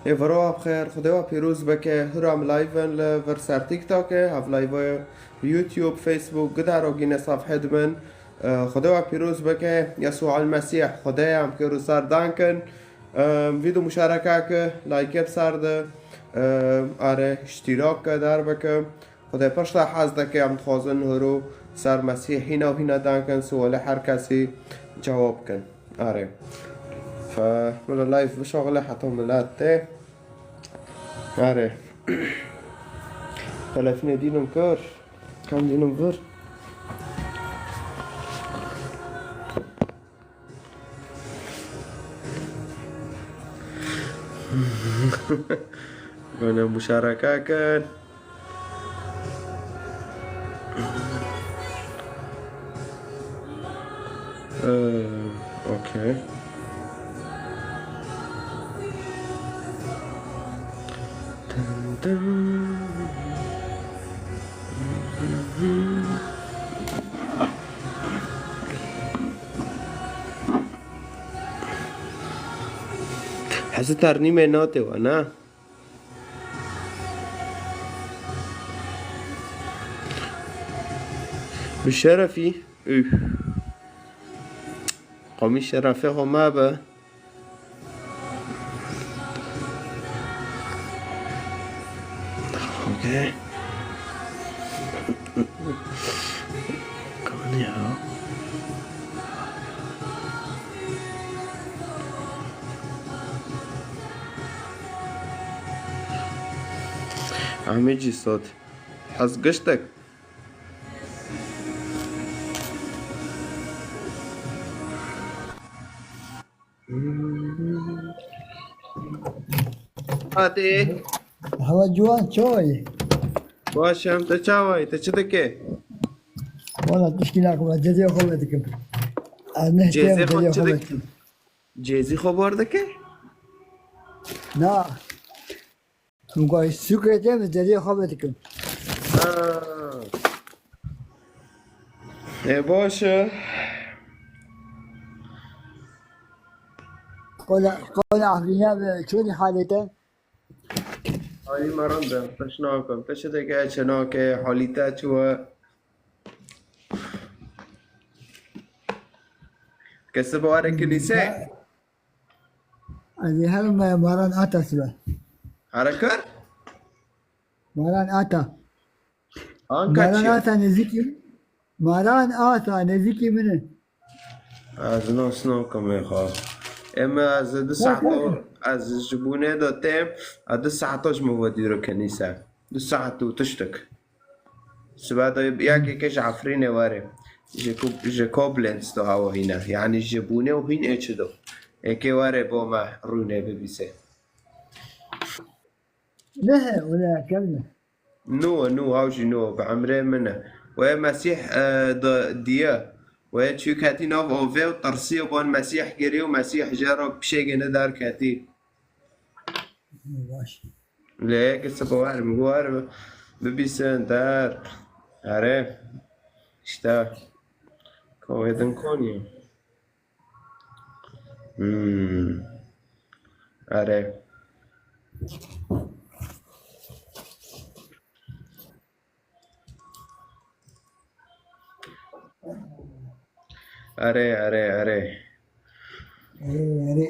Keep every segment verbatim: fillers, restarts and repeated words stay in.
Ê viro we bi xêr, Xwedê we pîroz bike. Hûra em live in li vir ser TikTokê, hev live YouTube, Facebook, gidaro gîne safhê di min. Xwedê we pîroz bike. Yesû El Mesîh Xwedê ye, em pêro ser dan kin. Vîdyo muşareke ke, like bi ser de. Are, îştîrak ke, der bike. Xwedê pişta hez dike, em dixwazin hûro ser Mesîh hîna û hîna dan kin, sualê her kesî cewab kin. Are. Fe, min live bişoxile heta milet tê. Are. Telefonê dînim kir. Kam dînim vir. Gone muşareke kin. Ee, okey. Dın dın. Hezi ternîmê nate we, ne? Bi şerefî. Üf. Qomî şerefê xwe me be. Okay. Come on, ya. Amê cî sot. Hez giştek. Hadi. Hava ciwan, çawa yî? Baş em, te çawa yî? Te çi dike? Wala tişkî nakim, ez cezê xwe vedikim. Ez ne Cezê têm xwe cezê çi xwe dik-, vedikim. Cezî xwe bar dike? Na. Min got, "Sûkê te, min cezê xwe vedikim." Ha. Ê, baş e. Qola, qola Efrîne bi çûnî halê te? Halî me rind e, te şina kim? Te çi dike, çi nake, halî te çi we? Kesî bi were kilîse? Ez ê herim, e, Maran Ata sibe. Here kir? Maran Ata. Anka Maran çi? Ata nêzîkî, Maran Ata nêzîkî min e. Ez nas nakim ê xwe. Eme ez di saeto, ez ji bûnê de têm, ez di saeto ji min ve dûr e kilîse. Du saet û tiştek. Sibe de yekê ke ji Efrînê were. Ji Ko-, ji Koblenz de hawa hîne. Yanî ji bûnê û hîn ê çi do. Ê ke were bo me rûnê bibîse. Ne he, wele kevne. Nû, nû, ew jî nû, bi emrê min e. Wê Mesîh, e, di-, diye. Wê çû ketî nav ovê û tirsiye, ban Mesîh girî û Mesîh jê re pişê gene derketî. Baş. Lê yekê sibe wer, min got wer bibîsin der. Erê. İşte. Kovêdin Konya. Hmm. Erê. Erê, erê, erê. Erê, erê.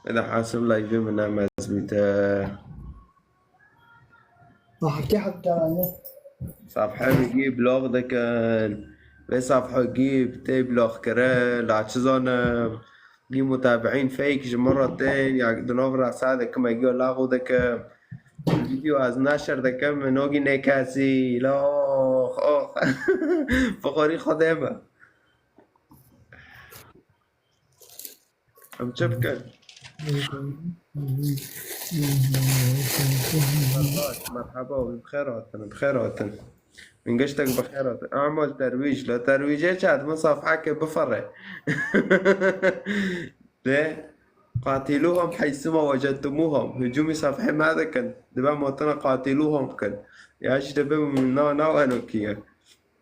Eda hasil live min namaz bite. Bahke hatta ne? Safhe min gî blog dikin. Vê safhe gî tê blog kirin. La çi zanim. Gî mutabi'în fake ji min re tên. Ya di nav re sade kim e gî laxo dikim. Video ez neşir dikim. Min o gî nêkesî. La ox ox. Fixorî Xwedê me. Em çi bikin? Merhaba, bi xêr hatin, bi xêr hatin. Min giştek bi xêr hatin. Amal terwîj, la terwîjê çi hat, min safheke bifere. Lê, qatiluhum haysuma wecettumuhum. Hücumî safhê me dikin. Dibe motina qatiluhum bikin. Ya jî dibe min na, na eno kiye.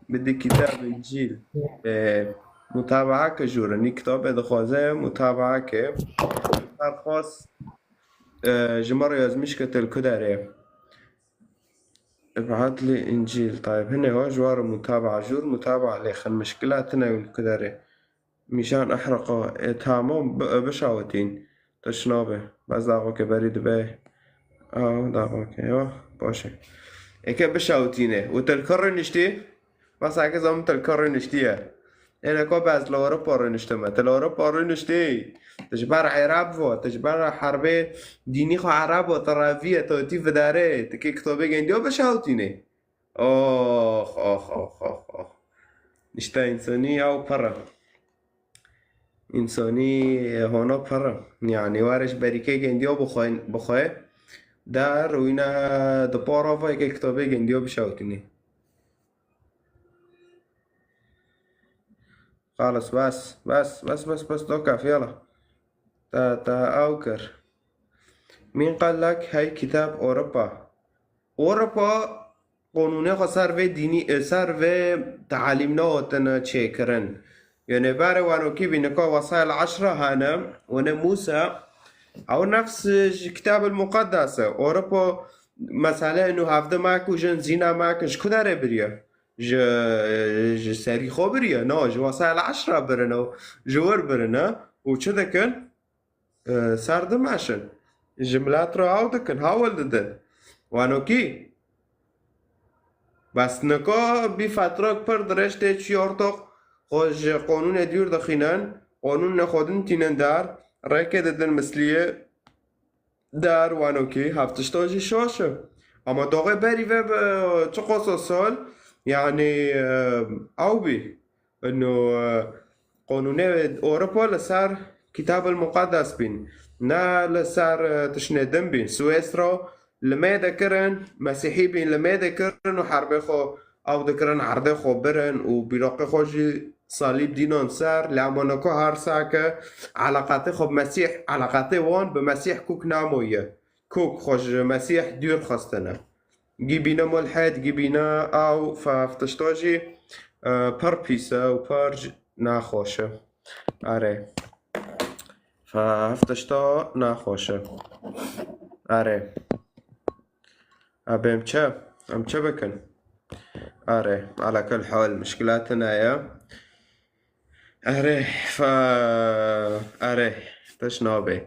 Bidî kitab Încîl. Ee, Mutabaa ke jûr in. Nî kitabê dixwaze mutabaa ke. Her xwest, e, ji me re yazmîş ke til ku derê. Ib'at li Încîl. Tayb, hinê ho ji wa re mutabaa jûr, mutabaa lêxin. Mişkila tine wî ku derê. Mîşan ehreqa. E, tamam, bi-, bişawitîn. Tişt nabe. Bes daxoke berî dibe. Aw, daxoke, yo, baş e. Eke bişawitîne. Û til ku rûniştî? Bes eke zamin til ku rûniştiye. Êne ku bes li Ewropa rûniştime. Til Ewropa rûniştî. Ti ji ber Ereb vo, ti ji ber herbê dînî xwe Ereb vo, ti reviye, ti witî vidare, ti kê kitobê gendiyo bişawitîne. Ox, ox, ox, ox, ox. İşte însanî ew pir e. Însanî hona pir e. Yanî were ji berîkê gendiyo bixwe, bixwe der û yine di para vayke kitabê gendiyo bişewtînî. Xalis, bes, bes, bes, bes, bes, do kef, yala. Te, te ew kir. Min qal lek hey kitab Ewropa. Ewropa qonûnê xwe ser vê dînî, e, ser vê tealîm nehatine çêkirin. Yanî berê wanokî bî nika Wasayel Eşre hene, wene Mûsa, ew nefs ji Kitab el Muqeddes e. Ewropa mesele inu hevdi mekin, jin zîna mekin, ji ku derê biriye? Ji, ji serî xwe biriye. No, ji Wasayel Eşre birine, ji wir birine. Û çi dikin? E, ser dimeşin. Ji milet re haw dikin, hawil didin. Wanokî. Bes nika bî fetrok pir dirêj tê çi ortoq xwe ji qonûnê dûr dixînin, qonûnê xwe din tînin dar, rêkê didin misliyê dar wanokî, heftişta jî şaş e. Ama doxê berî ve bi çi qoso sol, yanî, e, ew bî. Ino, e, qonûnê Ewropa li ser Kitab el Muqeddes bîn, ne li ser, e, tiştê din bîn. Swêsra li mêde kirin, Mesîhî bîn li mêde kirin û herbê xwe ew dikirin, erdê xwe birin û bîroqê xwe jî salîb dînan ser. Lê ema niko her sake eleqatê xwe bi Mesîh, eleqatê wan bi Mesîh kûk namoye. Kûk xwe ji Mesîh dûr xistine. Gî bîne mulhed, gî bîne ew fe heftişta jî, e, pir pîs e û pir j-, naxweş e. Erê. Fe heftişta naxweş e. Erê. Ebe em çi? Em çi bikin? Erê. Ala kul hal, mişkila tune ye. Erê. Fe, erê. Tişt nabe.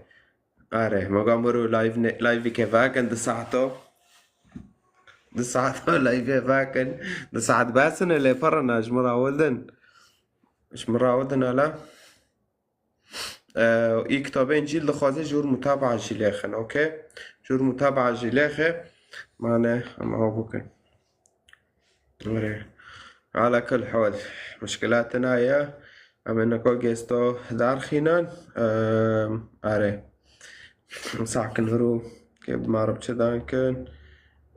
Erê, me got miro live ne-, live-ê ke vekin di saeto. Di saeto live-ê vekin. Di saet besin e, lê pir in, ji min re hawil din. Ji min re hawil din, hele. Ee, î kitabê Încîl dixwaze jûr mutabaa jî lêxin, okey? Jûr mutabaa jî lêxe. Mane, em ew bikin. Erê. Ala kul hal. Mişkila tune ye. Em ê niko gesto darxînin. Ehm, erê. Sakin huru. Ke bi marib çi dan kin.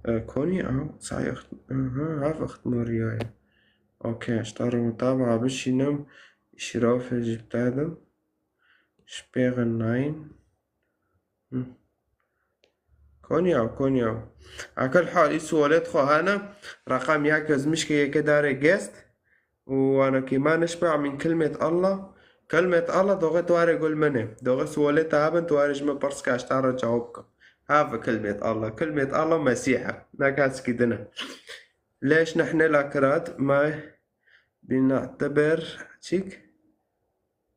E, konî ew. Sayext. Aha, ev ixtimariya ye. Okey, ji te re mutabaa bişînim. Şîrofê jî bitedim. Şpêxin nayîn. Hı. Konya, Konya. Akil hal, î sualet xwe hene. Raqam yek yazmiş ke yeke dare gest. Û ano ki ma nişba min kilmet Allah. Kilmet Allah doge tuare gul mene. Doge sualet abin tuare ji me pers ke eştara cevap ke. Have kilmet Allah. Kilmet Allah Mesîh e. Ne kes ki dine. Leş nehne la kirat ma bina'teber çik?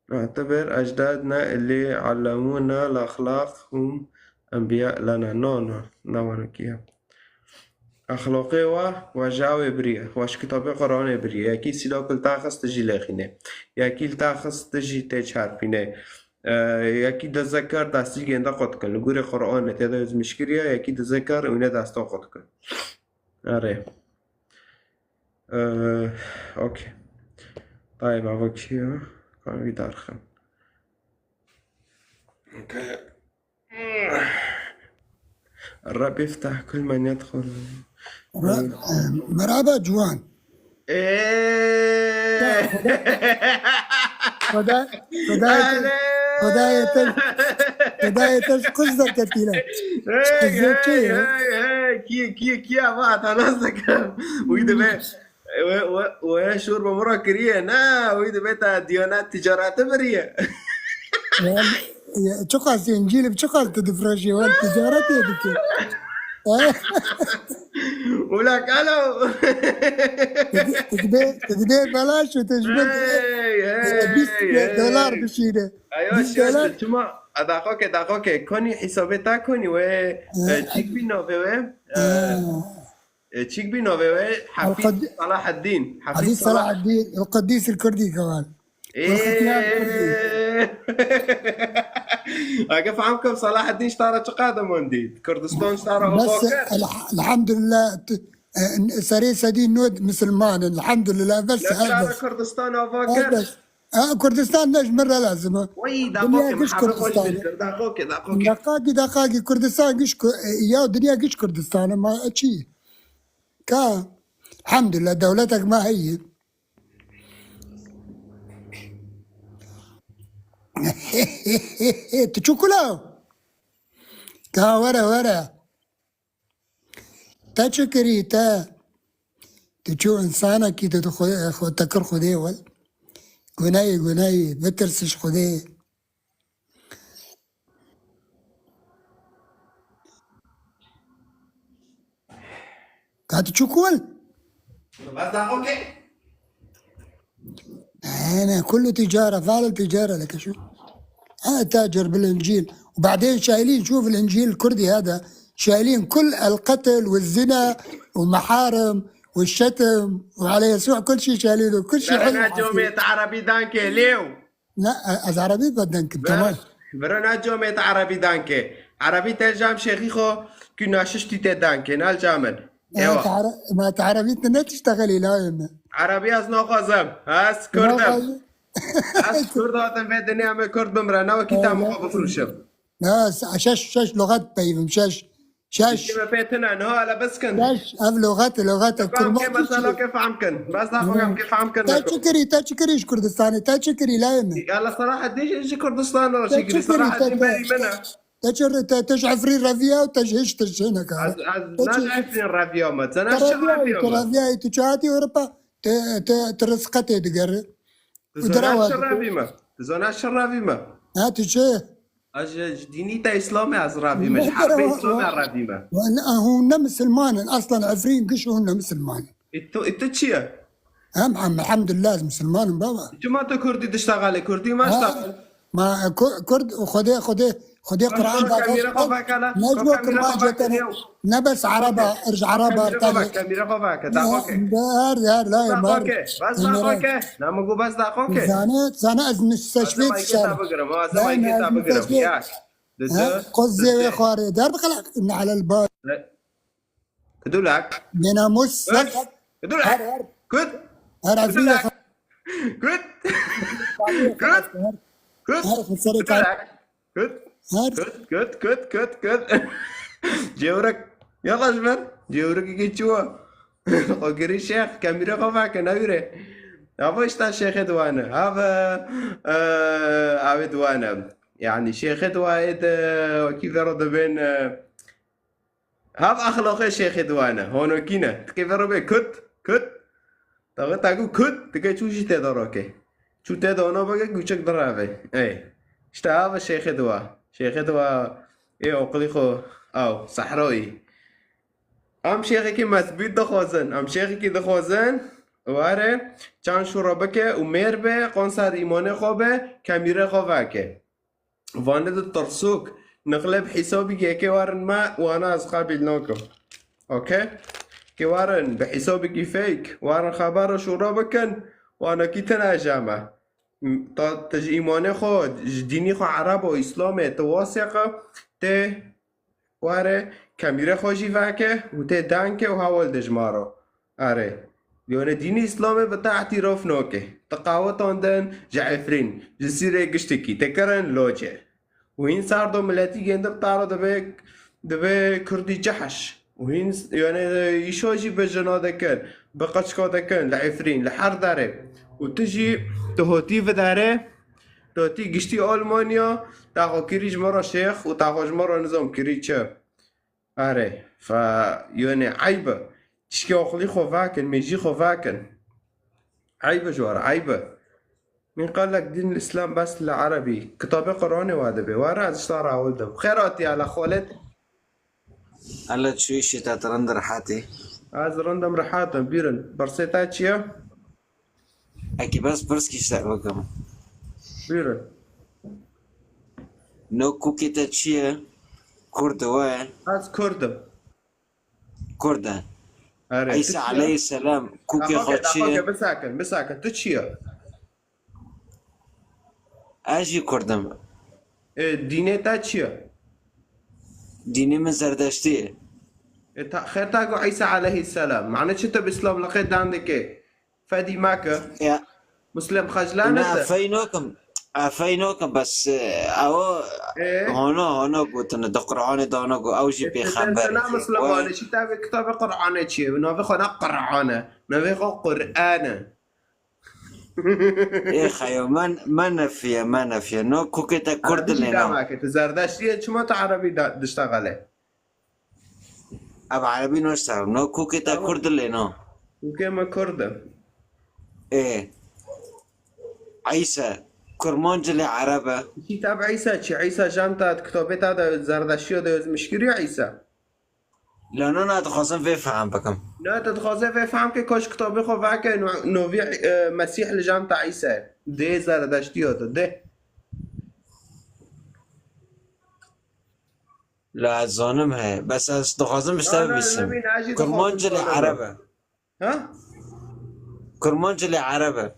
Na'teber ecdadna illi allamuna l'exlaq hum enbiya lana. No, no, ne wano kiye. Exloqê we, we ji awê biriye, we ji kitabê Qur'anê biriye. Yekî sîlok li te xist jî lêxîne. Yekî li te xist jî tê çarpîne. E, yekî dizekir destî gênde qut kin. Li gorî Qur'anê tê de yazmiş kiriye, yekî dizekir û ne desta qut kin. Erê. Ee, okey. Dayê bava kî ye? Kan wî derxin. Okey. Reb iftah kul men yedxul. Re-, e, merhaba ciwan. Ee. Xweda, Xweda, Xwedayê te, Xwedayê te, Xwedayê te ji quz derketîne. Hey, hey, hey, hey, kî, kî, kî, ava, te nas dikim. Wî dibe. We, we, we şûr bi min re kiriye. Na, wî dibe te diyana ticareti biriye. Wal, ya, çiqas Încîl bi çiqas tu difroşî, wal ticaretê dike. Ula kalo. Tu dibê, tu dibê belaş û tu ji min Hey, hey, bîst hey. Dolar bişîne. Ayo, bîst şiş, dolar. Çima? A, daxoke, daxoke. Konî hesabê ta konî we, Ha, e, çik bî navê we? E, ha. E, çik bî navê we? Hafîz Elqad-, Salaheddîn. Hafîz Hafîz Salah- Salaheddîn, El-Qudîs El-Kurdî kemal. Ee. Wextiyar Kurdî. Age fam kim Salaheddîn ji ta re çi qade mondî? Kurdistan ji ta re ava kir? Bes, elh-, elhamdülillah, t-, e, serê sedî nod misilman in, elhamdülillah, bes, Ne ji ta re bes. Kurdistan ava kir? Bes. E, Kurdistan ne ji min re lazim e. Wayî, Dinya daxoke, giş mihafê xwe ji Kurdistan min e. Kir, daxoke, daxoke. Daqakî, daqakî, Kurdistan giş ku-, e, ya dinya giş Kurdistan e, ma çi? Ka, elhamdülillah, dewletek me heye. Tu çû kula? Ka were, were. Te çi kirî te? Tu çû însanekî tu xwe, xwe te kir Xwedê wel. Guneyê, guneyê, bitirsiş Xwedê. Ka tu çû kul? Bas daxoke. Ene, kullu tîcare, fal tîcare leke şu. Ana tacer bil încîl. Û badên şailîn şûf bil încîl kurdî hada. Şailîn kul el qetil ve zina ve meharim ve şetim ve ala Yesû kul şî şailîn û kul şî Berna comê te erebî dankê lêw. Na, e, ez erebî bed denkim, Ver, tamam. Vira na comê te erebî dankê. Erebî te jam şêxî xo kü naşiştî te dankê, nal camin. Ma Ewa. te are-, ma te erebî te ne tiştexelî layê me. Erebî ez naxwazim. Ez Kurd im. Naxwazim. Ez Kurd hatim vê dinya me Kurd bimre. Ne wekî te Ewa. Xo bifrûşim. Na, se-, şeş, şeş loxat peyvim, şeş. Şeş. Tiştê me pê tune, niha hele biskin. Şeş, ev loxat, loxat, Kurman ke mesela ke fam kin. Bas da xo ke fam kin. Te çi kirî, te çi kirî ji Kurdistanê, te çi kirî layê min? Yala Salaheddin ji Kurdistan re çi kirî, Salaheddin berî min e. Te çi, te, te ji Efrîn reviya û te ji hiç tiştê nekare. Ez, ez ne ji Efrîn reviya me, te ne ji çi reviya me? Te reviyayî, tu çi hatî Ewropa, te, te, te rizqetê digere. Tu zana çi revî me? Tu zana çi revî me? Ha, tu çi? Ez ji, ji dînî te Îslamê ez revî me, ji herbê Îslamê revî me. Hûn ne misilman in, aslan Efrîn giş hûn ne misilman in. E tu, e tu çi ye? Em, em, elhamdülillah, ez misilman im baba. Çima tu Kurdî diştexelê? Kurdî me ştexel. Ma, e, Ku-, Kurd, Xwedê, Xwedê, Xwedê Kur'an da kamîra xwe veke la. Ne ji bo Kurmancê te ne. Ne bes Ereba, ji Ereba te ne. Kamîra xwe veke, daxoke. Her, her, la, Daxoke, bas daxoke. Na min got bas daxoke. Zane, zane ez müsteşfî dişar. Bigirim, ez maykê te bigirim. Ya. Didi. Qoz zêwê xwarê. Der bixelaq, nehlel bar. Kudulak. Bênamus. Kut. Kudulak. Her, her. Kut. Her, her, Kudulak. Kut. Kut. Kut. Her, her, Kudulak. Kut. Her. Kut, kut, kut, kut, kut. Cewrek. Yala ji ber. Cewrekekî çi wa? O girî şêx, kamîra xwe veke, newîre. Ava işte şêxê diwane. Ava, e, avê diwane. Yani şêxê diwaye de, wekî vero dibên, e, Hav axloqê şêxê diwane, honokî ne. Tikê vero bê kut, kut. Taxê ta gu kut, tikê çû jî tê de roke. Çû tê de ono bike, guçek dirave. Ey. İşte hav şêxê diwa. Şêxê diwa ê oqilî xo, aw, sehroyî. Em şêxekî mezbût dixwazin. Em şêxekî dixwazin. Were, çand şûra bike û mêr be, qonser îmanê xo be, kemîrê xo veke. Vane di tirsok, nixle bi hesabî yekê warin me, wana ez qebîl nakim. Okey? Ke warin bi hesabekî fake, warin xebera şûra bikin, wana kî tine jeme. Ta, te ji îmanê xwe, ji dînî xwe Ereb û Îslamê, te wasêqe, tê Were, kemîrê xwe jî veke û tê dengke û hewal de ji ma re. Erê. Yone dînî Îslamê bi te îtîrof noke. Ti qawetandin ji Efrîn, ji Sîrê giştekî, te kirin loce. Û hîn ser do miletî gêndi bi te re dibe, dibe Kurdî cehş. Û hîn, yone, îşo jî bi jina dikin, bi qeçka dikin, li Efrîn, li her derê. Û tu jî, tu hotî videre, Dotî giştî Almanya, taxo kirî ji me re şêx û taxo ji me re nizam kirî çi. Erê, fe, yone eyb e. Tişkê oxlî xwe vekin, mêjî xwe vekin. Eyb e ji we re, eyb e. Min qalek dîn Îslam bes li erebî. Kitabê Qur'anê we dibe. We re ez ji te re hewil dim. Xêr hatî hele Xolid. Hele çûyî şî te, tu rind rehetî? Ez rind im, rehet im. Bîrin. Pirsê te çi ye? Ekî bes pirskî ji te bikim. Bîrin. No kûkê te çi ye? Kurd e we? Ez Kurd im. Kurd e. Erê, tu Îsa çi ye? Aleyhisselam kûkê xwe çi ye? Bisakin, bisakin. Tu çi ye? Ez jî Kurd im. E, dînê te çi ye? Dînê min Zerdeştî ye. E, ta, xêr ta ku Îsa aleyhisselam. Mane çi tu bi Îslam liqê dan dike? Fedî meke. Ya. Muslim xeclane Na, te. Feynokim. A, feynokim, bes, e, ew E? Hono, hono gotine, di Qur'anê de hono got, ew jî E, te, te, pêxember te na e. Muslimanê, çi te vê kitabê Qur'anê çi ye? Navê xwe ne Qur'an e. Navê xwe Qur'an e. Ê xeyo, me, me nefiye, me nefiye. No kûkê te Kurd Erebî jî lê na. Dema ke, tu Zerdeştî ye, çima tu Erebî da, diştexele? Ev Erebî noşta, no kûkê te Kurd lê no. Kûkê me Kurd e. Ê. Îsa, Kurmanc lê Ereb e. Çi te bi Îsa çi? Îsa jam te di kitabê te de Zerdeştiya de yozmişkiriye Îsa. La no, na dixwazim vê fehm bikim. Na, tu dixwaze vê fehm ke koş kitabê xwe veke no-, novî, e, Mesîh li jam te Îsa. Dê Zerdeştiya de, dê. La ez zanim he. Bes ez dixwazim ji te bibîsim. Kurmanc lê Ereb e. Ha? Kurmanc lê Ereb e.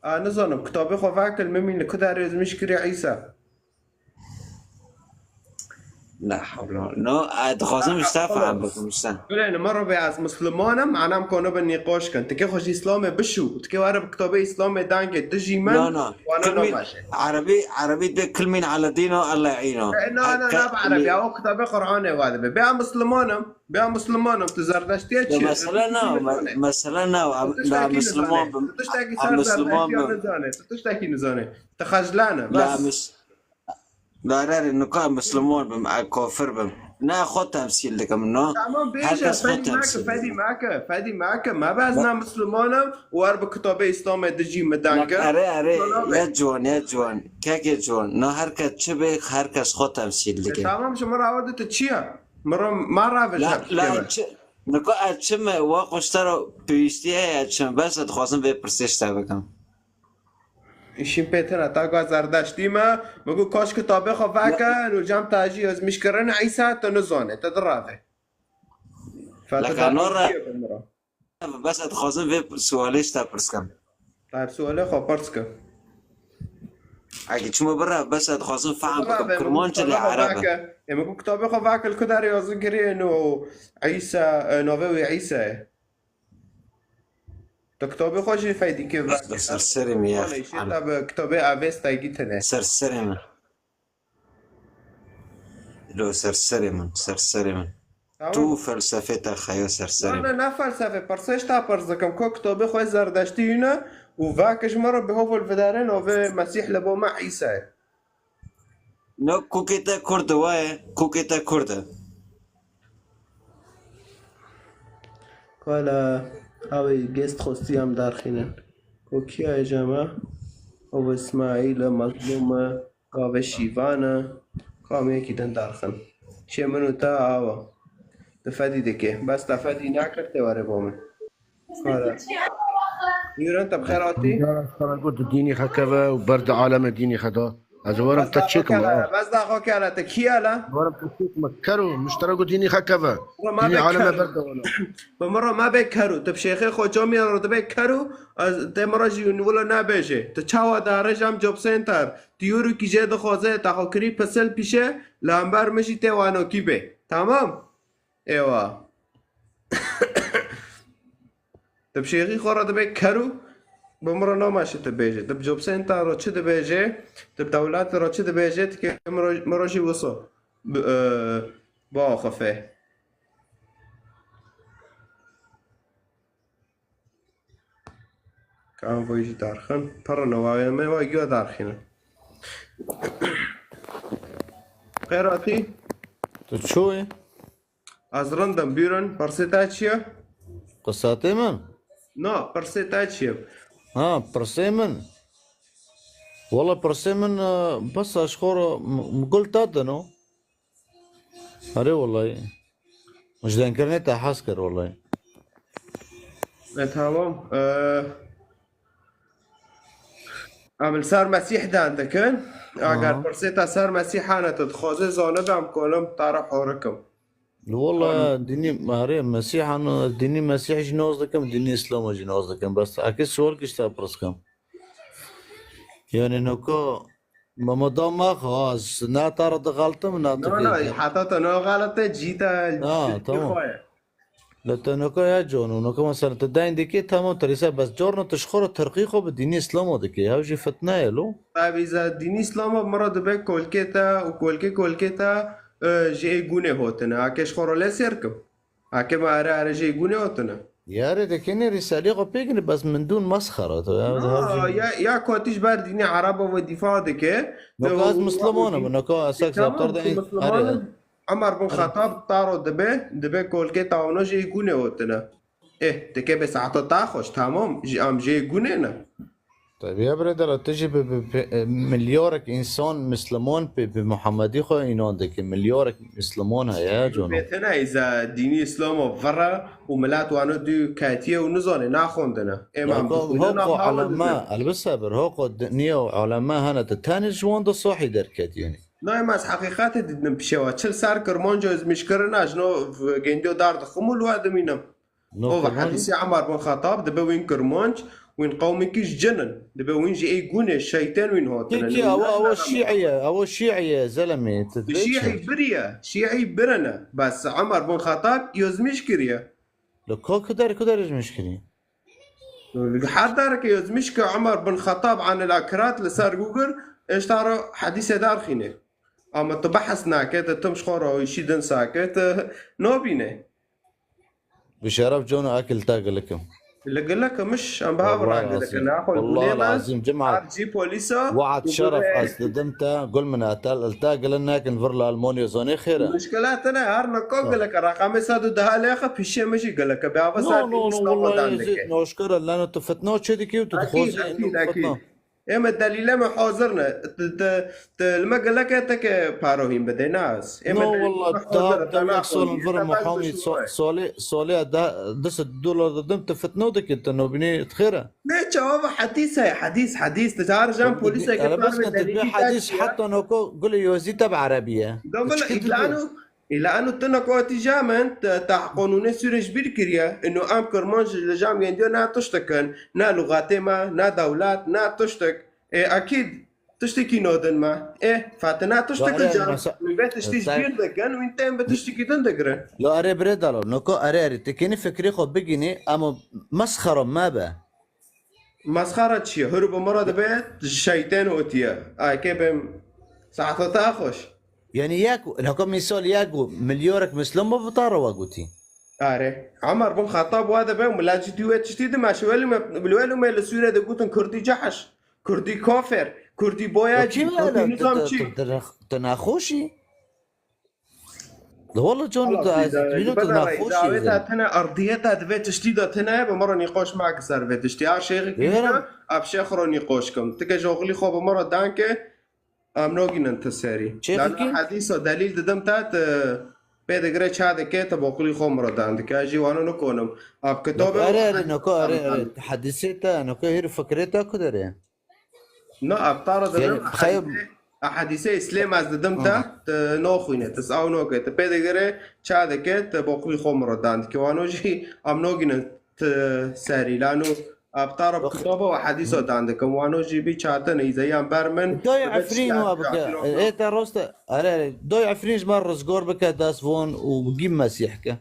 A, nizanim. Kitabê xwe veke li min mîn li ku derê yozmiş kiriye Îsa. La hewla. No, ez dixwazim ji te fehm bikim, ji te. Gulê, min re bê ez Musliman im, anam konu bi nîqoş kin. Tikê xwe ji Îslamê bişû. Tikê were bi kitabê Îslamê dangê dijî min, No, no. Wana Kilmîn, nabaşe. Erebî, Erebî dibê kilmîn ala dîno, Allah îno. E, na, na, na, bi Erebî. Ew kitabê Qur'anê wa dibe. Bê em Musliman im. Bê em Musliman im. Tu Zerdeştiye çi? Mesele na, me-, mesele na. Em, Tu la tiştekî Musliman nizane. bim. Tu tiştekî Em ser Musliman Zerdeştiya bim. nizane. Tu tiştekî nizane. Tu xeclane. La Bes. Mis-, Darerê nika Musliman bim, e, kafir bim. Ne xwe temsîl dikim, no. Tamam, bêje, Her kes xwe fedî meke, temsîl fedî dike. meke, fedî meke. Me bez Ne- ne Musliman im, wer bi kitabê Îslamê dijî min deng e. Erê, erê, Wala be. ya ciwan, ya ciwan. Kekê ciwan. No her kes çi bê, her kes xwe temsîl E, dike. tamam, ji min re awa de tu çi ye? Min re, ma re ve La, şer la, dike. çi, nika ez çi me, wa xwe ji te re pêwîstî heye, çi me? Bes ez dixwazim vê pirsê ji te bikim. Îşîn pê tine, ta ga Zerdeştî me, min got, kaş kitabê xwe veke, nûcem tajî ezmîşkirin Îsa, tu nizane, tu dirave. Fe tu Leka nora. Bes ez dixwazim vê sualê ji te pirs kim. Tayyip sualê xwe pirs ke. Eke çima bira, bes ez dixwazim fehm bikim. Kurmanc lê Ereb e. Ê, min got, kitabê xwe veke, li ku derê yazî kiriye, no Îsa, e, navê wê Îsa ye. Tu kitabê xwe jî feydî kê veke. Ser serê min ya. Te bi kitabê Avesta gîtine. Ser serê min. Lo ser serê min, ser serê min. Tamam. Tu felsefê te xeya ser serê min. Ne, ne, ne felsefe, pirsê ji te pirs dikim. Ku kitabê xwe Zerdeştî hîne û veke ji me re bi hovul videre navê Mesîh li bo me Îsa ye. No, kûkê te Kurd e, we ye, kûkê te Kurd e. Kala, ew ê gest xwestî em derxînin. Ku kiya ye jeme? Ew Îsmaîl e, Mezlûm e, gavê Şîvan e. Kamê yekî din derxin. Çê min û te awa. Di fedî dike. Bes te fedî nekir, tê were bo min. Kala. Yûran, te bi xêr hatî. Cara ji te re got, di dînî xwe keve û ber di aleme dînî xwe de. Ez ê werim te çêkim, ha. Bes da xwe kele, te kî ye le? Werim te çêkim, kero, min ji te re got dînî xwe keve. Dînî aleme ber de wele. Bi min re mebe kero. Tu bi şêxê xwe camî re dibe kero, ez, te min re jî wilo nebêje. Tu çawa dihere jam job center? Tu yûrokî jê dixwaze, te xwe kirî pisil pîşe, li hember min jî tê wanokî bê. Tamam? Êwa. Tu bi şêxî xwe re dibê kero, bi min re nameşe tu bêje. Tu bi job center re çi dibêje, tu bi dewletê re çi dibêje, tu kê min re, min re jî wisa bi, e, biaxife. Ka em vayî jî derxin. Pere newayê me wa giya derxînin. Xêr hatî? Tu çûyî? Ez rind im, bîrin, pirsê te çi ye? Qisatê min? Na, pirsê te çi ye? Ha, pirsê min. Wala pirsê min, e, bes ez ji xwe re m-, m-, gul te dino. Erê wellahî. Ji denkirinê te hez kir wellahî. E, tamam. E, em li ser Mesîh dan dikin. Eger Aha. pirsê te ser Mesîh hene, tu dixwazê zanibe, em kolim te re horikim. Wala dînî, erê, Mesîhan, dînî Mesîh jî nas dikim, dînî Îslamê jî nas dikim. Bes eke sual kişta pirs kim. Yani noka, mama da maxa, ez ne te re dixeltim, ne tu Na, na, fêrkim. heta te ne xelet e, cî te, Ha, cî tamam. xwe ye. Le te noka ya cano, noka mesela te dayên dikê, tamam, te rîsa bes carna tu ji xwe re terqî xwe bi dînî Îslama dikê. Ew jî fitne ye lo. Tabi za dînî Îslama min re dibe kolkê te û kolkê kolkê te, e, ji ê gûnê hotine. Ake ji xwe re lê sêr kim. Ake me are are ji ê gûnê hotine. Yarê de kenê rîsalê xwe pêkine, bes min dûn mesxera tu. Ya, Na, ya, ya kotî ji ber dînê Ereba ve dîfa dike. Noka ez Misliman im, noka ez sek Tamam, zaptar de tu en-, Misliman are. in. Emer bin Xetab taro dibe, dibe kolkê tawno jê gûnê hotine. Eh, dike be saeta ta xweş, tamam, ji, em jê gûnê ne. Tabii ya birêdara, tu jî bi, bi, bi, e, milyarek însan Misliman pê, bi Muhammedî xwe înan dike. Milyarek Misliman heye, cono. Bêtine îza dînî Îslama vira û milet wano dû ketiye û nizane, naxwendine. Êma em Hoko, dixwînin, hoko em aleme, nabînin. Elbise bir, hoko dinya û aleme hene, tu tenê ji wan de sahî derket, yani. Na, êma ez heqîqetê didin pişewa. Çil ser Kirmanca ezmîş kirina, ji no v-, gendiyo dar dixim û li we dimînim. No, O ve Kirmanc- hedîsê Emer bin Xetab dibe wîn Kirmanc, wîn qewmekî ji cin in. Dibe wîn ji ê gûnê şeytên wîn hatine. Peki, Ne awa, awa şî'î ye, awa şî'î ye, zelemê, tu dibê Şî'î çi? biriye, şî'î birine. Bes Emer bin Xetab ezmîş kiriye. Li ka ku der, ku der ezmîş kiriye? Her dereke ezmîş ke Emer bin Xetab anil akirat li ser Google, êşta re hedîsê derxîne. Ama tu behs nake, tu tim ji xwe re û îşî din sake, tu nabîne. Bi şeref cono, ekil te gilikim. Li gilikim iş, em bi hev Wallahi re gilikin. lazim. Axwe Wallahi gulê me, lazim, cemaat. Her cî polîsa Waat û şeref gulê ez didim te, gul min etel, il te gilin nekin vir li Almanya zonê xêre. Muşkila tine, her nako Ha. gilike. Reqemê sed û deh lêxe, pişê min jî gilike. Bi ava No, ser no, no, dînî Îslama wallahi dan ez dike. noşkere leno tu fitna çê dikî û tu Ekîd, dixwazî ekîd, û fitna. ekîd. Ê me delîlê me hazir ne. Ti, ti, ti li me gelek e te ke parohîn bidê, ne ez. Ê me No, delîlê wallah, me hazir e, te dahab naxwendî. Solim vir Te bes Muhammed dişû so-, ye. Solê, solê de du sed dolar dedim, tu fitno dikî, tu nobînê xêr e. Ne çawa ve hedîs heye, hedîs, hedîs. Ti car jan polîseke Elebes tu bê delîlî hedîs, dersiye. Heta noko gulê yozî te bi erebî ye. Domela îlanu Îla eno tu nekotî ja min, te, te qonûnê Sûrê ji bîr kiriye. Ino em Kirmanc li jam gendiyo ne tiştikin, ne lûxatê me, ne dewlet, ne tiştik. Ê, ekîd, tiştekî nodin me. Ê, fetine tiştik Ware, ja. mesa-, Min vê tiştî ji Tay- bîr dikin, wîn tên bi tiştekî din digirin. Lo erê birê dalo, noko erê erê, tu kenî fikrê xwe bigînî, ama mesxera me be. Mesxara çi ye? Hür bi min re dibe, ji şeytên otiye. Ay, kê bêm, saeta te xweş. Yani yek, heka misal yek û milyarek Müslüman bi ta re we gotî. Are. Emer bin Xettab we dibe, milet jî dî wê tiştî dime, ji welî me, welî me li Sûriyê de gotin Kurdî cehş, Kurdî kafir, Kurdî boyacî, Kurdî nizam çi? Tu, tu, tu, tu naxweşî? Wala can Wala tu ez bîda, dibînim tu beda rey, naxweşî daweta zin. Tine erdiyeta divê tiştî de tine, bi min re nîqoş make ser vê tiştî. Ha şêxi Ê, kî wala. Ev şêx re nîqoş kim. Ti ke ji oxilî xwe bi min re dan ke, em nagînin ti serî. Şêxi Lana kî? Hedîsa delîl didim te, ti pê digire ça dike, ti bi oxilî xwe min re dan dike. Ez jî wano nikonim. Ev kitabê Noko, erê, erê, noko, erê, erê. Hedîsê te, noko hêr fikrê te ku derê? Na, ev tara Yanî, didim, xeyr- ehadîse, ehadîse Îslêm ez didim te, Ha. tu noxwîne, tu saw noke, tu pê digire, ça dike, tu boqî xwe min re dan dike. Wano jî em nogîne tu serî. Lano ev tara Yok. Kitaba ve hedîsa dan dikim. Wano jî bî çatin, îzeyan ber min, Doy bi Efrîn çiya wa bike. çatin Ê te rost e. Erê, erê. Doy Efrîn ji me rizgor bike, dest von û gî Mesîh ke.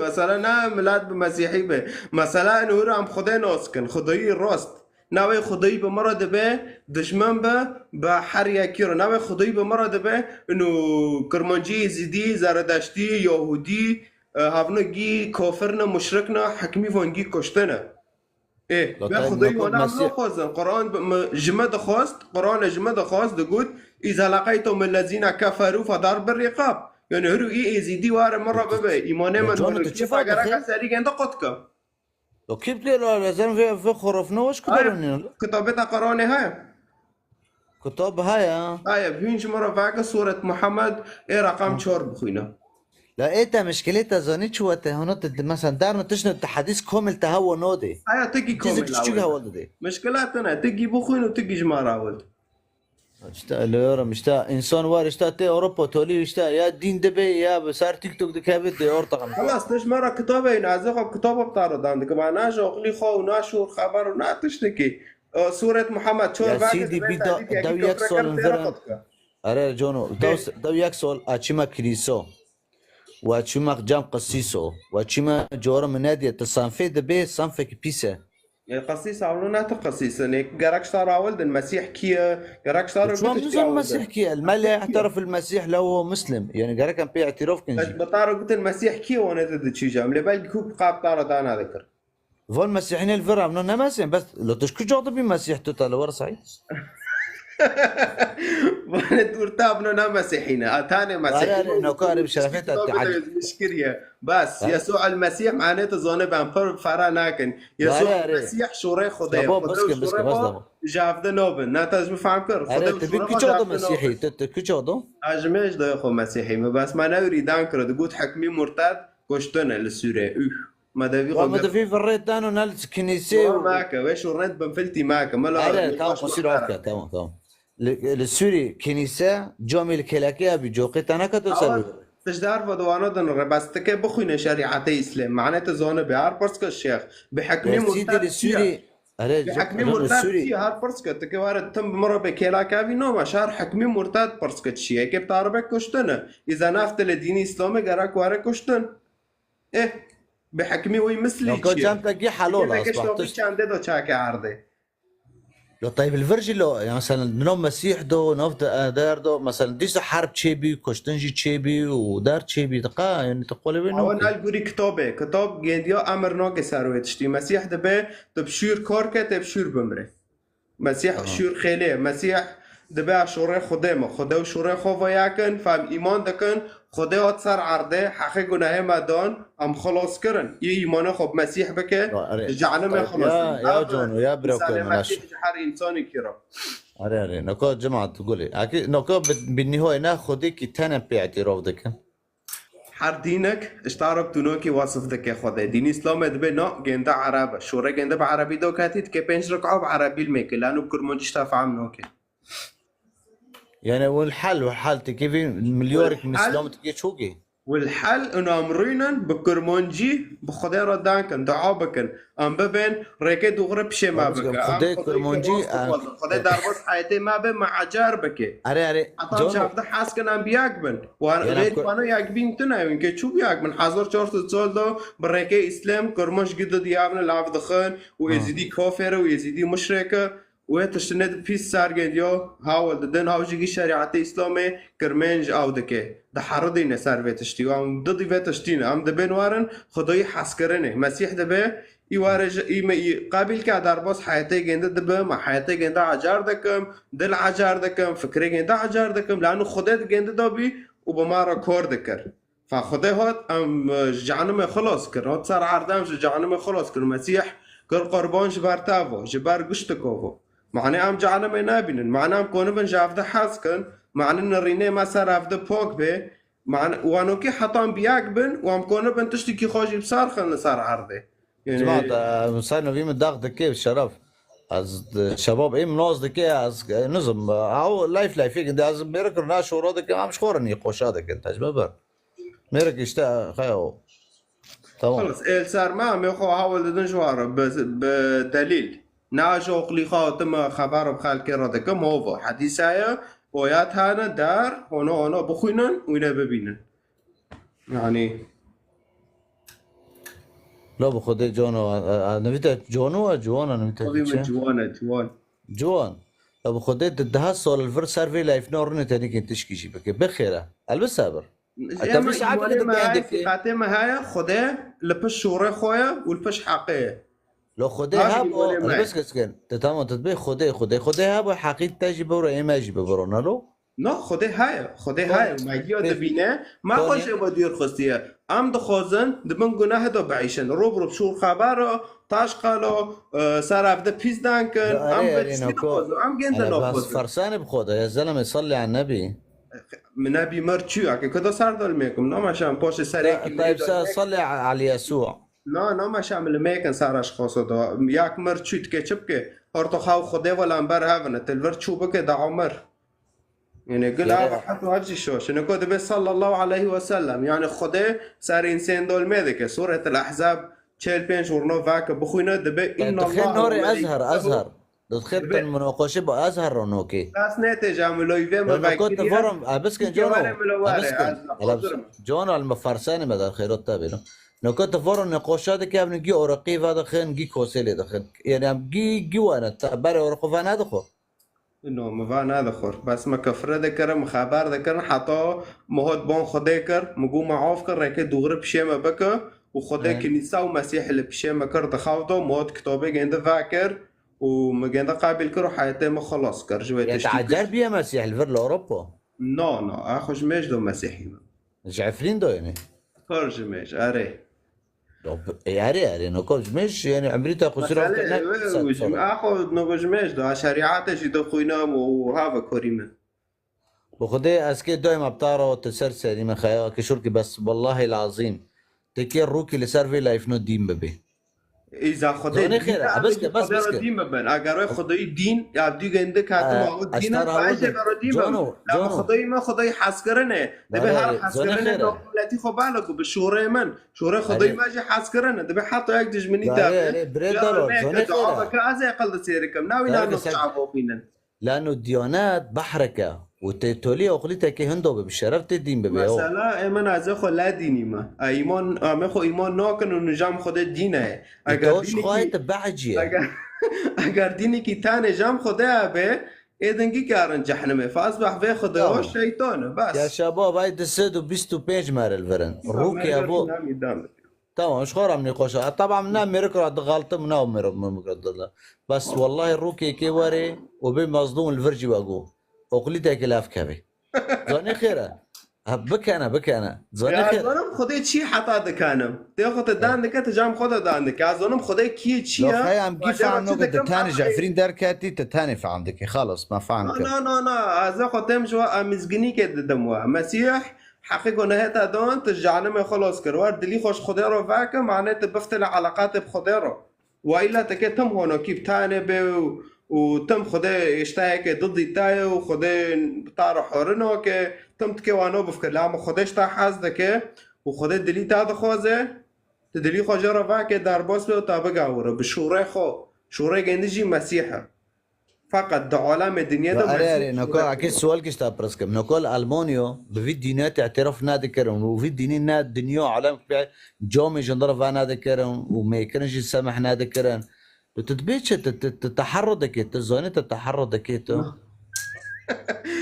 Mesela ne milet bi Mesîhî be. Mesela ino hûr em Xwedê nas kin. Xwedayî rast. Navê Xwedayî bi min re dibe, dijmin be, bi her yekî re. Navê Xwedayî bi min re dibe, ino Kirmancî, Êzîdî, Zeredeştî, Yahûdî, e, hevnigî, kafir ne, muşrik ne, hekimî vangî kuştine. Ê, Lo me tay Xwedayî nako wana em Mesîh- naxwazin. Quran bi-, mi-, ji me dixwast, Quran e ji me dixwast, digot, "Îza leqeytum ellezîne keferû fedar bir riqab." Yani hûrû î êzîdî ware min re bibe. Îmanê Ya min John, tu hûrû çi kî fayda xwe gerek xe? Serî gende qut ke. O kî diyor la, lazem vê, vê xorofne hoş Aye, kitabın yanında. Kitabê te Qur'anê heye? Kitab heye. Aye, bihîn ji min re veke Suret Muhammed ê reqam çar bixwîne. La ê te mişkilê te zanî çi wete, hona te, te, mesela, derna tiştine te hadîs komil te hewa nodê. Aya, tu gî Tiştê komil küçük awil. Hewa didê. Mişkila tine, tu gî bixwîn û tu gî ji me re awil. İşte, ölüyorum işte. İnsan var işte, te Avrupa tolî işte. Ya din dibe ya bi ser TikTok dikeve de ortadan. Xelas, tu ji me re kitabê yîn, ez ê xwe kitaba bi te re dan dikim. Na ji oxlî xwe û na şûr xeber û na tiştekî. E, Sûret Muhammed çor Ya vekis sîdî bî da, dew yek sol in viran. Are, Cono, dew, dew yek sol a çima kilîso. Wa çima cam qisîso. Wa çima cora min nediye. Tu sanfê dibê, sanfekî pîs e. E, qisîs avlo ne tu qisîs in. Ê gerek ji te re awil din. Mesîh kî ye? Gerek ji te re Çima gotin min zan Mesîh kî ye? El mele ya'terif el Mesîh lehu huve muslim. Yani gerek em pê i'tiraf kin jî. Bi te re gotin Mesîh kî ye, wane tu diçî cam. Lê belkî ku bi qab te re dana dikir. Van Mesîhîne li vir em, no ne Mesîh, bes lo tu ji kuca dibî Mesîh tu te li wir sahî? Vane dûr te em, no ne Mesîhîne. A tane Mesîhîne. Are, are, no kare bi şerefê te, te mişkiriye. Bes, Yesu el Mesîh, mane tu zane ben pir fera nakin. Yesu el Mesîh şûrê Xwedê. Baba, bes kim, bes kim, bes kim. Ji hevde nabin. Ne te ji min fehm kir. Are, tu bî kuca do Mesîhî, tu, tu kuca do? Ez ji me ji dayê xwe Mesîhî me. Bes me ne wî dan kir. Digot hekmî murted kuştine li Sûrê. Üf. Me devî Wa xwe me gir. Devî virêt dan û ne li kinîsê Wa û meke, wê şûrnet bin filtî meke. Me la Are, tamam, qusîr afke, tamam, tamam. Li, li Sûrî kinîse, camî li kelekê ya bî, coqê te neke tu ser Awa, bî. Tij dar ve diwana din re, bes tike bixwîne şerîetê Îslam. Mane tu zane be, her pirs ke şêx. Bi hekmî Bersî de murtad li çi ye? Sûrî, are, Bi hekmî murtad çi ye? Her pirs ke, tike ware tim bi min re be kelak evî, no, me şer hekmî murtad pirs ke çi ye? Eke bi tarbe kuştine. Îza nafte li dînî Îslamê gerek ware kuştin. Eh, bi hekmî wî mislî Naka çi ye? Cem te gî helal Eke te as, keşta bak, vî tişt- çendê do çake erdê. Lo tayb li vir jî lo, ya mesela, nav Mesîh do, nav de-, der do, mesela, dîsa herb çêbî, kuştin jî çêbî û der çêbî, diqa, yani, tu qolê wê Awa nokê. Nal gurî kitabê. Kitab gendiya emir nake ser wê tiştî. Mesîh dibe, tu bi şûr kar ke, te bi şûr bimre. Mesîh Aha. Şûr xêlê. Mesîh dibe şûrê Xwedê me. Xwedê û şûrê xwe ve yakin, fem îman dikin. Xwedê hat ser erdê, heqê gunahê me dan, em xilas kirin. Yê îmanê xwe bi Mesîh bike, Ya, erê. Ji cehenimê xilas Ya, bin. ya Ev Cono, ya bira Îsa koyma Mesîh naş. Ji her însanekî re. Erê, erê. Noko cemaat gulê. Akî, noko bi, bi nîhoyê ne Xwedê kî tene pê îtîrof dikin. Her dînek ji te re bi tunokî wasif dike Xwedê. Dînî Îslamê dibe na gênde Ereb e. Şûre gênde bi Erebî do ketî, dike pênc rika bi Erebî lê meke. Lano bi Kurmancî ji te fehm nake. Yani, wil hal, wil hal, tikê vî milyarek Wil hal. Îslam tikê çokê. Wil hal, û namrînin bi Kurmancî bi Xwedê re dan kin, dua bikin. Em bibên rêkê dûxre pişê me Xwedê bike. Em Xwedê Kurmancî, rast em bixwazin. Xwedê derbas heyetê me be, me ecar bike. Erê, erê, Heta em Cono. Çavde hez kin em bi yek bin. Wan Yena rêd ku- wano yek bîn tune, wîn ke çû bi yek bin. Hezar çar sed sal da bi rêkê Îslam, Kurmanc gidi diyavne lav dixin û Ha. Êzîdî kafir e û Êzîdî muşrik e. Wê tiştine di pîs sergendiyo, hawil didin, haw jî gî şerîetê Îslamê kirmênc aw dike. Diheridîne ser vê tiştî. Em didî vê tiştîne. Em dibên warin Xwedayî hezkirinê. Mesîh dibe, î ware ji î me î qebîl ke derbas heyetê gêndi dibe, me heyetê gêndi ecar dikim, dil ecar dikim, fikrê gêndi ecar dikim, lano Xwedê di gêndi da bî û bi me re kor dikir. Fa Xwedê hat em, e, ji cehenimê xilas kir. Hat ser erdem ji cehenimê xilas kir. Mesîh kir qurban ji ber te vo, ji ber giştiko vo. Mane em cehenimê nebînin. Mane em konibin ji evde hez kin. Mane nirînê me ser evde pok bê. Mane wanokî heta em bi yek bin û em konibin tiştekî xwe jî bi ser xin li ser erdê. Yani Cemaat, e, Hüseyin Evi min dax dike şeref. Ez, e, şebab ê min naz dike, ez, e, nizim, e, ew layf layfê ginde ez mêrik rina şora dike, em ji xwe re nîqoşa dikin, tecme ber. Mêrik işte, xeya o. Tamam. Xelas, ê li ser me, em ê xwe hewil didin ji wan re, bi, bi delîl. Ne ji oqlî xwe hatime xeber bi xelkê re dikim, hova. Hedîse ye, oyat hene, der, hona, hona bixwînin, wîne bibînin. Yani. La bi Xwedê Cano, e, e, nivîte Cano e, Ciwan e, nivîte Xwedê çi? Min Ciwan e, Ciwan. Ciwan. La bi Xwedê di deha sal li vir ser vê layfina rûnê tenê kên tişkî jî bike. Bixêre. El bi sebir. Ema îmanê me heye, sîqetê me heye, Xwedê li pişt şûrê xwe ye û li pişt heqê ye. Lo Xwedê hebo, îmanê me. Bes kes kin. Te tamam, te dibê Xwedê, Xwedê. Xwedê hebo, heqît te jî bibiro, ê me jî bibiro, ne lo? No, Xwedê heye, Xwedê heye. Me giya dibîne, me xwe jê ve dûr xistiye. Em dixwazin di bin gunehê de biîşin. Rû bi rû bi şûr xebero, taş qalo, e, ser ev de pîs dan kin. Em erê, bi erê, tiştî noko. Dixwazin. Em gên de Hele bas naxwazin. Fersanê bi xwe de, ya zeleme, salli ala nebî. Min nebî mir çû, eke ku da ser dil mêkim, nama şam poşê serê Ta-, ki Tayyip sa-, salli ala Yesû. Na, nama şam li mêkin ser eşxaso da. Yak mir çû dike çi bike? Orto xaw Xwedê wela em ber hevine, til vir çû bike da mir. Yani gul Ya. Ava heta her jî şoş. Yani ku dibe sallallahu aleyhi ve sellem. Yani Xwedê ser însan dol mêdike. Sûretul Ahzab çel pênc wurno vake bixwîne dibe Ya, inna dixê Allah norê ve Ezher, Ezher. Dixê Dibe. Ten munaqaşe bi Ezher ronokê. Dest nete camiloy ve Ya, mi noko vekiriye. Te vorum, e, biskin Ki cano. Vere mi lo E, vere, biskin. Ez Hele hazırım. Cano, al me farsani me der xeyrot te bêno. Noko te vorum niqaşa dike, evni gî oraqî ve dixin, gî koselê dixin. Yani em gî, gî wane, te berê oraqo ve nedixo. No, mi va nedixwar. Bes me kifre dikirin, mi xeber dikirin, heta mi hot bon Xwedê kir, mi got me af kir, rêkê dûgri pişê me bike û Xwedê He. Kinîsa û Mesîh li pişê me kir di xew de, mi hot kitabê gêndi vekir û mi gêndi qebîl kir û heyetê me xilas kir ji wê Ya te tiştî. Ecer biye Mesîh li vir li Ewropa? Na, na, ez xwe ji mêj do Mesîhî me. Ji Efrîn de yani. Kar ji mêj, erê. Yok, e, erê, erê, noko ji mêj, yani emrî te qusur Mesele, ev e, sen û ji, sor. Axo, noko ji mêj do, şerîatê jî do xwîna û hava korî me. Bu Xwedê ez kê daima bi tara te ser serî me xeya, ki şur ki bes, wallahî lazîm. Te kê rûkî li ser vê layfno dîn bibe. Îza Xwedê Zonê dîn xêre, a, ebiske, bes, Xwedê biske. Ro dîn bibin. Eger wê Xwedê dîn, ya dî gendik hatim E, awo ez dîn, tar hawa bence de. Bero dîn bibin. Cano, Lama Cano. Xwedê me, Xwedê hezkirin e. Dibe Bare, her zonê hezkirin e, xêre. Nokletî xwe balo ku bi şûrê min. Şûrê Xwedê Bare. Me jî hezkirin e. Dibe heta yek dijminî Bare, de. Bre, dalo, zonê xêre. Abi ke ez aqil de sêrikim. Nawî Bare, nano sen çavo bînin. Lano diyanet behreke û tê tolî oxlîtekê hindo be, bi şeref tê dîn bibe, o. Mesela, ê min ez ê xwe le dînî me. E, îman, em ê xwe îman nakin û nijam Xwedê dîn e. Eger Doş dînekî, xwayê te behecî ye. Eger, eger dînekî tenê jam Xwedê be, ê dingî karin cehnimê. Faz behvê Xwedê, Tamam. O şeytan e, bes. Ya şaba bay du sed û bîst û pênc meril verin. Rûkê bo. Tamam, ji xwe re em nîqoşa. E, tebam ne mêrik re dixaltim, ne mêrik, mêrik re dixaltim. Bes wellahî rûkê kê werê û bê mezlûm li vir jî we go. Oqlî tekê lef kevê. Zanî xêr e. Ha, bikene, bikene. Zanî Ya, xêr e. Zanim Xwedê çi heta dikanim. Tê xwe te dan dike, te cam xwe de dan dike. Ez zanim Xwedê kî ye, çi ye. Lafaya em gî Bacara fehm çi noke, te dikim, tenê ji Efrîn derketî, te tenê fehm dike. Xalas, me fehm Na, kir. na, na, na. Ez xwe tem ji we, em mizginîkê didim we. Mesîh Heqê gunehê te dan, tu ji cehenimê xelas kir. Wer dilî xwe ji Xwedê re veke, mane tu bifte li eleqatê bi Xwedê re. Wa îla te ke tim honokî bi tenê be û, û tim Xwedê îşteheke didî te ye û Xwedê bi te re hori nake, tim dike wa no bifkir. Lê ama Xwedê ji te hez dike û Xwedê dilî te dixwaze, tu dilî xwe jê re veke derbas be û te bigawire. Bi şûrê xwe. Şûrê gêndî jî Mesîh e. Feqet di alemê dinyê de Ya, erê, erê, Mesîh noko, şûrê eke sual kişta pirs kim. Noko li Almanya bi vî dînê te îtiraf nedikirin û vî dînî ne dinya alem pe camê jin dir ve nedikirin û mêkirin jî semeh nedikirin. Tu, tu dibê çi? Tu, tu, tu teherro dikê, tu zanî tu teherro dikê tu.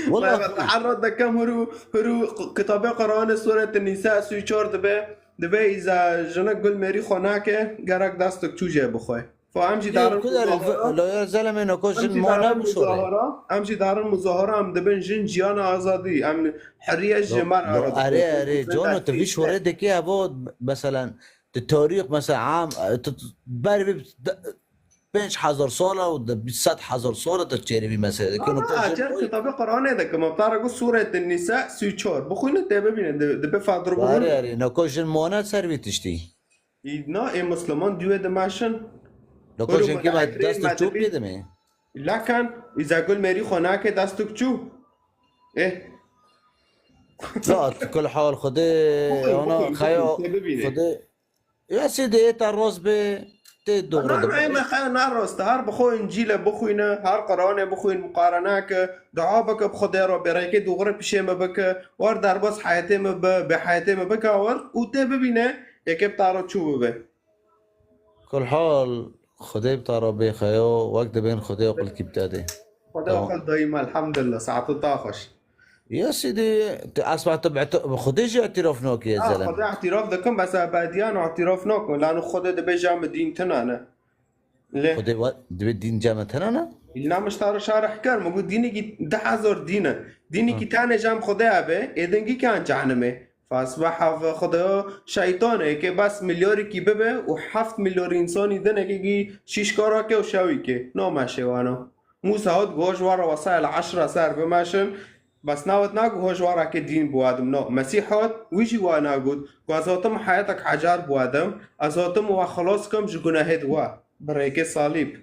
Wala Wala teherro dikim, huru, huru kitabê Qur'anê Sûret Nîsa sî û çar dibe, dibe îza jinik gul mêrî xwe nake, gerek destik çû jê bixwe. Fa em jî Yê, darin ku der muzahara. Lo ya zeleme noko Em jin jî ma darin nebişore. Muzahara. Em jî darin muzahara, em dibin jin jiyana azadî. Em hiriye ji mer Lo, ara erê, dibin. Erê, Cono, tu vî şore dikê evo, meselen, tu tarîx, mesela, am, tu, tu, ber vî de, pênc hezar sala û de sed hezar sala tu çêrê vî mesele dikê. Ama Noko jin acer kitabê Qur'anê dikim. Em tara ku Sûret Nîsa sî û çar. Bixwîne tê bibîne, di, dibe fadro Erê, bixwîne. Erê, noko jin mane ser vî tiştî. Î, na, ê Musliman dû wê dimeşin. Loko Hûrû jinkê me dest û çû pê dimê. Lakin, îza gul mêrî xwe nake dest û çû. Eh. Zat, kul hal Xwedê, Bixwîn, ona bixwîn, xeya bixwîn, tê bibîne. Xwedê. Ya sê de ê te rast bê, tê doğru Ana, de. Ê me xeya ne rast, her bi xwe Încîle bixwîne, her Qur'anê bixwîn, muqarene ke, dua bike bi Xwedê re, bê rêkê doğru pişê me bike, war derbas heyetê me be, bê heyetê me bike war, û tê bibîne, Yekê bi te re çû bibe. Kulhal, Xwedê bi te re bê xeyo, wek dibên Xwedê aqil kî bi te dê. Xwedê Tamam. aqil dayîm, elhamdulillah, saeto ta xweş. Ya sîdî, tu esma tu bi, tu bi Xwedê jî îtiraf nakî, Ha, zelem. Xwedê îtiraf dikim, bes ebediyan îtiraf nakim. Lano Xwedê dibê ja min dîn tune ne. Lê Xwedê wa-, dibê dîn ja min tune ne? Îlna min ji te re şerh kir, min got dînekî du hezar dîn e. Dînekî Ha. tenê ja min Xwedê hebe, ê dingî kan cehenimê. Fasbeha ve Xwedaya şeytanê ke bes milyarîkî bibe û heft milyar însanî dinekekî şîş kara ke û şewî ke. Nameşe wano. Mûsa hat go ji we re wesayel eşre ser bimeşin. Bes newet nago ji we re ke dîn biwadim. No, Mesîh hat, wî jî wa nagot. Go ez hatim heyetek ecar biwadim. Ez hatim we xilas kim ji gunehê di we. Bi rêkê salîb.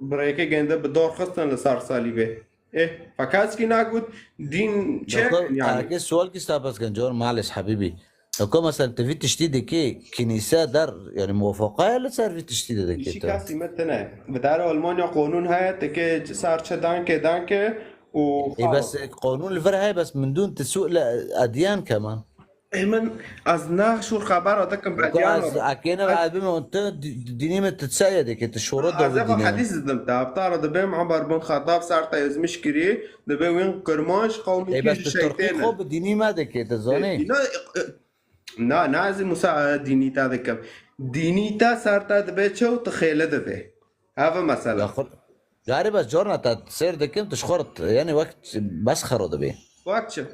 Bi rêkê gende bi dor xistin li ser salîbê. Ê, fe kesekî nagot dîn çi? Doktor, yani. Eke sual kî stapez kin, cor males hebîbî. Eko mesela tu vî tiştî dikê, kînîse der, yani muwafaqaya li ser vî tiştî de dikê. Îşî tu. Kesî me tine. Bi dara Almanya qonûn heye, tu ke ser çi danke, danke û Ê, xalas. Bes qonûn li vir heye, bes min dûn tu su'le edyan keman. Ê min, ez ne şûr xebera dikim. Weke edyan ez, ora. Ekêne ez bime tu di-, di-, dinî me tu çaye dikê, tu şora Ha, dovî ez eva dinî me. Hedîs didim te. Heptara dibêm Umar bin Xettab ser te ezmiş kirî, dibe wîn Kirmanc qewmî Ê, bes tu Tirkî şeytên xwe in. Bi dinî me dikê, tu zanî? Ê, na, ê, na, na ez Musa, e, dînî te dikim. Dînî te ser te dibe çew, tu xêli dibe. Heve mesela. Ya xwe, carê bes carna te sêr dikim, tu ji xwe re, yani wek bes xero dibe. Wek çi?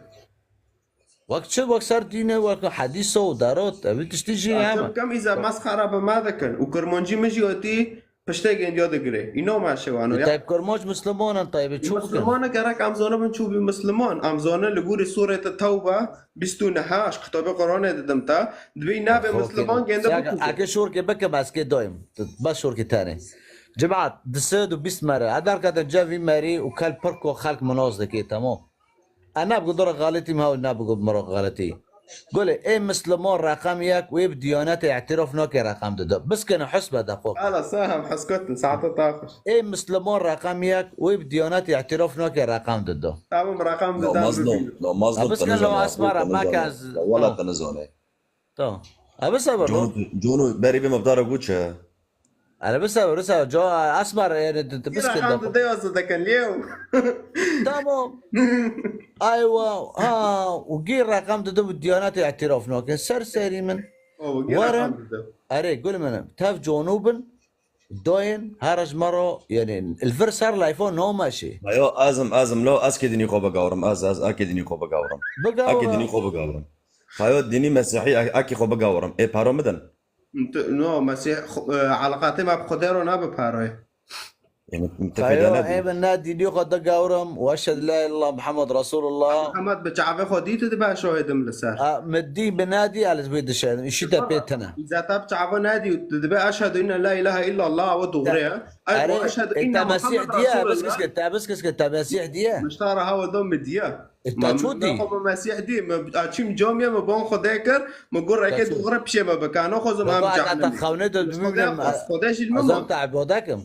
Wek çi? Wek ser dîne, wek hedîsa û derot, evî tiştî jî heme. Çimkim îza mesxera bi me dikin û Kirmancî min jî wetî piştê gêndiya digire. Îno me şewano ya. Tayyip Kirmanc Misliman in, Tayyip çû bikin. Misliman e, gerek em zanibin çû bî Misliman. Em zanin li gorî Sûrete Tewbe bîst û neh, ji kitabê Quranê didim te, dibê nabê Misliman gênde bikû. Eke şorkê bikim ez kê dayim. Bes şorkê tenê. Cemaat, di sed û bîst mere. Eder kete cevî merî û kel pirko xelk minaz dikê, temam. E, ne bigo dora xalitî, me hewl ne bigo miro xalitî. Gulê, ê Misliman reqem yek û ê bi Diyanetê îtiraf nake reqem dido. Biskene husbe de xwe. Hala sahem huskutin, saete ta xweş. Ê Misliman reqem yek û ê bi Diyanetê îtiraf nake reqem dido. Tamam, reqem didan. La mazlum, la mazlum. Biskene lo esmara, me ke ez. Wala te nizane. Tamam. Abi sabır. Cono, Cono, berî bê me bi te re got çi? Erebe sabır, sabır. Co, esmara, yani, tu, tu biskit da. Raqam de yazı da kan liyew. Tamam. Aywa, ha, û gî raqam de bu Diyanetê îtiraf nake. Ser serî min. O, gî raqam de. Erê, gul min. Tev Cono bin. Doyin, her ji me re, yani, li vir ser layfo name şê. Ayo, azim, azim, lo, ez kê dinî xwe bigawrim, ez, ez, a kê dinî xwe bigawrim. Bigawrim. A kê dinî xwe bigawrim. Ayo, dinî Mesîhî, a, a kê xwe bigawrim. Ê, paro midin. Tu, no, Mesîh, xu-, e, eleqatê me bi Xwedê re nabe parayê. Ê, min, min te fêda nedî. Ê, min ne dînî xwe digawrim, û eşhedü la ilahe illallah Muhammed Resulullah. Muhammed bi çavê xwe dî, tu dibe şahidê min li ser. A, min dî, min nedî, ez wê dişedim. Îşî te pê tine. Îza te bi çava nedî, tu dibe eşhedü inne la ilahe illallah, ew doğru ye. Ay, erê, o eşhedü inne Muhammed Resulullah. Te Mesîh diye, bes kiske, te bes kiske, te Mesîh diye. Miştara hawa do min diye. E, te çû dî? Xwe bi Mesîh dî, me, a, çîm camiye me bon Xwedê kir, me gur reke dûxre pişê me bikano, xozim em cahne. Baba, te xewnê de dibînim, Xwedê jî li min. Azam te îbade kim.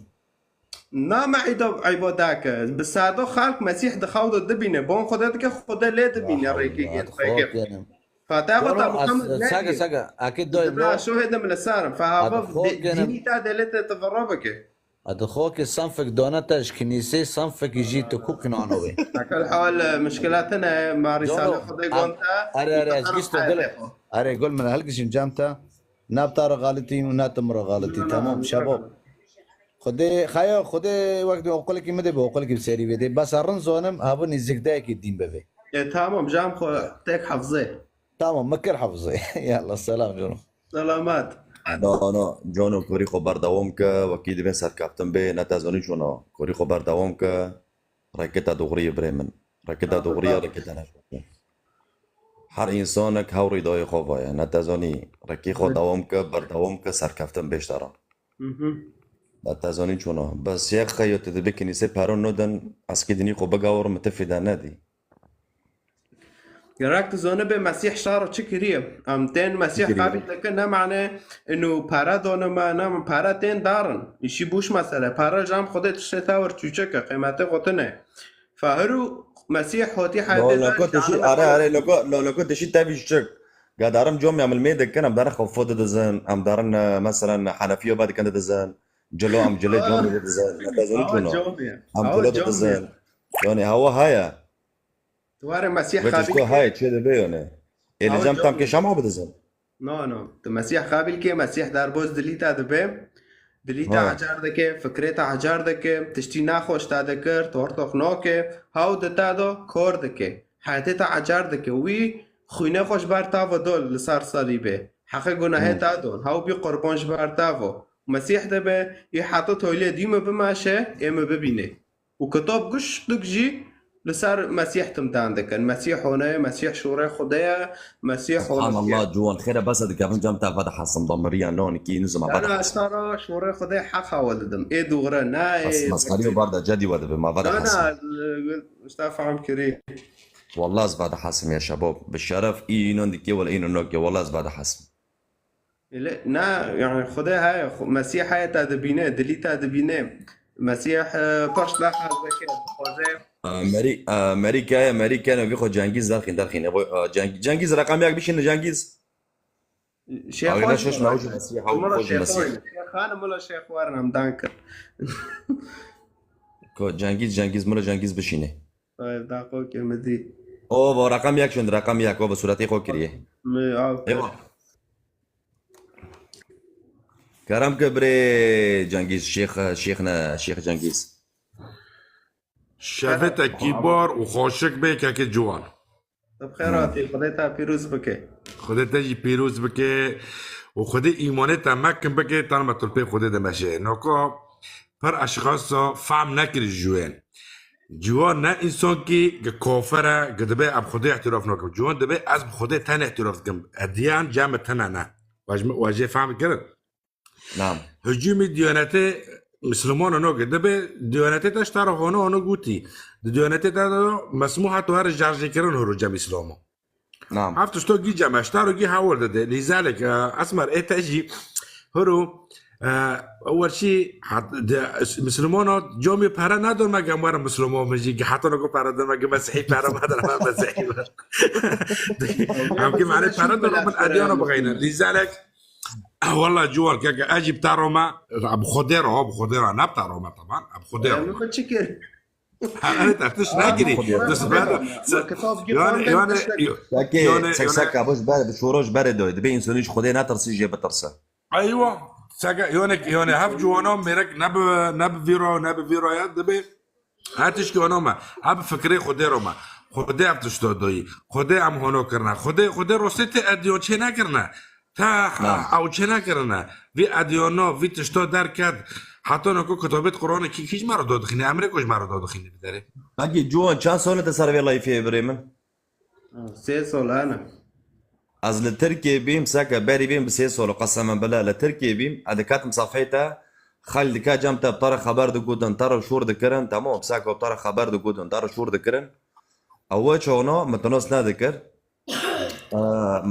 Na me îda îbade ke. Bi sado xelk Mesîh di xew de dibîne, bon Xwedê dike, Xwedê lê dibîne rêkê gên, rêkê. Fatiha xwe te Muhammed ne. Sage, sage, akê doyim lo. Şohê de min li ser. Fehava dînî te delê te tivira bike. Adi xo ke sanfek dona te ji kinîsê, sanfekî jî tu ku kinano wê. Ekel hal, e, mişkila te ne, ma rîsale Xwedê gon te. Are, are, ez gişto gul. Are, gul min, hilgişim cem te. Na bi te re xalitî û na tu min re xalitî. Tamam, şebo. Xwedê, xeya, Xwedê wek di oqulekî min de bi oqulekî bi serî vê de. Bes rind zonim, hevû nîzikdayekî dîn bivê. E, tamam, cem xwe tek hafizê. Tamam, min kir hafizê. Yallah, selam canım. Selamet. No, no, Cono, korî xwe berdewam ke, wekî divê serkeftin bê, ne te zanî Cono, korî xwe berdewam ke, reketa doğriyê birê min. Reketa doğriye, reketa ne. Her insanek hewrî dayê xwe vaye, ne te zanî, rekî xwe dewam ke, berdewam ke, serkeftin bê ji te re. Ne te zanî Cono. Bes yek xeyo te dibê kinîsê peron nodin, eskî dinî xwe bigawir, min te fêda nedî. Gerek tu zanibe Mesîh şaro çi kiriye. Em tên Mesîh qebîl dikin, ne mane inu pere dane me, ne pere tên darin. Îşî bûş mesele. Pere cem Xwedê tiştê tewir çûçek e, qîmetê xwe tine. Fehiru Mesîh hotî heyatê. Loko tişî, are, are, loko, lo-, loko tişî tevî çik. Ga darim camiye milmê dikin, em darin xwe fo didizin, em darin, e, meselen, Henefiyo be dikin didizin. Cilo, em cilê camiye didizin. Em dezin çûno. Em cilo didizin. Yani, hawa haya. Tu were Mesîh Xabil kê. Hayê, çê dibe yone. Ê, li cem tam kê şema bidizin. No, no. Tu Mesîh Xabil kê, Mesîh derbas dilî te dibe. Dilî te ecar dike, fikrê te ecar dike, tiştî nexweş te dikir, tu hortox nake, haw di te do kor dike. Heyetê te ecar dike. Wî Xwînê xwe ji ber tavo dol li ser salîbê. Heqê gunahê Hmm. te don. Hew bî qurban ji ber tavo. Mesîh dibe, ê heta toylê dî me bimeşe, ê me bibîne. Û kitab giştik jî li ser Mesîh tim dan dikin. Mesîh hone ye, Mesîh şûrê Xwedê ye, Mesîh hone ye. Subhanallah, ciwan, xêre bes e dikevin cem te vedihesim da miriya nonikî nizima. Na, na, ez te ra şûrê Xwedê heq hawa didim. Ê dûgre, na, ê Bes mesxerî û bar de cedî we dibe, ma Na, na, vedihesim. ez, ez te fehm kirî. Wallah ez vedihesim ya şebab. Bi şeref î înan dikê wele înan nokê. Wallah ez vedihesim. Ele, na, yani Xwedê heye, Xwe-, Mesîh heye te dibîne, dilî te dibîne. Mesîh, e, pişt neqez dike, dixwaze. E, Merî-, e, Merîkaya, Merîkaya, vî xwe Cengîz derxîn, derxîn. E, xwe, e, Ceng-, Cengîz reqem yek bişîne, Cengîz. Şêx Abi, xwe ne şoş jî navû Mesîh, hawî Mula xwe jî Şêx Mesîh. Xwe, Şêx Xanim Mula Şêx Xwe nam dan kir. Ko Cengîz, Cengîz, Mula Cengîz bişîne. Ay, da xwe ke mi dî. O, bo reqem yek şûn, reqem yek, o, bi sûretê xwe kiriye. Mi, aw, Eywa. Kerem ke birê Cengîz, Şêx, Şêx ne, Şêx Cengîz. Şevê te kîbar û xweşik be keke ciwan. Tu bi xêr hatî, Xwedê te pîroz bike. Xwedê te jî pîroz bike û Xwedê îmanê te mekin bike, tan me tu li pê Xwedê de meşe. Noka pir eşxasa fehm nekirî ji wên. Ciwan ne însan kî gi kafir e, gi dibe em Xwedê îtiraf nakim. Ciwan dibe ez bi Xwedê tenê îtiraf dikim. Ediyan cem tene ne. Wajê fehm kirin. Nam. Hicûmî diyanetê Mislimanan nake. Dibe diyanetê te ji te re hona hona gotî. Di diyanetê te de mesmûh heta here şarjêkirin horo cem Îslamo. Nam. Ev tişto gî cem e, ji te re gî hewil dide. Lîzalek, e, Esmer, ê te jî horo, e, werşî hat-, de, Mislimana camê pere nedon me gem were Misliman min jî. Heta nako pere don me gi Mesihî pere me dere me Mesihî me. Em ki mane pere don min ediyana bixeyne. Lîzalek, Walla ciwan keke, ez jî bi te re me, bi Xwedê re, bi Xwedê re, ne bi te re me teban, bi Xwedê re. Em xwe çi kir? Ha, evet, ez tişt nekirî. Xwedê re. Tu sibê de, Ma kitab gî yani, xwendin, yani, tiştek. yo-, Seke, yani, sek, yani, sek, bo ji ber, bi şoro ji berê doyê. Dibe însanî ji Xwedê netirse, jê bitirse. Eywa, seke, yani, yani, hev ciwana mêrek ne bi, ne bi vî re, ne bi vî re ya, dibe Her tişkî hona me. Ev fikrê Xwedê re me. Xwedê ev tişto doyî. Xwedê em hono kirine. Xwedê, Xwedê rostê tê ediyon çê nekirine. Te Na. ew çê nekirine. Vî ediyona, vî tişto derket. Heta nako kitabêt Qur'anê kî, kî ji me re dodixîne? Emrê ku ji me re dodixîne bi derê. Pekî, Ciwan, çend sal e te ser vê layfê birê min? Sê sal hene. Ez li Tirkiyê bîm, seke berî bîm bi sê sal, qesema bila li Tirkiyê bîm, ez diketim sefheyê te, xelk dike cem te, bi te re xeber digotin, te re şûr dikirin, temam, seke bi te re xeber digotin, te re şûr dikirin. Ew çaxna min te nas nedikir. Eee,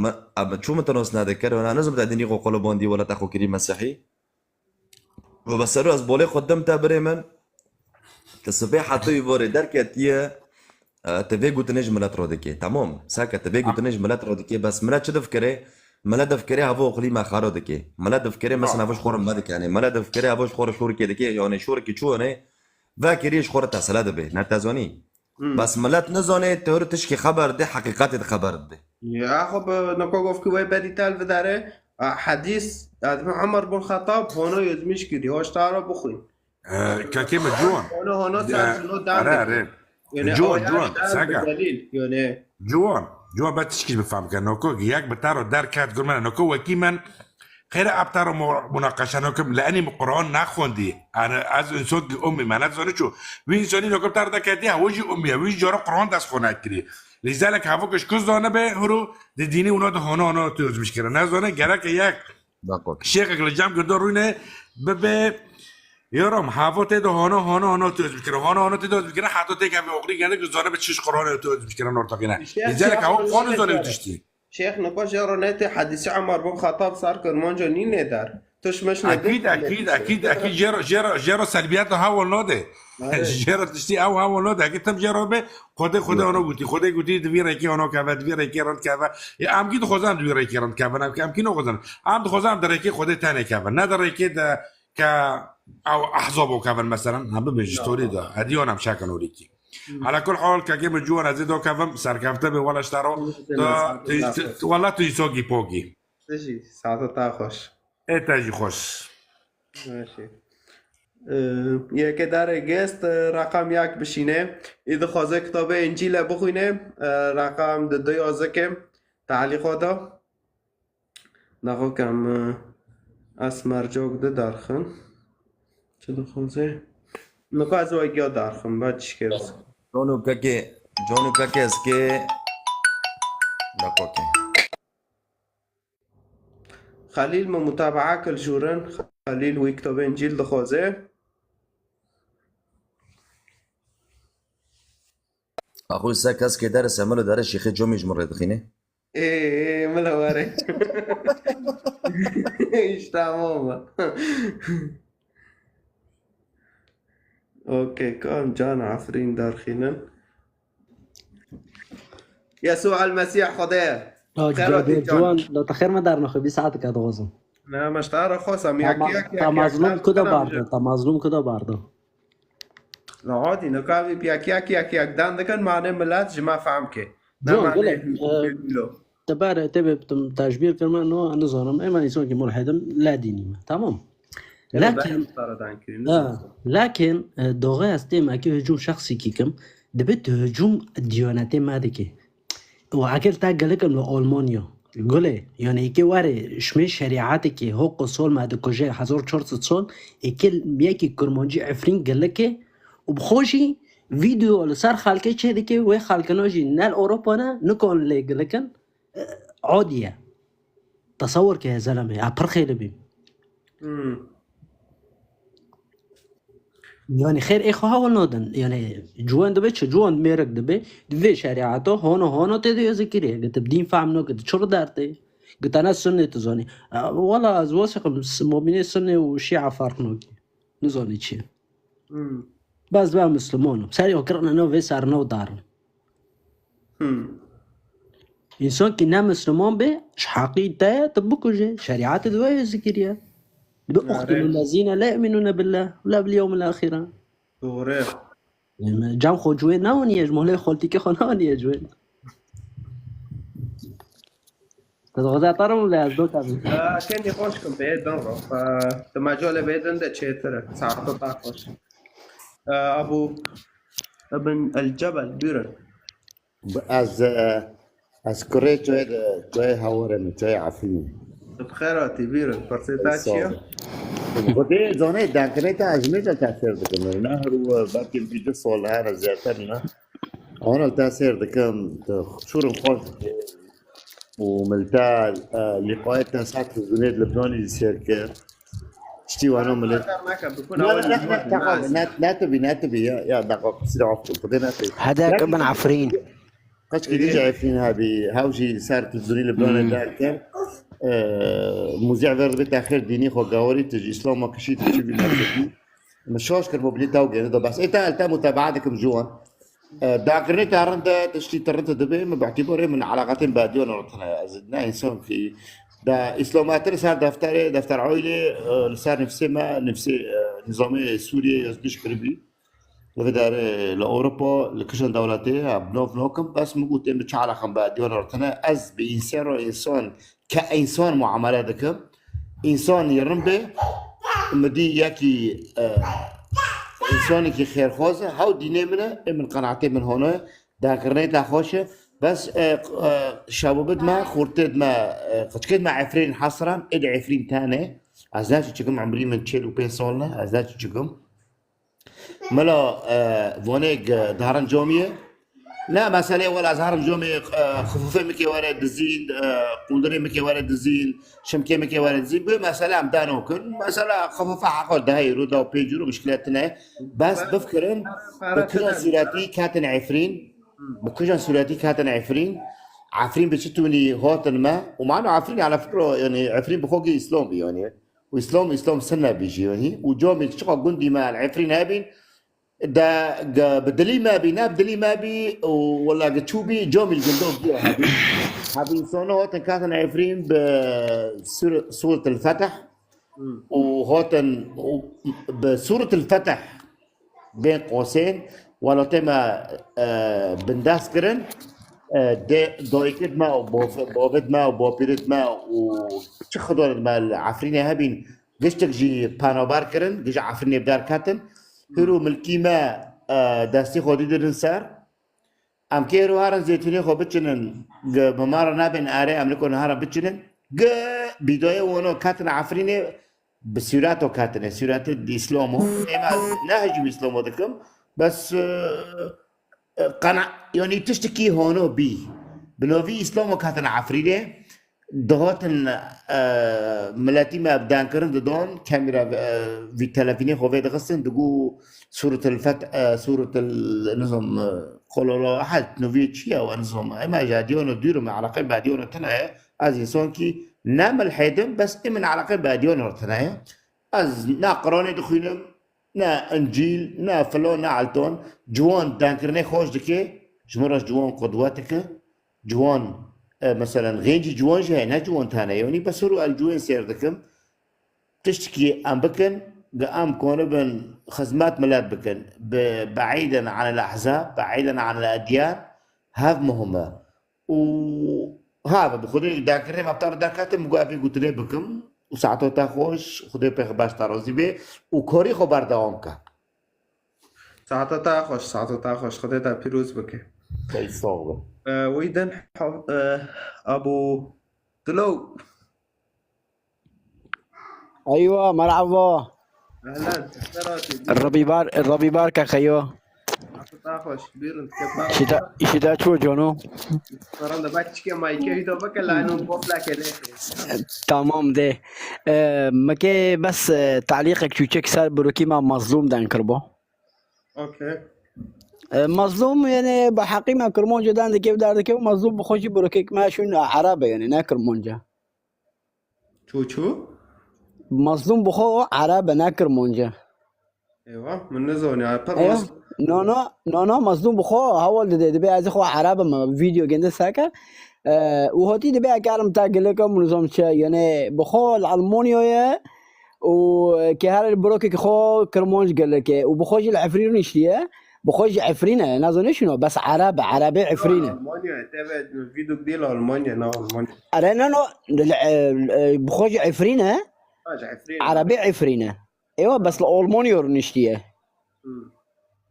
mi-, em, çû min te nas nedikir, wena nizim te dinî xwe qulibandî, wela te xwe kirî mesihî. Û be sero ez bolê xwe dim te birê min. Ti sibê heta îvarê derketiye, e, ti vê gotinê ji milet re dikê. Temam. Seke ti vê gotinê ji milet re dikê. Bes milet çi difikirê? Milet difikirê hava oxlî me xero dikê. Milet difikirê mesela hava ji xwe re me dikenê. Milet difikirê hava ji xwe re şorikê dikê. Yanê şorikê çû yanê vekirî ji xwe re tesele dibe. Ne te zanî? Hmm. Bes milet nizane, teori tişkî xeber dide, heqîqetê de xeber dide. Ya, xwe bi niko gov ki wey berî tel videre, a, hedîs, a, dibê Umar bin Xettab hono yozmîş kirî, hoş tara bixwîn. E, kekê min Ciwan. Hono, hono, e, ser şino dan are, dike. Are. Yani, Ciwan, o ya Ciwan, şer seka. Bi delîl, yani. Ciwan, Ciwan, be tişkî bifam ke, noko yek bi taro derket, gurmene, noko wekî min, Xêre ev taro mu-, munaqeşe nakim, li enî min Quran nexwendî. Yani ez însankî ummî me, ne zanî çû. Wî însanî nakim tar deketiye, ew jî ummî ye, wî jî cara Quran dest xwe nekirî. Lîzalek hevok ji ku zanibe, huru di dînî wina de hana hana tu yozmîş kire. Ne zane, gereke yek Dakor. şêxek li cem girdo rûne bibe, yaram, havo tê de hana hana hana tu yozmîş kire. Hana hana tu yozmîş kire, heta tê keve oxirî gelek zanibe çi ji Quranê tu yozmîş kire ortaqîne. Lîzalek hevok Quran zanibe tiştî. Şêx, niko jê re netê hedîsê Umar bin Xettab ser Kirmanca nînê der. Tişt mişne Ekîd, ekîd, ekîd, ekîd. Jê re, jê re, jê re selbiyet hewal nade. Jê re tiştî ew hewal nade. Ekîd tim jê re be, Xwedê, Xwedê ana gotî. Xwedê gotî, di vî rêkê ana keve, di vî rêkê rind keve. Ê, em kî dixwazin di vî rêkê rind kevin, em kî, em kî naxwazin. Em dixwazin em di rêkê Xwedê tenê kevin. Ne di rêkê de ke ew ehzab û kevin, meselen, em bibêjin, ji torî de. Hediyan em şekin orîkî. Ala kul hal, kekê min Ciwan, ez ê do kevim, serkefte be, wela ji te re. Tu, tu, tu, wela tu îsogî pogî. Tu jî, saeta te xweş. Ê te jî xweş. Baş e. Ee, yeke dare gest, e, reqam yek bişîne. Ê dixwaze kitabê Încîle bixwîne, e, reqam di du yazike. Te'lîqa da. Daxo kem, e, ez mercok di derxin. Çi dixwaze? Nika ez wek ya derxin, ba çi kevs. Conu keke, conu keke ez ke. Daxo ke. Xelîl me mutabaa kir jûrin. Xelîl wî kitobên cîl dixwaze. Axo se kes ke dere semelo dere şîxê comî ji min rê dixîne. Ê, ê, mila were. Îşte tamam. Okey, kan can Efrîn derxînin. Yesû el Mesîh Xwedê. Xêr hatî can. Ciwan, da te xêr me dar nexwe, bîst saet dike dixwazim. Ne, me ji te re xwest, em yek yek yek. Ta mazlûm ku da bardo, ta mazlûm ku da bardo. La hadî, nika vî yek yek yek yek dan dikin, mane milet ji me fehm ke. Ciwan, gule, te ber, te be, te ji bîr kir me, no, nizanim, ê me însankî mulhid im, la dînî me, tamam. Lakin, ha, lakin, e, doxê ez têm, eke hicûm şexsî kî kim, dibe tu hicûm diyanetê me dike. Û eger te gelek em li Almanya, gule, yani eke were, şmê şerîatekê, hoqo sol me dikuje, hezar çar sed sol, eke yekî kurmancî Efrîn geleke, û bi xwe jî vîdeo li ser xelkê çê dike, wê xelkina jî ne li Ewropa ne, nikon lê gilikin, e, adî ye. Tesewir ke zelemê, ya pir xêli bî. Hmm. Yani xêr ê xwe hewl nadin. Yani ciwan dibe çi? Ciwan mêrik dibe. Di vê şerîeta hona hona tê de yezikirî. Gi tu bi dîn fehm nake, tu çi li der tê? Gi te ne sunnê tu zanî. E, wela ez wasiqim s-, mobînê sunnê û şîa ferq nake. Nizanî çi ye. Hmm. Bes be Misliman im. Serê xwe kirine nav vê ser nav darin. Hmm. Însan kî ne Misliman be, ji heqî te ye, tu bikuje. Şerîetê di we yê zikiriye. Dibe, are, uqtulû lezîne la yu'minûne billeh, la bil yewmil axîre. Doğru. Yani, cem xwe ji wê neaniye, ji molê xoltîkê xwe neaniye ji wê. Te dixwaze tarim le ez do tabi. Aa, kendi xweş kim be, dan ro. Aa, te macale be, dan de çêtir e. Saate ta xweş. Aa, Abu Ibn El Cebel, buyurun. Ez, e, ez kurê çayê de, çayê Hawarê me, çayê Efrînê. Bi xêr hatî, bîrin. Pirsê te çi ye? Xwedê zanê, dengkirê te ez mêca te fêr dikim. Ne her û belkî vî du sol here zêdetir ne. Ana te sêr dikim, tu şûrên xweş dikî. Û min te, e, lîqayê te ser televîzyonê di Libnanê jî sêr kir. Tiştî wano milê. Ne, ne, ne, ne, ne, ne tibî, ne tibî, ya, ya, deqa, sîra af kir, Xwedê ne tibî. Hedek Ibn Efrîn. Qeçkî dî jî Efrîn hebî, hew jî ser televîzyonî Libnanê derkir. E, muzî ver dibê te xêr dînî xwe gawarî, tu ji Îslama kişî, tu çi bî, ne tibî. Min şaş kir, mobilî te û gêne da bes. Ê te, te mutebaa dikim ji wan. E, dakirinê te rind e, tiştî te rind dibe, min bi îtîbarê min eleqetên bediyan re tine. Ez ne însan kî da îslamettir ser defterê, defter aîlê, e, li ser nifsê me, nifsê, e, nizamê Sûriyê ez giş kiribî. Li vê derê, li Ewropa, li kişên dewletê, e, bi nav nakim, bes min got, ê min çi eleqem bediyan re tine, ez bi însan re însan ke însan muamele dikim. Însan yê rin bê, min dî yekî, e, însanekî xêrxwaz e, hew dînê min e, ê min qenaetê min hona ye, dakirinê te xweş e. Bes, e, e, şababit me, xortêt me, e, qiçkêt me Efrîn hesran, ê di Efrîn tane. Ez ne çiçikim, emrî min çêl û pênc sal ne, ez ne çiçikim. Mela, e, vonê, e, darin camiyê. Ne, meselê wela ez herim camiyê, e, xifofê min kê were dizîn, e, qundirê min kê were dizîn, şimkê min kê were dizîn. Bi mesele em dano kin. Mesela xifofa heqa deh euro, da pênc euro, muşkilet tine. Bes bifikirin, bi kijan sûretî ketin Efrîn, bi kijan sûretî ketin Efrîn, Efrîn bi çi tûnî hatin me. Û mano Efrîn, ala fikro, yani Efrîn bi xwe kî Îslam bî, yani. Û Îslam, Îslam sine bî jî, yani. Û camî çiqa gundî me el Efrîn hebîn, de, ge, bi dilî me bî, ne bi dilî me bî, û wela ge çû bî, camî li gundok bî hebî. Hebî insana hatin ketin Efrîn bi Sur-, Sûretil Fetih. Hmm. Û hatin, û bi Sûretil Fetih bên qosên, welatê me, e, bindest kirin, e, dê, dayikêt me û bov-, bavêt me û bapîrêt me û çi xidanêt me li Efrînê hebîn, giştek jî penaber kirin, gije Efrînê bi derketin. Hîro milkî me, e, destê xwe dî dirin ser. Em kê ro harin zêtûnê xwe biçinin, gi bi me re nabên erê, em li ku niha re biçinin, gi bîdoyê wano ketin Efrînê, bi sûreto ketine, sûreti Îslomo. Êma ne hicû Îslomo dikim, bes, e, e, qena-, yanî tiştekî hono bî. Bi novî Îslomo ketine Efrînê, dihatin, e, miletî me bi dankirin didon, kemî re, e, vî telefînê xwe vê dixistin, digo Sûretil Feth, e, Sûretil, nizam, e, Qul Huwallahu Ehad, novî çi ye we nizam. Ema ji ediyano dûr im, eleqe bi ediyano tune ye. Ez însankî ne milhêd im, bes ê min eleqe bi ediyano re tune ye. Ez ne Quranê dixwînim, ne Încîl, ne filan, ne elton. Ciwan dankirinê xweş dike, ji min re ciwan qudwet dike. Ciwan, e, meselen, xêncî ciwan jî heye, ne ciwan tane ye. Yanî bes hûr û el ciwan sêr dikim. Tiştekî em bikin, gi em konibin xizmet milet bikin. Bi, بعيداً عن الأحزاب، بعيداً عن الأديان, hev muhim e. Û ha, bi Xwedê derkirinê me bi te re derketim, min got, evê gotinê bikim. Û saeta te xweş, Xwedê pêx baş te razî bê. Û korî xwe berdewam ke. Saeta te xweş, saeta te xweş. Xwedê te pîroz bike. Ey, sağ ol. E, wî din, ha-, e, Abu Dilo. Eywa, merhaba. Ehlen, ser hatî. Rabî bar, Rabî bar ke xeyo. Saeta te xweş, bîrin, kepa. Şida, şida ço cono. Soran da bak çike mayke hito bak la no bofla kele. Tamam de. E, meke bes, e, talîqek çûçek ser birokî me Mazlûm den kirbo. Okey. E, Mazlûm, yani, bi heqî me Kirmanca dan dike, dar dike, Mazlûm bi xwe jî birokek me şûn Ereb e, yani, ne Kirmanca. Çû çû? Mazlûm bi xwe Ereb e, ne Kirmanca. Eywa, min nizanî, ya, pir Eywa. Rast. No, no, no, no, Mazlûm bi xwe heval dide, dibe ez xwe Ereb im, vîdeo gende seke. E, û hatî dibe ekarim ta gilika, min nizam çi, yani, bi xwe li Almanyayê û, e, ke her birokek xwe Kirmanc gilike û bi xwe jî li Efrîn niştiye, bi xwe jî Efrîn e, nazane şino, bes Ereb e, Erebê Efrîn e. Almanya, evet, vîdeo değil Almanya, ne Almanya. Ere, no, no, li, e, e, bi xwe jî Efrîn e, Ha, ji Efrîn. Erebê Efrîn e. Ewa, bes li Almanya rûniştiye. Hmm.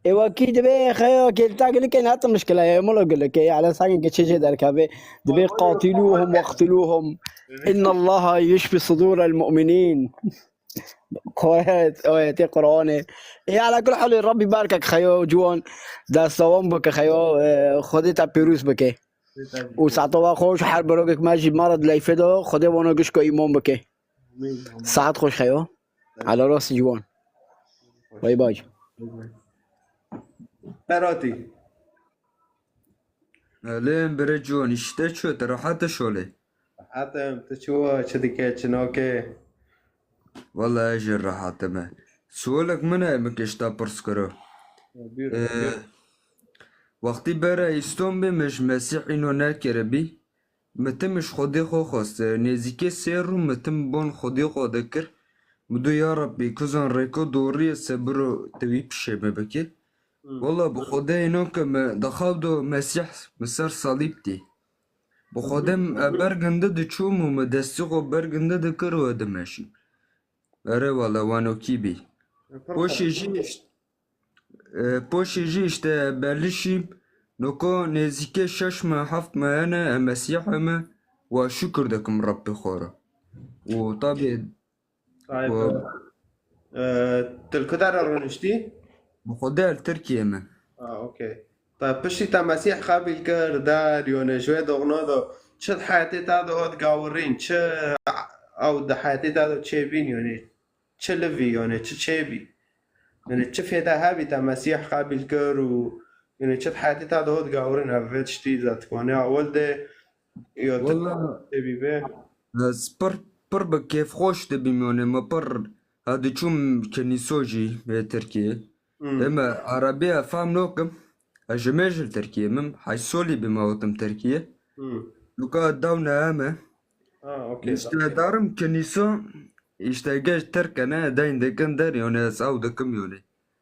Ewa kî dibe xeya kêlta gilike ne ti mişkile ye, milo gilike ye, ala sangê ke çi jê derkeve. Dibe Almanya qatiluhum waqtiluhum. Inna Allaha yashfi sudur el mu'minin. Ayet, ayetê Qur'anê. E, ala kul halê Rabbî barkek xeyo ciwan. Destawan bike xeyo, e, Xwedê te pîroz bike. Û saeta we xweş, her birokek me jî me re dileyfê de, Xwedê wana gişko îman bike. Saet xweş xeyo. Ala rastî ciwan. Bay bay. Beratî. Elê birê ciwan, îşte çi, tu rehet e şolê? Rehet im, tu çi wa, çi dike, çi nake? Wele ez jî rehet im. Sualek min heye, min kê ji te pirs kiro. Buyurun, Ee, buyurun. Wextî bere Îslam bê, min ji Mesîh îno nekiribî. Min tim ji Xwedê xwe xwest, nêzîkê sê rû min tim bon Xwedê xwe dikir. Min do, ya Rebbî, kuzan rêko dorî ye, sebiro te wî pişê min bike. Hmm. Wela bi Xwedê îno ke min di xew de Mesîh min ser salîb tî. Bi Xwedê min, e, ber gindi diçûm û min destî xwe ber gindi dikir û dimeşî. Erê wela, wano kî bî. Poşê jî, e, poşê jî îşte belişî, noko nêzîkê şeş meh, heft meh hene, em Mesîh me, wa şukir dikim Rebbê xwe re. Û tabî Tayyip, e, tu li ku derê rûniştî? Bi Xwedê li Tirkiyê me. Ha, okey. Te piştî te Mesîh qebîl kir, der, yone ji wê doxna de çi di heyetê te de hat gawirîn, çi ew di heyetê te de çêbîn, yone çi livî, yone çi çêbî? Yone çi fêde hebî te Mesîh qebîl kir û yone çi di heyetê te de hat gawirîn, ev vê tiştî ze dikane ewil de ya tu Wela çêbî vê? Ez pir, pir bi kêfxweş dibîm, yone min pir, ha diçûm kenîso jî vê Tirkiyê. Hmm. Ê me erebî ez fehm nakim. Ez ji mêj li Tirkiyê me, heşt solî bî me hatim Tirkiyê. Hmm. Luka daw ne me. Ha, okey, Îşte tamam. Darim kenîso, îşte gej Tirk e ne, deyn dikin der, yone ez ew dikim yone.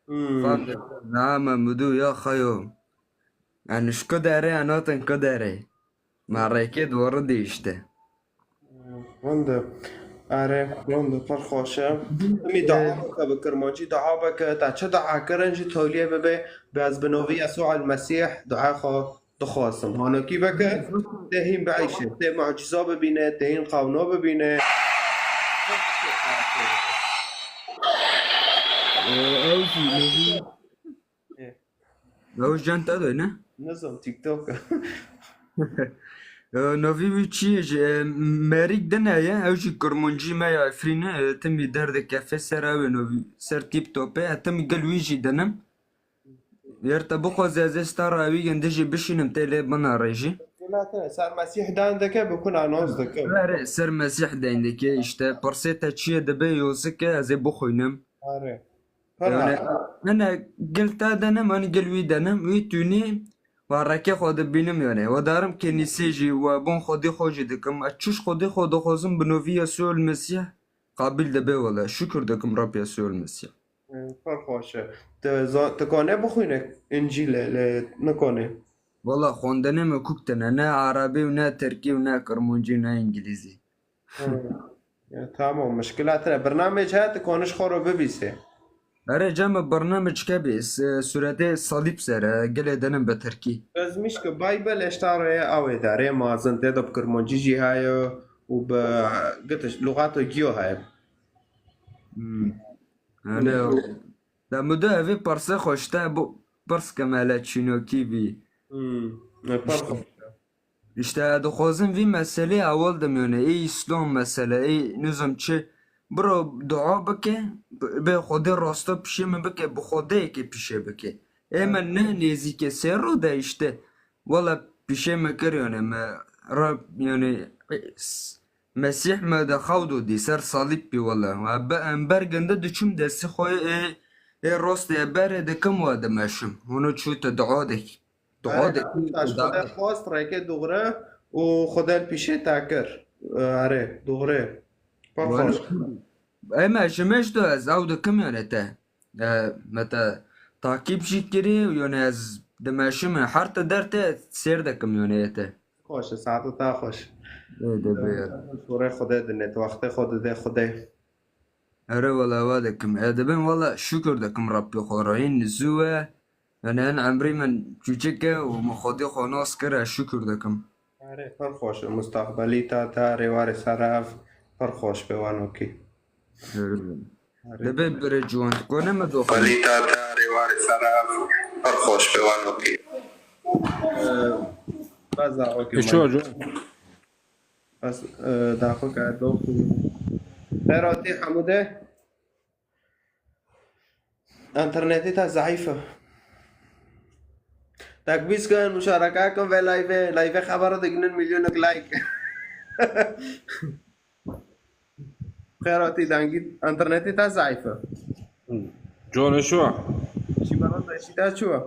Hmm. Fehm dikim, ne me midu ya xeyo. Yani ji ku derê, en hatin ku derê. Me rêkê dûr dî îşte. Rind e. Erê, rind e, pir xweş e. Timî dua bike bi kirmancî, dua bike, te çi dua kirin jî toliyê bibe, bi ez bi novî Yesû el Mesîh dua xwe Dixwazim hanokî veke, tê hîn bieyşe, tê mucîza bibîne, tê hîn qawno bibîne. Ew jî, ew jî. Ew jî cem te de ne? Nizam TikTok. E, novî wî çi ye jî? E, Merîk din heye, ew jî kurmancî me ya Efrîn e, e, timî derdikeve ser ew ê novî, ser tîp topê, e, timî gel wî jî dinim. Yer te bixwaze ez ê stara wî gindi jî bişînim tê lê bina rê jî. Ser Mesîh dan dike bikun anons dike. Erê, ser Mesîh dan dike, işte, pirsê te çi ye dibe yozike ez ê bixwînim. Erê. Pir Yani, hene gel te denim, hani gel wî denim, wî tûnî, wa rekê xwe dibînim yani. Wa darim kenîsê jî, wa bon xwedî xwe jî dikim. Ez çiş xwedî xwe dixwazim bi novî Yesû el Mesîh qabîl dibe wele. Şukir dikim Rab Yesû el Mesîh. Pir xweş e. Tu za-, tu kane bixwîne Încîlê, lê nikane? Wela xwendinê me kuk tine, ne erebî û ne tirkî û ne kirmancî û ne îngilîzî. Hı. Ya, tamam, mişkila tine. Birnamec heye, tu kaniş xwe ro bibîsê. Erê, cem birnamec kebî, s-, sûretê salîb ser e, gelê denim bi tirkî. Ez mişk Bible eşta rê awê de, rê mazin, tê de bi kirmancî jî heye û bi gitiş, lugato giyo heye. Hmm. Erê, de mudo evê pirse xweşte bu pirs kemele çînokî bî. Hmm. Ne pir xweş. İşte dixwazim vî meselê ewil dimyone, ê Îslam mesele, ê nizam çi, biro dua bike, bê Xwedê rasta pişê min bike, bi Xwedeyekê pişê bike. Ê min ne nêzîke sê ro de işte, wela pişê min kir yani, me Rab yani, s-, Mesîh me de xew do dî, ser salîb bî wela. Em ber ginde diçim destî xwe ê, ê rastê berê dikim we dimeşim. Hûno çû te dua dikî. Dua de. Taş Xuda xwest rêkê dûgre û Xuda li pîşê te kir. Erê, dûgre. Pir xweş. Ema ji me ji do ez ew dikim yone te. E, me te takîb jî kirî û yone ez dimeşim her te der te sêr dikim yone te. Xweş e, saeta te xweş. Ê, de be. Şûrê Xwedê dinê, tu wextê xwe didê Xwedê. Erê wela ewa dikim. E, dibin wela şukir dikim Rabbê xwe re. Hîn zû e. Yani hin emrî min çûçik e û min xwedî xwe nas kir, ez şukir dikim. Erê, pir xweş e. Mustaqbelî te, te rêwarê ser ev pir xweş be wanokî. Erê. Erê. Dibê birê ciwan. Kone me doxin. Mustaqbelî te, te rêwarê ser ev pir xweş be wanokî. Ee, bes daxwekî Pêşo min. Ciwan. Bes, e, daxweke dox û Beratî Hemûde. Înternetê te zeîf e. Tekbîz kin, muşareke kin vê live, live xebera diginin milyonek like. Xêratî dengî, înternetê te zeîf e. Cone şu. Şî bana da şî te çû.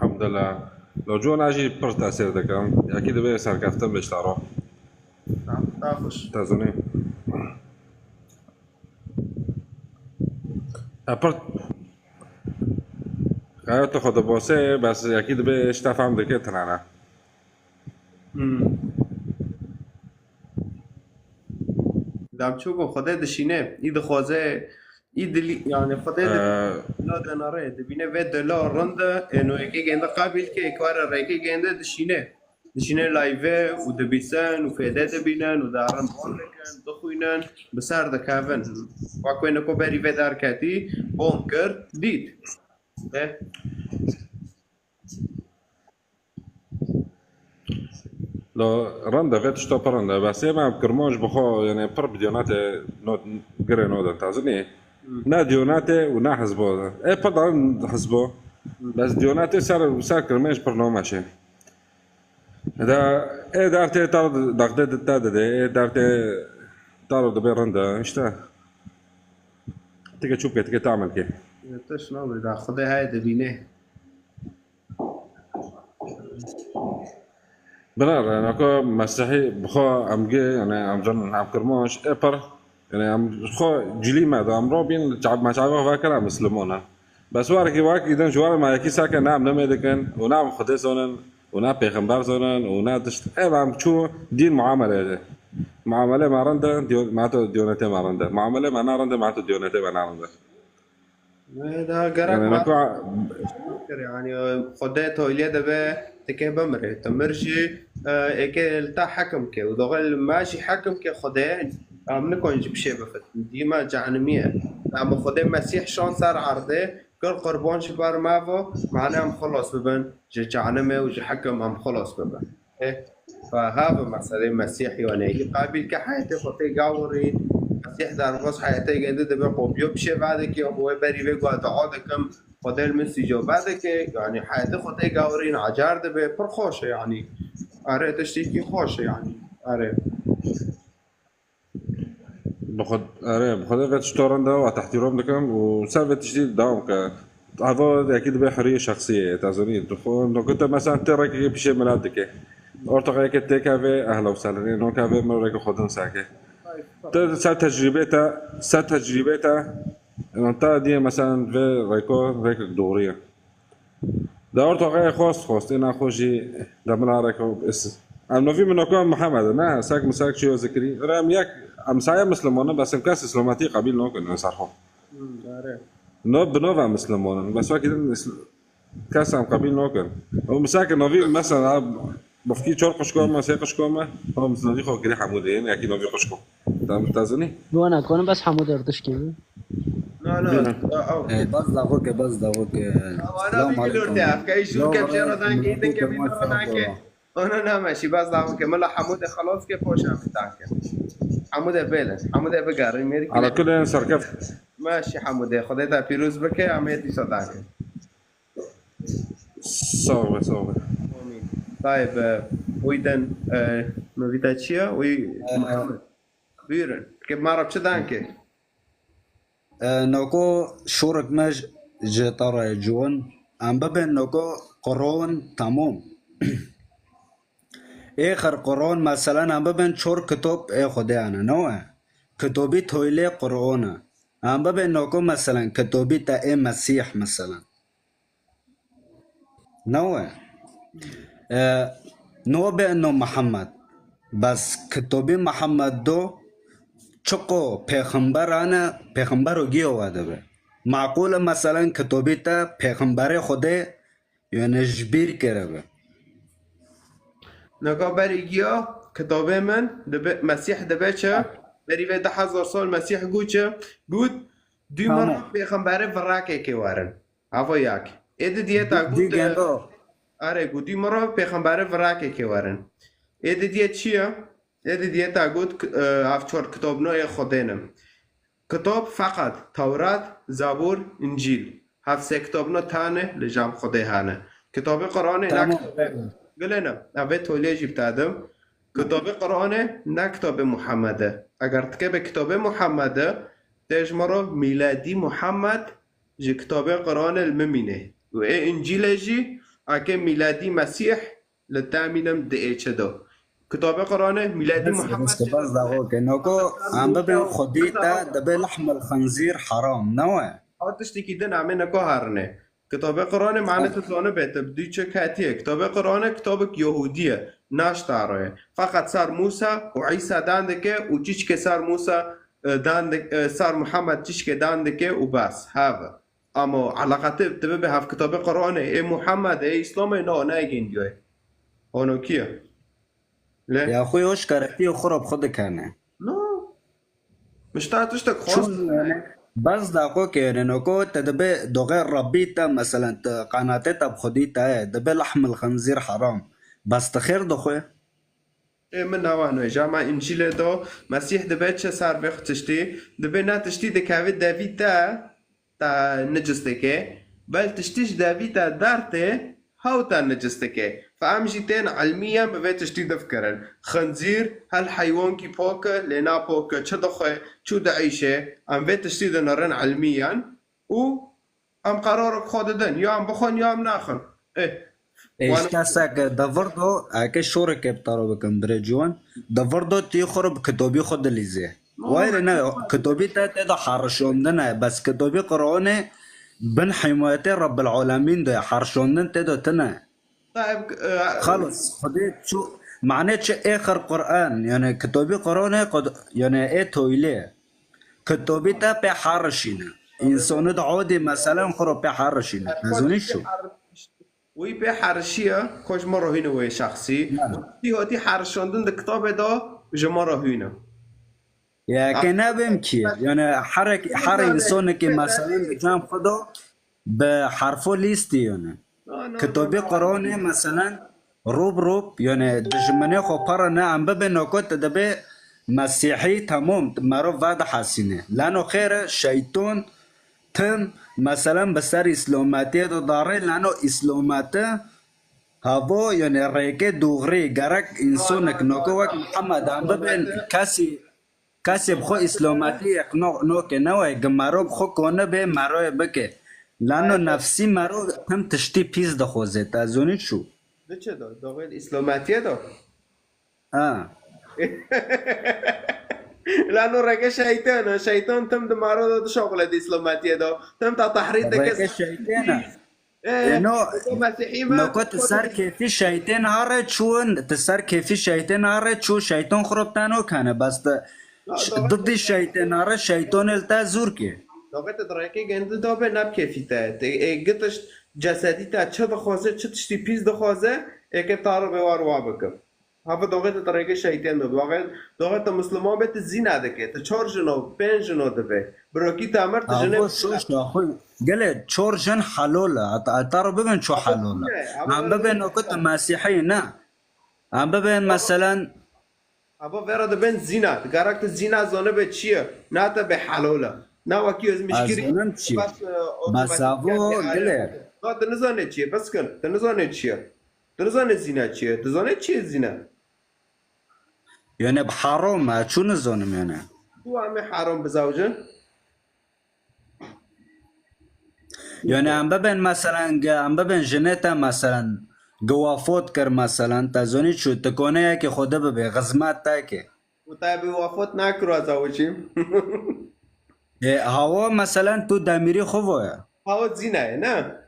Hemdela. Lo cona jî pir tesîr dikim. Yekî divê serkeftin biştaro. Tamam, daha hoş. Te zonî. E, pir xeyata xwe dibose, bes yekî divê işte fem dike tinane. Hmm. Dam çû ku Xwedê dişîne, î dixwaze, î dilî, yani Xwedê di-, Ee, la denare, dibîne vê dela rind e, êno yekê gênde qabîl ke, êk were rêkê gênde dişîne. Dişîne live û dibîsin û fêde dibînin û darin bon dikin, dixwînin, bi ser dikevin. Wek wê niko berî vê derketî, bon kir, dît. De. Lo, rind e, vê tişta pir rind e. Bes ê me kirmanc bi xwe, yani pir bi diyonetê not, girê nodin, te zinî. Hmm. Ne diyonetê û ne hizbo. Ê pir darin hizbo. Hmm. Bes diyonetê ser, ser kirmanc pir nameşe. Da, ê dertê tar dexdê te dide, ê dertê tar dibe rind e, işte. Tike çû bike, tike tamel ke. Te şuna bê, da Xwedê heye dibîne. Bina re, naka Mesihî bi xwe em gi, yani em zan, em kirmanc, ê pir, yani em xwe cilî me da, em robîn, çav, me çavê xwe vekir, em Misliman e. Bes warekî wek îdin ji were me yekî seke ne em nimê dikin û ne em Xwedê zonin û ne pêxember zonin û ne tişt. Ev em çû dîn muamele de. Muamele me rind e, diyo-, me to diyonetê me rind e. Muamele me ne rind e, me to diyonetê me ne rind e. Wê da gerek yani, me naka kir, yani, Xwedê tolye dibe, tike bimire. Tu mir jî, e, êke li te hekim ke. Û doxel me jî hekim ke Xwedê, em nikon ji pişê bifit. Dîma cehnimî ye. Em Xwedê Mesîh şan ser erdê, kir qurban ji ber me vo, mane em xilas bibin ji cehnimê û ji hekim em xilas bibin. Ê, fa ha bi meselê Mesîh, yani, î qabil ke heyetê xwe tê gawirîn, Mesîh derbas heyetê gende dibe qopiyo pişê vedike, wê berî vê got dua dikim, Xwedê li min sîco vedike, yani, heyetê xwe tê gawirîn, acar dibe, pir xweş e, yani. Are, tiştekî xweş e, yani. Are. Bi xwe, erê, bi xwe vê tişta rind e, ez tehtîram dikim û ser vê tiştî dewam ke. Eva yekî dibe huriyê şexsî ye, te zanî. Tu xwe, nokte mesela tê rêkekê pişê milet dike. Ortaxa yekê têkeve, ehla û sehlen, nokeve min rêkê xwe din seke. Te ser tecrîbê te, ser tecrîbê te, te diye mesela vê rêko, rêkek doğru ye. De ortaxê xwest xwest, ê naxwe jî de min areke is. Em novî min noko Mihemed, ne, sek min sek çiyo zikirî. Re em yek, em saya Misliman in, bes em kes Îslametî qebîl nakin, em ser xwe. Hmm, are. No, bi nov em Misliman in, bes wekî din Îsl-, kes em qebîl nakin. Û min sek novî, mesela, bifkî çar quşko me, sê quşko me, o min novî xwe kirî Hemûdê, yekî novî quşko. Te, te zinî? Wana konim bes Hemûdê erdişkî. Na, na, Buyurun. Ew. Ee, bas daxo ke, bas daxo ke. Wana Selam bir aleyküm. Gülür te, afka işin Yo, kepçe ora, radan ki, millet de kepçe kemon radan ki. Sağ ol. Ona ne meşi, bas daxo ke. Mala Hemûdê xelas ke, poşa mi tanke. Hemûdê bêle, Hemûdê bigarin, mêrik Ala bile. Kulên serkeft. Meşi Hemûdê, Xwedê te pîroz bike, amê dîsa tanke. Sağ ol, sağ ol. Amîn. Tayyip, e, uyden, e, novî te çi ye? Uy, Ee, Muhammed. Buyurun. Ke mara çi danke? E, noko şorek me ji, ji te re ciwan. Em bibin noko Quran tamam. Êxir Quran, meselen, em bibin çor kitap ê Xwedê ane, ne we? Kitabî toylê Quran e. Em bibin noko, meselen, kitabî te ê Mesîh, meselen. Ne we? E, no be no Muhammed. Bes kitabî Muhammed do çiqo pêxember ane, pêxembero giyo we dibe. Maqûl e, meselen, kitabî te pêxemberê Xwedê, yani, ji bîr kiribe. Neka berî giya kitabê min dibe, Mesîh dibe çi? Berî vê du hezar sal Mesîh got çi? Got, dû Tamam. Mara pêxemberê virakekê werin. Ava yak. Ê di diye ta Dî got, gendo. Are, got, dû Mara pêxemberê virakekê werin. Ê di diye çi ye? Ê di diye ta got, k-, e, ev çar kitabno ê Xwedê ne. Kitab feqet Tewrat, Zabûr, Încîl. Hev sê kitabno tane li cem Xwedê hene. Kitabê Quranê ne Tamam. kitabê. Gilê ne, ev ê tolê jî bitadim. Kitabê Quranê ne kitabê Muhammed e. Eger dikeve kitabê Muhammed e, tê ji me re mîladî Muhammed ji kitabê Quranê li min mîne. Û ê Încîlê jî eke mîladî Mesîh li te mînim di ê çi do. Kitabê Quranê mîladî Bes, Muhammed bes, jî bes do. Daxo ke. Noko, em bibin Xwedî te dibe lehmil xinzîr heram, ne we? Ha tiştekî din em ê niko herine. Kitabê Quranê mane tu zanibe, tu bi dû çi ketiye. Kitabê Quranê kitabek Yahudî ye, naştaro ye. Feqet ser Musa û Îsa dan dike û çiçke ser Musa, e, dan dik-, e, ser Muhammed çiçke dan dike û bes. Have. Ama eleqete tu bibe hev kitabê Quranê, ê Muhammed, ê Îslamê, no, ne gêndiyoye. Ono kî ye? Lê Ya xwe yo şikaretiyê xwe re bi xwe dikene. No. Mişta tiştek xwest. Çûn yani, baz da xwe ke yani noko te dibe doxê Rabbî te, meselen, te qanatê te bi xwedî te ye, dibe lehmil xinzîr heram. Bas te xêr dixwe? Ê min nawa nû, ja me Încîlê do, Mesîh dibe çi ser vê tiştî? Dibe ne tiştî dikeve devî te, te nicis dike, bel tiştî ji devî te dertê, hew te nicis dike. Fe em jî tên ilmiyen bi vê tiştî difikirin. Xinzîr, hel heywankî pok e, lê na pok e, çi dixwe, çû dieyşe, em vê tiştî dinirin ilmiyen û em qerarek xwe didin. Ya em bixwin, ya em naxwin. Ê, Ê, wan- ji kesek devirdo, eke şoreke bi te re bikim, birê ciwan, devirdo tî xwe re bi kitobî xwe dilîzê. Wayre ne, kitobî te tê de herişandin e, bes kitobî Qur'anê bin himayetê Rabbil Alemîn de ye, herişandin tê de tine. Tayyip, e, Xalis, Xwedê çû, mane çi êxir Qur'an, yani kitobî Qur'anê, qod-, yani ê toylê. Kitobî te pê herişîne. Însonî di odê meselen xwe ro pê herişîne. Ez û nîşo. Wî pê herişiye, xwe ji me re hîne wê şexsî. Tî hatî herişandin di kitabê de ji me re hîne. Ya ke nebim ki, yani her her însonekê meselen di cem xwe de bi herfo lîstî yani. Kitobê Qur'anê meselen rûb rûb, yani dijminê xwe pere ne, em bibê nokot dibe Mesîhî, tamam, merov vedihesîne. Lano xêre şeyton tim, meselen bi ser îslometiyê de darê, lano îslometi havo, yani rêkê dûxrî, gerek însonek noko wek Mihemed em bibên kesî, kesê bi xwe îslometî yek no, noke newe, gi mero bi xwe kone bê, meroyê bike. Lano nefsî mero tim tiştî pîs dixweze, te zonî çû? Di çi de? Doxê di îslometiyê de? Ha. Lano reke şeytan e. Şeytan tim di maro de dişoxile di îslometiyê de. Tim ta tehrît dike. Reke şeytan e. Eno, Mesîhî me. Noko ti ser kêfî şeytên hare çûn, ti ser kêfî şeytên hare çû, şeyton xirop te nokane, bes ti didî şeytên hare, şeyton el te zûr ki. Doxê te di rêkê gendi dobe ne bi kêfî te. Te ê gitiş cesedî te çi dixwaze, çi tiştî pîs dixwaze, ê ke ta re bê war wa bikim. Hava doxê te rêkê şeytên de. Doxê, doxê te Musliman be, te zîna dike. Te çar jino, pênc jino dibe. Birokî te mir, te jinê. Avo şoş axu. Gele çar jin halol e. Ata, ata ro bibin ço halol e. Em bibin o ku te mesîhî ne. Em bibin meselen. Hava vera dibin zîna. Digarak te zîna zone be çi ye? Na te be halol e. Na wekî ez mişkirî. Zonim çi ye? Bes avo gele. Na te nizane çi ye? Bes kin. Te nizane çi ye? Tu nizane zîna çi ye? Tu zane çi ye zîna? Yone bi harom e, çû nizonim yone. Tu em ê harom bizawicin? Yone em bibin meselen, ge em bibin jinê te meselen, ge wafot kir meselen, te zonî çû, tu koneyekê xwe de bibe, xizmet te ke. Û te bi wafot nakiro ez awicîm. E, hawa meselen tu demîrî xwe voye. Hawa zîna ye, ne?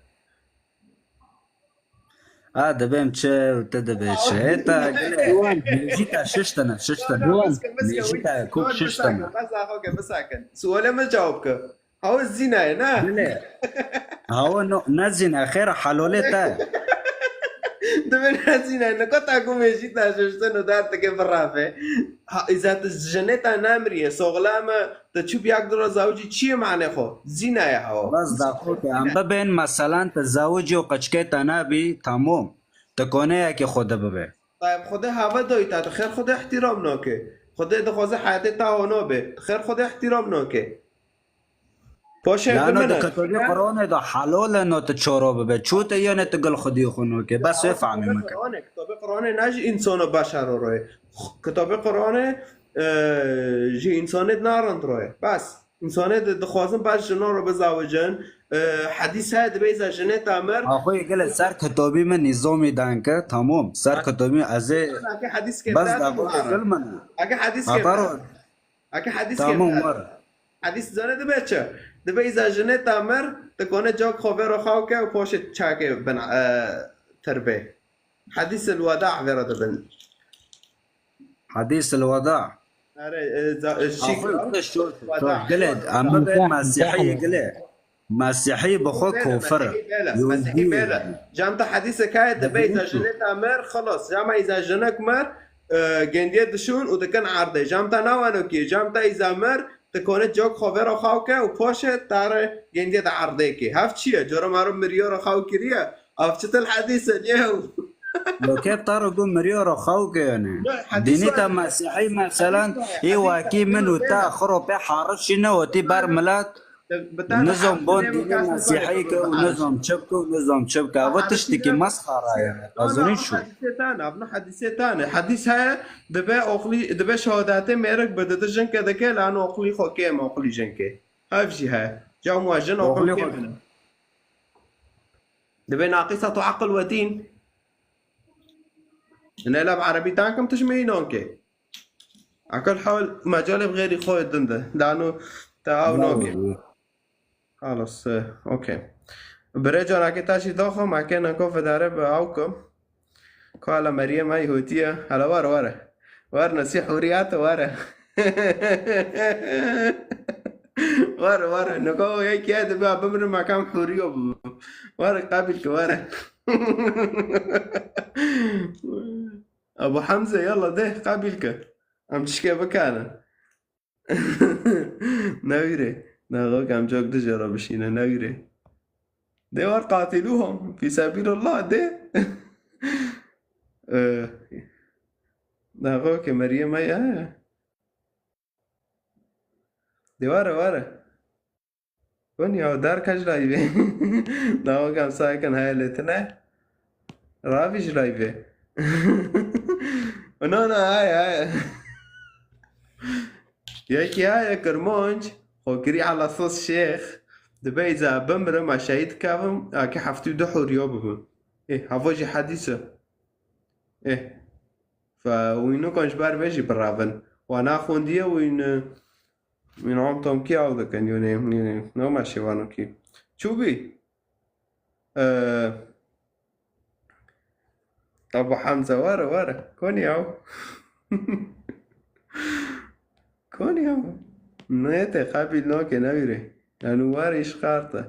A, dibêm çi û tu dibê çi. Heta gele. Mêjî te şiştine, şiştine. Mêjî te kok şiştine. Bes axo ke bisakin. Sualê min cewab ke. Hawa zîna ye, ne? Gele. Hawa no, ne zîna, xêr halolê te. Dibê ne zîna ye, ne kota ku mêjî te şiştin û der tike birafe. Ha, îza tu jinê te nemiriye, soxlame, Te çû bi yek dira zawicî çi ye mane xwe? Zîna ye hawa. Bes daxo ke em bibên meselen te zawicî û qeçkê te nebî, tamam. Te koneyekê xwe de bibe. Tayeb Xwedê hava doyî te, te xêr Xwedê ihtiram nake. Xwedê dixwaze heyatê te hona be. Te xêr Xwedê ihtiram nake. Paşê Lano bimine. Di kitabê Qur'anê de helal e no te çoro bibe. Çû te yone te gil Xwedî xwe nake. Bes wê fehmê min ke. Kitabê Qur'anê ne ji însano beşero roye. Kitabê Qur'anê e, ji însanê di narind roye. Bes. Însanê di, dixwazin bes jinan re bizawicin. E, hedîs heye dibê îza jinê te mir. Axuyê gele ser kitabî min nîzomî danke, tamam. Ser kitabî ez ê Eke hedîs kê bes daxo te gil min. Eke hedîs kê Eke hedîs kê Tamam, were. Hedîs zane dibe çi? Dibe îza jinê te mir, tu kone cak xwe vêro xew ke û poşê çakê bin, e, tirbê. Hedîs el weda vêro dibin. Hedîs el weda. Are, e, za- e, şîk- Axir te şor Weda. Gile, em bibe mesîhî gile. Mesîhî bi xwe kofir e. Mesîhî bêle. Mesîhî bêle. Cem te hedîsek heye dibe îza jinê te mir, xelas. Cem îza jinek mir, e, gendiye dişûn û dikin erdê. Cem te naweno kî, cem te îza mir, tu kone cok xwe vêro xew ke û poşê te re gendiye de erdê kê. Hev çi ye? Coro mero miriyo re xew kiriye. Ev çi til hedîs e, lêw? Lokê te re got miriyo re xew ke yani. Dînî te mesîhî meselen, ê wekî min û te xiro pê harişî ne û tî ber milet. Nizam bon dînî mesîhî ke û nizam çi bike û nizam çi bike. Ev tiştekî mesxara ye. Ez zonî çû. Hedîsê te ne, ev ne hedîsê te ne. Hedîs heye, dibe oxlî, dibe şehadetê mêrik bi didi jinke dike, lan oxlî xwe kêm, oxlî jinkê. Ev jî heye. Cam we jin oxlî kêm ne. Dibe naqîsa tu aqil we dîn. Nela bi erebî tankim tişmê înan ke. Akil hal mecalê bi xêrî xwe din de. Dano te aw nake. Xalas, e, okey. Bire carake te jî daxo, me ke nako fedare bi aw kim. Kala Meryem ay hotiye. Hala were, were. Were nesî huriyat were. Were, were. Nika o yekî ye dibe bimrim, mekam hûriyo bibim. Were, qebîl ke, were. Ebu Hemze, yalla de, qebîl ke. Em tişkê bikarin. Newîrê. Naxok em cok dijê re bişîne, newîrê. De war qatiluhum fî sebîlillah de. Eh, Naxok Meryem ya. De were, were. Kon ya, derke ji layvê. Naxok em sakin heye lê tine. Ravî ji layvê. No, no, heye, heye. Yekî heye Kirmanc, xwe kirî ala sos şêx. Dibe îza bimrim, a şehîd kevim, a ke heftî du hûriyo bibim. Ê, havo jî hedîs e. Ê. Fe wî nikan ji ber vê jî biravin. Wa naxwendiye wîn, wîn am tomkî ew dikin, yonê, yonê, ne ma şêwanokî. Çû bî? Ee, Ebu Hemze, were, were. Konî ew? Konî ew? Nê te qebîl nake, newîrê. Yani were îşqarte.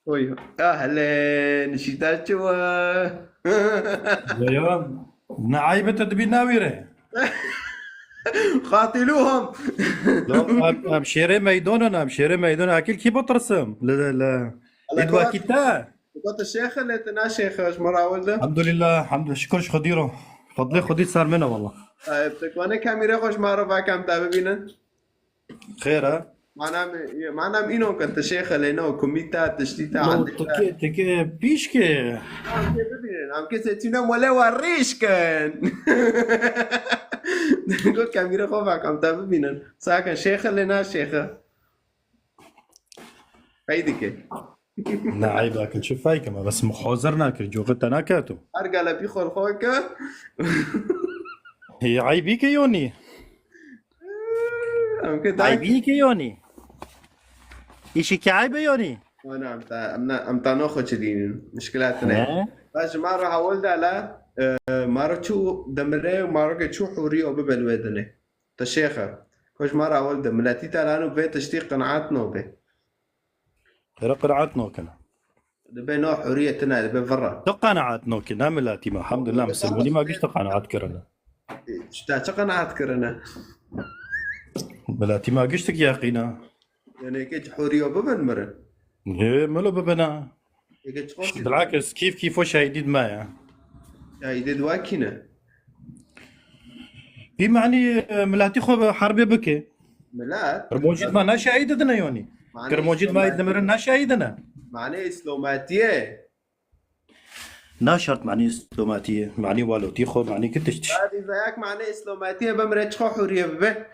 Oy. Ahlên, şîta çi wa? Ya, ya. Ne eybe te dibî newîre. Qatiluhum. Ya, em, em şêrê meydon in, em şêrê meydon in. Akil kî bitirsim? Le, le, le. Ala Ê, kewar. Wekî te. Kota şêxe lê te na şêxe, ji me re ewil de. Elhamdulillah, hamd, şikir ji Xwedî ro. Fadlê Xwedî ser min e, wallah. Ay, tu kone kamîrê xwe ji me re vekem te bibînin. Xêr e? Manam, manam îno ke tu şêxe lê ne, komîta, tiştî te. No, andî te. Tike, tike, pîşke. Em kê bibînin, em kê seçîne mole wa rîş kin. Got kamîrê xwe vekem te bibînin. Sakin şêxe lê ne şêxe. Hey dike. Ne eyb akil çi feykim, bes min xozir nakir, coxê te naketo. Her gele bî xol xwe ke. Hê eybî ke yonî. Em ke Eybî ke yonî. Îşî ke eybe yonî. Wana em ta, em na, em ta no xwe çi dînin. Mişkila tine. He? Ba ji ma re hewil de la, e, ma re çû demire, ma re ke çû hûrî o bibe li wê dinê. Te şêxe. Ko ji ma re hewil de. Miletî te lano vê tiştî qenaet no be. Tere qenaet nakine. Dibe no huriyetine, dibe virre. Tu qenaet nakine, miletî me. Elhamdulillah, misilmanî me gişt qenaet kirine. Ji te çi qenaet kirine? Miletî me giştik yeqîne. Yani ke huriyo bibin mirin? He, milo bibine. Eke çi qasî? Bilakis kîf kîfo şehîdî me ya. Şehîdê di wekî ne? Bî manî, e, miletî xwe bi herbê bike. Milet? Kirmancî dima ne şehîd dine yonî. Manî Kirmancî dima îslomatî. Dimirin ne şehîd ne. Manî îslomatiyê. Na şert manî îslomatiyê. Manî walotî xwe, manî ki tişt. Hadi zayak manî îslomatiyê bimre çi xwe huriye bibe.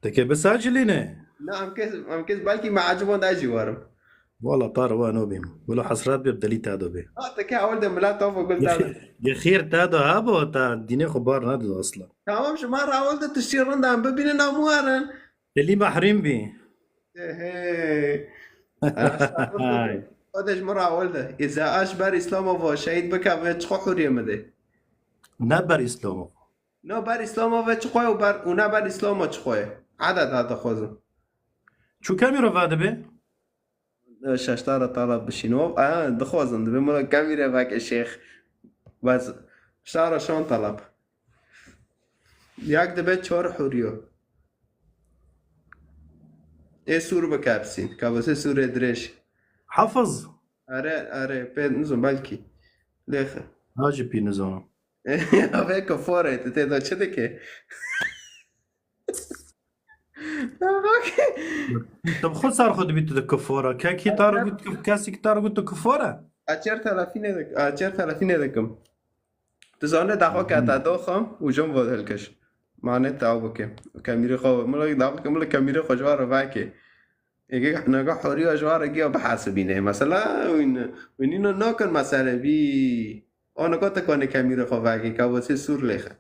Teke bi sacilî ne? Na, em kes, em kes belkî me ecibon da jî warim. Wala tar wa no bîm. Wilo hesret bê delî te do bê. Ha, teke ewil de milet tofo gul te. Ge xêr te do ha bo ta dînê xwe bar nedido asla. Tamam, ji ma re ewil de tiştî rind em bibînin em warin. Delî mehrîm bî. Ehe. Hay. O de ji min re ewil de. Îza aş ber Îslamov şehîd bike ve çi xwe huriyê min de. Ne ber Îslamov. No ber Îslamo ve çi xwe û ber, û ne ber Îslamo çi xwe ye. Edet ha dixwazin. Çû kemî re va dibe? Şeştara talab bişîn. O, a, dixwazin dibe. Mula kemî re veke şêx. Bes şara şon talab. Yak dibe çor huriyo. Ê sûr bikepsîn. Kabasê sûrê dirêj. Hafiz. Are, are. Pê nizim belkî. Lêxe. Ha jî pî nizanim. Vê kifore, tu tê de çi dike? Tu bi xwe ser xwe dibî tu di kifore. Kekî tar got, kesî ki tar got tu kifore. Açer telefînê dik-, açer telefînê dikim. Tu zane daxo ke te doxim û jom vo hilkiş. Mane te ew bike. Kemîrê xwe, mila daxo ke mila kemîrê xwe ji wa re veke. Êgê nega horiya ji wa re giya bihesibîne. Mesela, wîn, wîn nîno nakin mesele bî. O nega te kone kemîrê xwe vekî, kabosê sûr lêxe.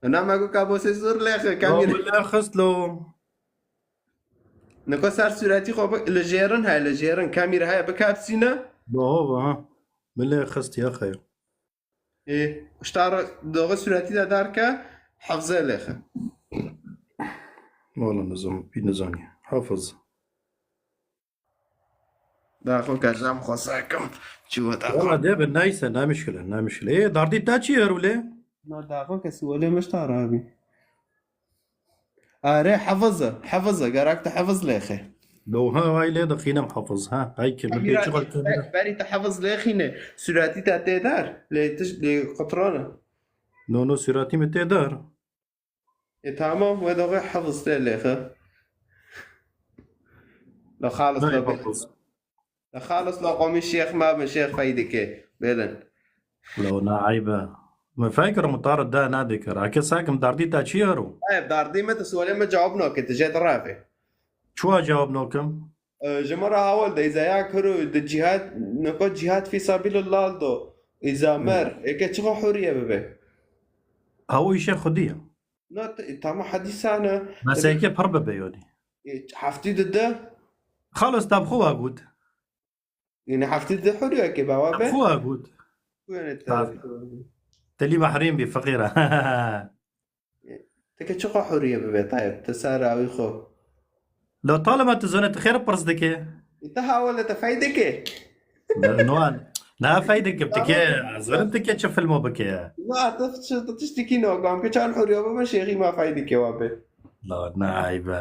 Na me got kabosê sûr lêxe, kemîrê. Lo, lê xist lo. Nega ser sûretî xwe bi-, li jêrin heye, li jêrin kemîre heye, bikepsîne. Baho, baha. Min lê xist ya xeyo. Ê, ji te re doxê sûretî de derke, hefzê lêxe. Wala nizam, pî nizanî. Hafiz. Daxo ke cem xwe sekim. Çi we daxo? Wala de bi neyse, ne mişkile, ne mişkile. Ê, dardî te çi ye rûlê? Na daxo ke sualê min ji te re bî. Are, hefiz e, hefiz e, gerek tu hefiz lêxe. Do ha, vay lê dixînim hefiz, ha. Ay ki, min Hemî pê çi ratî xwe be-, berî tu hefiz lêxîne, sûretî te tê der, lê tiş-, lê qutrane. No, no, sûretî min tê der. E, tamam, we doxê hefiz tê lêxe. La xalis Nayê la be-, hefiz. Xalis la qomî şêx me bin, şêx fey dike. Belin. Lo na eyb e. Min fekir min tar de nedikir. Eke sakim dardî te çi ye ro? Eyb, dardî me tu sualê me cewab nake, tu jê direvê. Çuwa cewab nakim? E, ji min re hawil de, îza ya kiro di cihad, niko cihad fî sabîlillah do. Îza Hı. mer, eke çi xwe huriye bibe? Ew îşe xwedî ye. Na, t-, tamam, hedîsan e. Meseyeke pir bibe yonî. E, heftî dide. Xalos te bi xwe wa got. Yine heftî dide huriyeke be wa be. Xwe got. Ku yani te Tabii. Telî mehrîm bî feqîra. Teke çi xwe huriye bibe Tayyip? Te ser awî xwe. Lo talima tu zone tu xêr pirs dike. Te hawale te fey dike. Ne, no an. Na fey dike, tike, zalim tike çi filmo bike ya. Na, te çi, te tiştekî no, gam ke çan huriye bibe, şêxî ma fey dike wa be. La, na, eybe.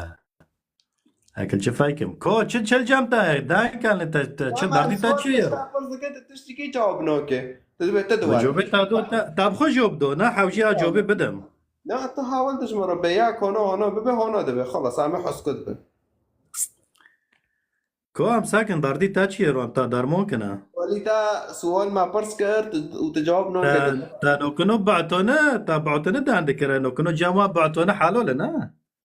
Ekil çi feykim? Ko, çi çel cem te? Dayen kalne te, te, çi Ama derdî te sual çi ye? Te pirs dike, te tiştekî cewab nake. Te dibe te Ve diwar. Cobê te do, te, te bi xwe job do, ne hewjî ya cobê bidim. Na, tu hawil dijmin re be ya kono hona bibe, hona dibe. Xelas, em ê heskut bin. Ko em sakin dardî te çi ye ro, em ta dermon kine? Walî te sual me pirs kir, tu, û tu cewab nake. Te, te nokino batone, te batone dan dikire, nokino cema batone halol e, ne?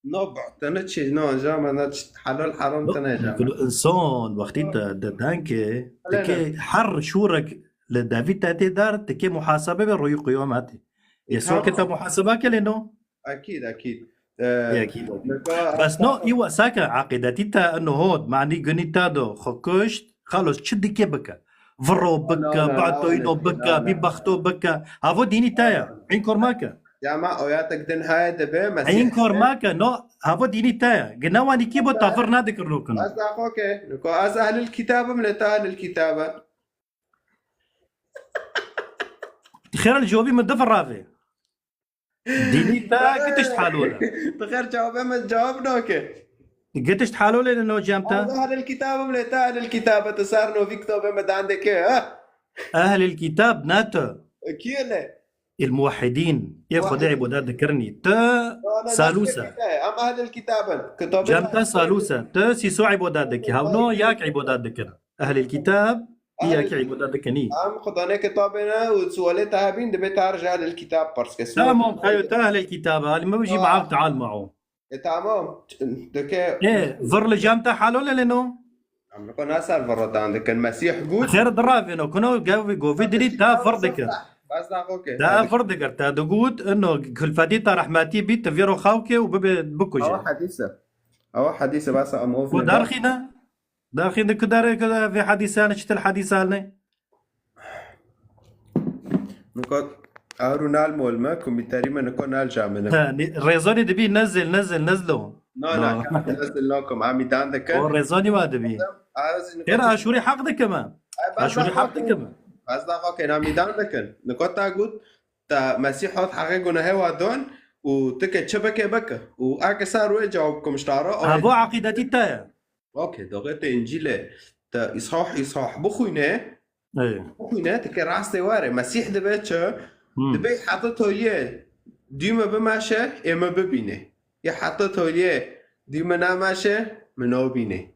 No, batone çi? No, cema ne çi? Halal haram Yok, tene cema. Nokino insan, wextî te de denke, Öyle tike mi? Her şûrek li devî te tê der, tike muhasebe be royê qiyametê. E, Yesû ke te tamam. Muhasebe ke lê no? Akîd, akîd. Ee, Ê, akîd, akîd. Bes no, î we sake, eqîdetî te, ino hot, manî gunî te do, xwe kuşt, xelos, çi dike bike. Viro bike, Na, na, na, batoyno na, bike, na, na. Bîbexto bike. Havo dînî te ye. Înkor make. Ya ma oyatek din haye dibe, Mesîh Înkor make. No, havo dînî te ye. Gine wanî kî bo te vir nadikir nokino. Ez daxo ke, niko ez ehlil kitab im, lê te ehlil kitab e. Xêr li cobî min diviravê. Dînî te gitiş halol e. Tu xêr cewabê min cewab nake. Gitiş halol e no cem te. Ez ehlil kitab im, lê te ehlil kitab e, tu ser novî kitabê me dan dike, ha? Ehlil kitab ne tu. Kî ye lê? Il muwahhidîn. Ê Xwedê îbodet dikirnî. Tu Salûs e. Em ehlil kitab in. Kitabê Cem te Salûs e. Tu sîso îbodet dikî. Hewno yak îbodet dikin. Ehlil kitab, ê yak îbodet dikinî. Em Xudanê kitabê ne û sualê te hebîn, dibê te her ji ehlil kitab pirs ke. Tamam, xeyo te ehlil kitab e. Alî me bijî maaf teal mao. E, tamam. Dike. E, vir li cem te halol e lê no? Em li xwe ne ser vir dan dikin. Mesîh got. Xêr diravêno, kuno govî, govî dilî te vir dike. Bes daxo ke. Te vir dikir, te digot, ino kulfetî te rehmetî bî, tu vîro xew ke û bibe, bikuje. Ewa hedîs e. Ewa hedîs e, bes em ov Ku neda. Derxîne? Derxîne ku derê, ku derê vê hedîsan, çitil hedîsan ne? Niko, ew rû nal mol me, komîterî me niko nal camine. Ha, ni-, rêzonî dibî nezil, nezil, nezlo. Na, na, No. Ka nezil nakim, em îdan dikin. O rêzonî wa dibî. Ez niko Êr aşûrî heq dikime. Ay, bes Aşûrî daxo heq ke. Dikime. Bes daxo ke, em îdan dikin. Niko te got, te Mesîh hat heqê gunehê wa don û tu ke çi bike, bike. Û eke ser wê cewab kum ji te re, Ha, ay. Bo eqîdetî te ye. Okey, doxê te Încîlê te îshah, îshah bixwîne, Ê. bixwîne, tike rastê were. Mesîh dibe çi? Hmm. Dibe heta toliyê dû me bimeşe, ê me bibîne. Yê heta toliyê dû me nemeşe, me nabîne.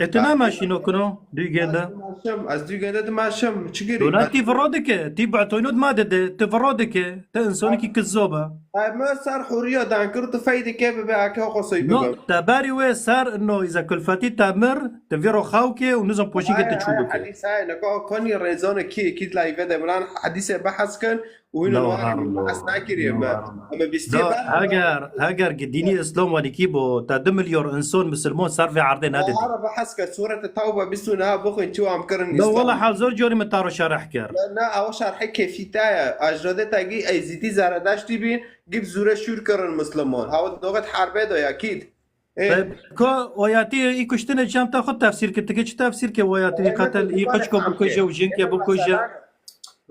Ê, tu Ha. Nemeşî nokino, dû gende? Ez dimeşim, ez dû gende dimeşim. Çi girî? Dona tî viro dike, tî batoyno dima dide, tu viro dike, tu insanekî kizob e. Ay, me ser huriya dan kir, tu fey dike bibe, eke xwe soy No, bibe. Te berî wê ser, no, îza kulfetî te mir, tu vîro xew ke û nizam poşî ke tu çû bike. Hedîs heye, neka konî rêzane kî, kî live de milan hedîsê behs kin, Û hîn No, niha harlo. Behs nakiriye No, me. Harlo. Em bîstê Do, be. Heger, heger ki dînî Îslam wenikî bo, te du milyon insan misilman ser vê erdê nedidî. Ara behs ke Sûrete Tewbe bîst û neh bixwîn çi wan kirin Do, Îslam. Wala hal zor corî min taro şerh kir. Na, na, ew şerhe kêfî te ye. Ajradê te gî Êzîdî Zeredeştî bîn, gî bi zûre şûr kirin misilman. Hawa doxet herbê do ya kîd. Ê. Tayb, ka oyatî î kuştinê cem te xwe tefsîr kir, tike çi tefsîr ke oyatî Ê, qetel î qeçko bikuje û jinkê bikuje?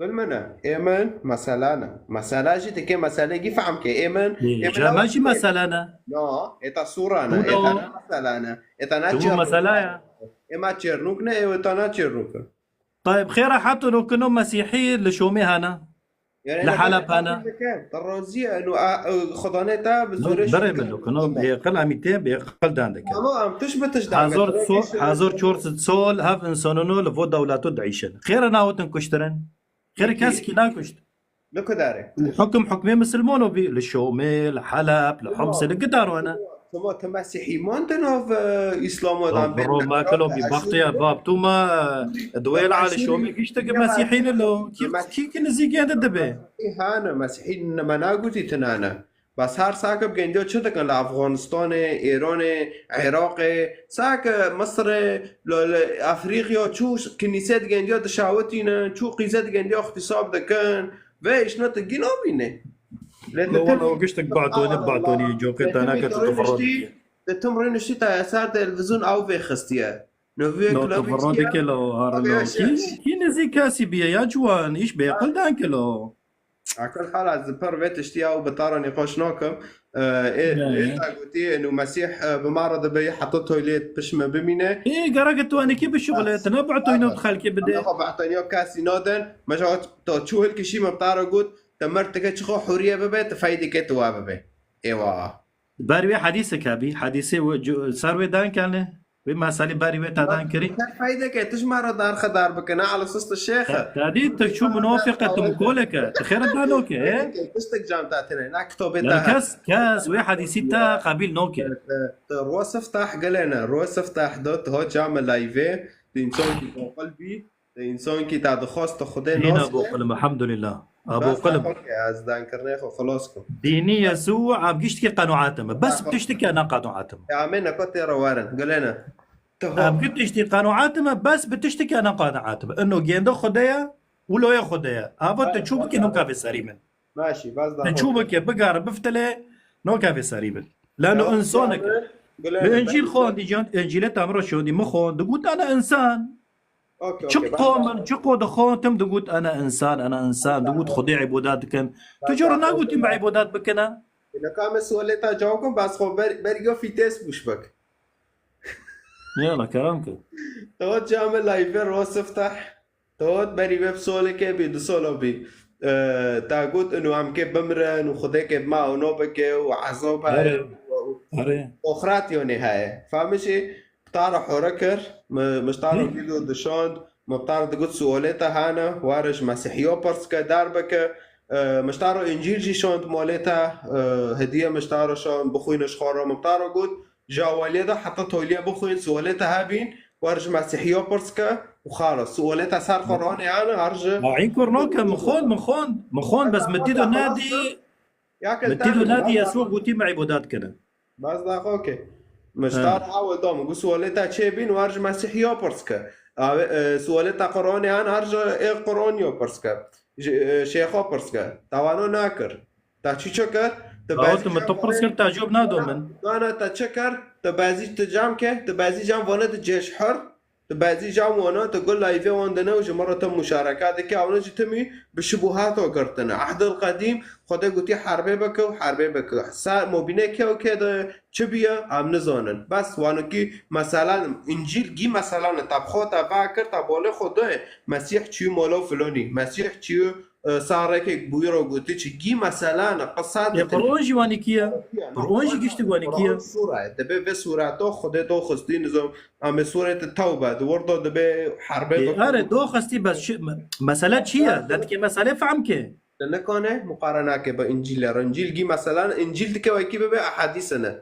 Bil min e. Ê min mesela ne. Mesela jî tike meselê gî fehm ke. Ê min, ê min Cem jî mesela ne. No, ê ta sûra ne. Ê ta ne mesela ne. Ê ta ne çêrnûk. Mesela ya. Ê ma çêrnûk ne, ê ta ne çêrnûk. Tayb, xêra heto nokino Mesîhî li Şomê hene. Li Heleb hene. Te razî ye, eno, a, e, xudanê te bi zûrê Berê şûr min dokino, bêqil em tê, bêqil dan dikin. Ama em tiş bi tiş dan Hezar dikin. Sol, hezar çar sed sol hev insanono li vo dewleto diîşin. Xêre nahotin kuştirin. Xêre kesikî nakuşt. Li ku derê? Hukum hukmê misilmano bî. Li Şomê, li Heleb, li Homsê, li gidar wana. Tuma tu Mesîhî man di nav, e, Îslama dan bê. Ro makilo bî baxtiya bab tu ma, e, duwêl ali Şomî gişte ki Mesîhî ne lo. Kî, kî, kî nizîkê de dibe? Hane, Mesîhî ne, me nagotî tinane. Bas her sake bi gendiya çi dikin li Afganistanê, Îranê, Iraqê, sake Misirê, li, li Afrîqya çû kinîse di gendiya dişawitînin, çû qîze di gendiya ixtîsab dikin. Vê îşna tu gî nabînî. Lê Lo tu wala o giştek batonî, batonî, coqê te neke tu tu firro dikî. Te tim rê niştî ta ser televîzyon ew vê xistiye. No vê No, tu firro dike lo, harilo. Kî, kî nizî kesî biye ya ciwan, îş bêqil dan ke lo. Akil hala ez pir vê tiştî ew bi tara nîqaş nakim. Ee, ê, ê ta gotî, eno Mesîh, e, bi me re dibe, heta toylê pişt me bimîne. Ê, gerek tu anekî bişuxile, tu ne betoyno xelkê bide. Em xwe behtaniya kesî nadin. Me ji to çû hilkişî me bi tara got, te mir tike çixwe hûriye bibe, tu feydeke tu wa bibe. Êwa. Ber wê hedîsek hebî, hedîsê wê cu-, ser wê dan kene. Wê meselî berî wê te dan kirî. Te feydeke, tu ji me re darxedar bike, ne ala sist şêxe. Te, te dî, tu çû munafiqe, tu mukoleke, tu xêre da noke, he? Tiştek cam te tine, ne kitobê te. Kes, kes wê hedîsî te qebîl noke. Te, te, te, ro siftah gelene, ro siftah do, tu ho cam layvê, tu însan ki boqil bî, Te însankî te dixwast tu Xwedê nas ke. Hîna boqil im, elhamdulillah. A boqil im. Ez dankirinê xwe xilas kim. Dînî Yesû, ev giştikî qenoat im. Bes bi tiştikî ne qenoat im. Ya me neka tê re werin. Gulene. Ev giştikî qenoat im, bes bi tiştikî ne qenoat im. Ino gênda Xwedê ye, wilo ye Xwedê ye. Ava tu çû bikî, no kevê serî min. Başî, baz da. Te çû bike, bigare, biftilê, no kevê serî bin. Lano insanek. Li Încîl xwendî can, Încîlê te min re şondî, min xwend, digot, "Ana insan." Çi qo min, çi qo dixwend, tim digot, "Ana insan, ana insan." Digot, "Xwedê îbadet dikin." Tu cara nagotî me îbadet bikine. Neka me sualê te cewab kin, bas xwe ber, ber yo fîtes bûş bik. Yala, kerem kir. Te came layve ro siftah. Tot berî vê bi solekê bî, du solo bî. Ee, ta got, inu em kê bimrin û Xwedê kê bi me ewno bike û ezab heye. Erê. Erê. Oxrat yonê heye. Famişî, bi ta re hore kir, mi, mi ji ta re vîdeo dişand, mi bi ta re digot, suolê te hene, were ji Mesîhiya pirs ke, der bike. Ee, mi ji ta re Încîl jî şand molê te, ee, hediye mi ji ta re şand, bixwîne ji xwe re, mi bi ta re got, Ji awaliyê de heta toliyê bixwîn, sualê te hebîn, wer ji Mesîhiya pirs ke û xalas. Sualê te ser Qur'anê hene, her ji Ma înkor nake, min xwend, min xwend, min xwend, bes min dîdo nedî, min dîdo nedî, Yesû gotî me îbadet kene. Bes daxo ke. Min ji ta re ewil da, min got sualê te çê bîn, wer ji Mesîhiya pirs ke. Awe, e, sualê te Qur'anê hene, her ji ê Qur'aniya pirs ke. Ji, e, şêxa pirs ke. Te wano nakir. Te çi çi kir? Awa tu min tu pirs kir, te cewab nado min. Na, na, te çi kir? Tu bezî tu cam ke, tu bezî cam vane tu cêşhir, tu bezî cam wana, tu gu layvê wan dine û ji min re tu muşareka dike, ewne jî timî bi şubuhato girtine. Ehdil qedîm, Xwedê gotî herbê bike û herbê bike. Sa mobîne ke û ke de çi biye, em nizanin. Bes wanokî meselan, Încîl gî meselan, te bi xwe te vekir, te bolê xwe doye. Mesîh çî mola filonî, Mesîh çî e, sarekek bûyî ro gotî çi gî mesela ne, qisa Ê, Qur'an jî wanî kî ye? Qur'an jî giştik wanî kî ye? Qur'an sûre ye. Dibê vê sûreto Xwedê do xistî nizam. Em ê sûretê Tewbe, di wir de dibê herbê Ê, bikû. Are, do xistî bes çi, me-, mesele çi ye? Detkê mesele fehm ke. Te nikane muqarene ke bi Încîlê re. Încîl gî mesela ne, Încîl dike wekî bibe ehadîse ne.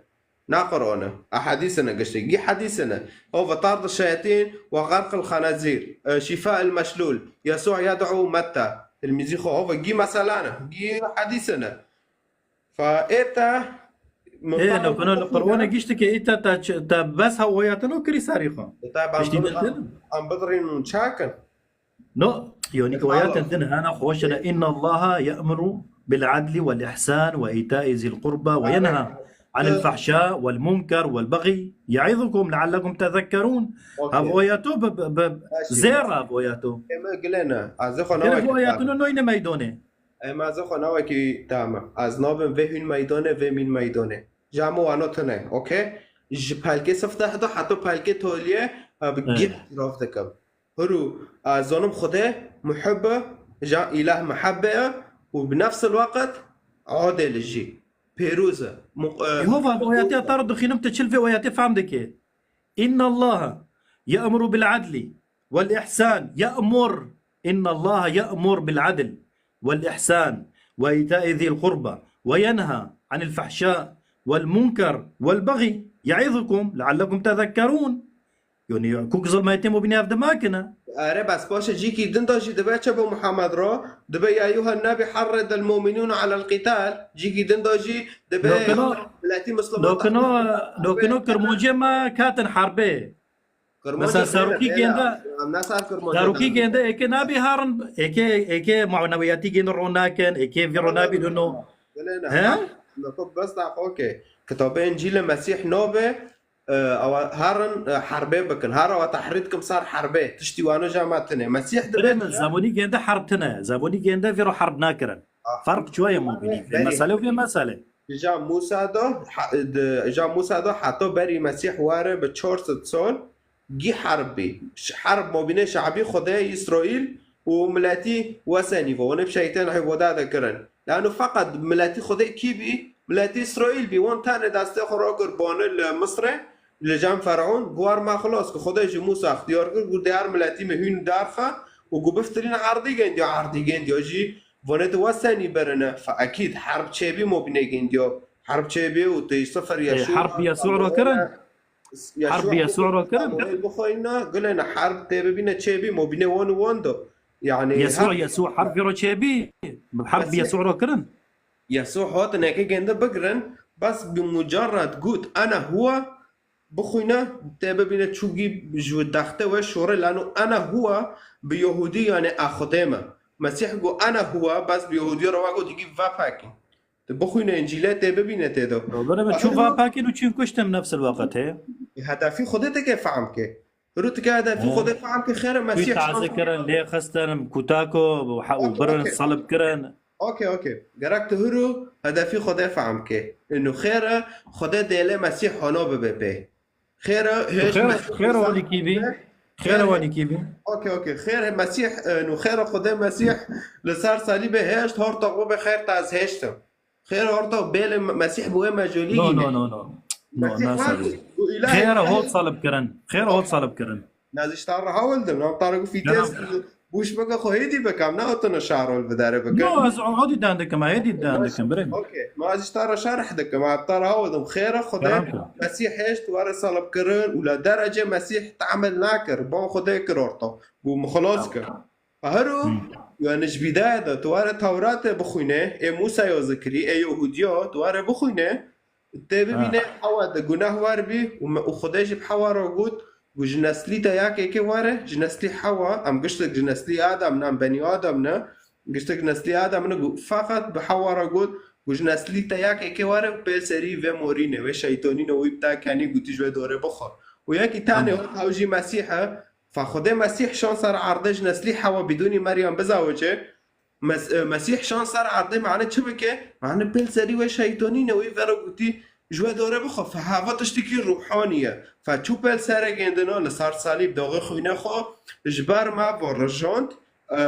Na Qur'an e. Ehadîse ne giştî. Gî hedîse ne. O ve tard şeyatîn ve garq el xenezîr. E, şifa el meşlûl. Yesû yed'u Metta. Tilmîzî xwe, ova gî meselane, gî hedîsine. Fa ê te Ê, no, no, li Qur'anê giştike îta ta ç-, ta bes ha oyatino kirî sarî xwe. Te ben Piştî bunu din din? Em bidrîn û çakin. No, yonî ki oyatên din hana xweş ne. Inna Allaha ya'muru bil adli wal ihsan ve ita'i zil qurba ve yenha anil fahşa vel munker vel bagî ya'izukum leallekum tezekkerun. Hav oyato bi, bi, bi zêr hav oyato. Eme gilene. Azı xo Yine bu oyatını noyne meydone. Em ez xwe navekî tam e. Ez nabim vê hûn meydane, vê mîn meydane. Ji hemû wano tune, okey? Ji pelkê sifdeh de heta pelkê toliyê, e, bi gî îtîraf dikim. Huru, ez zanim Xwedê muhib e, ja îlah mehebbe ye û bi nefsil weqt adil e jî. Pêroz e. Mu-, e, Yehova, oyatê te re dixînim, tu çil vê oyatê fehm dike. Inna Allaha ya'muru bil adli wal ihsan. Ya'mur. Inna Allaha ya'mur bil adl wal ihsan ve ita'i zil qurba ve yenha anil fahşa vel munker vel bagî ya'izukum leallekum tezekkerun. Yonî ku zilmetê mubînê ev dima kine. Ere bes paşe cîkî din de jî dibe çi bo Muhammed ro? Dibe ya eyyuhen nebi harridil mu'minûne alel qîtal. Cîkî din de jî dibe Dokino, miletî Misliman dokino, dokino kirmancê me katin herbê. Mesela Serokî gênde, Serokî gênde êkê nabî herin, êkê, êkê manewiyatî gênde ro nakin, êkê vî ro nabî dino. He? Bes da, okey. Kitabê Încîlê Mesîh nabe, e, ewa herin, e, herbê bikin. Her ewa tehrîd kim ser herbê. Tiştî wano ja me tine. Mesîh dibe. Birê min, zemonî gênde herb tine. Zemonî gênde vî ro herb nakirin. Ferq çi ye mubînî? Vê mesele û vê mesele. Ji Musa do, ha-, di, ji Musa do heta berî Mesîh were bi çar sed sal gî herb bî. Ş-, herb mabînê şe'bî Xwedê Îsraîl û miletî Wesenî ve. Wan bi şeytan îbade dikirin. Lano feqet miletî Xwedê kî bî? Miletî Îsraîl bî. Wan tenê destê xwe rakir bane li Misrê, li cem Fer'ûn, got, me xilas kir. Xwedê ji Musa ixtiyar kir, got, dê her miletî me hûn derxe û got, biftirîne erdî gêndiya, erdî gêndiya jî Vonê di Wesenî birine, fe ekîd herb çêbî mobînê gêndiyo. Herb çêbî û tê sifir Ê, Yesû. Herb bi Yesû ro kirin? Herb bi Yesû ro kirin? Bixweyna, gulêne herb tê bibîne çêbî mobînê wan û wan do. Yani Yesû, her Yesû herb vî ro çêbî? Herb bi Yesû ro kirin? Yesû hot neke gênde bigirin, bes bi mucerred got, "Ene huwa", bixwîne, tê bibîne çûgî ji dexte we şore, lano ene huwa bi Yehûdî, yani e Xwedê me. Mesîh got, "Ene huwa", bes bi Yehûdî re we got, digî vepekî. Tu bixwîne Încîlê tê bibîne tê de. Bere me çû vepekî û çû kuştin nefsil weqetê. Hedefî Xwedê teke fehm ke. Hiro tu ke hedefî Xwedê fehm ke, xêre Mesîh tazî kirin, lê xistin, kutako, û birin, salib kirin. Okey, okey. Gerek tu hiro hedefî Xwedê fehm ke. Ino xêre Xwedê dêlê Mesîh hano bibe pê. Xêre hêj Xêre, Mesîh xêre wanî kî bî? Xêre wanî kî bî? Okey, okey. Xêre Mesîh, ino xêre Xwedê Mesîh li ser salîbê hêşt, horta xwe be xêr te ez hêştim. Xêr orta bêlê Mesîh bi wê mecûlî No, gîne. no, no, no. No, Mesîh nasıl? Xêr hot salib kirin. Xêr hot salib kirin. Naz ji te re hewil dim. Nam te re got fîtez bûş bike xwe hêdî bike. Em neotine şarol bi derê bike. No, ez hêdî dan dikim, hêdî dan dikim, birê. Okey. Ma ez ji te re şerh dikim. Em te re hewil dim. Xêra Xwedê Mesîh hêşt were salib kirin û la derecê Mesîh te'mil nakir. Ban Xwedê kir orta. Bû mixlos kir. Hero, yani ji bîdaya de tu were Tewratê bixwîne, ê Mûsaya zikirî, ê Yehûdiya, tu were bixwîne, tê bibîne Hewa de guneh wer bî û me, û Xwedê jî bi Hewa re got, got, ji neslî te yek êkê were, ji neslî Hewa, em giştek ji neslî Adam ne, em benî Adam ne, giştek ji neslî Adam ne, got, feqet bi Hewa re got, got, ji neslî te yek êkê were û pêl serî vê morîne, vê şeytonîne wî bi te kenî, gotî ji wê dorê bixwe. Û yekî tenê hot hew jî Mesîh e, Fa Xwedê Mesîh şan ser erdê ji neslî Hewa bidûnî Meryem bizawice. Mes-, e, Mesîh şan ser erdê mane çi bike? Mane pêl serî wê şeytonîne wî vero gotî, ji wê dorê bixwe. Fa heva tiştekî ruhanî ye. Fa çû pêl serê gêndina li ser salîb daxê xwîne xwe ji ber me ve rijand, e,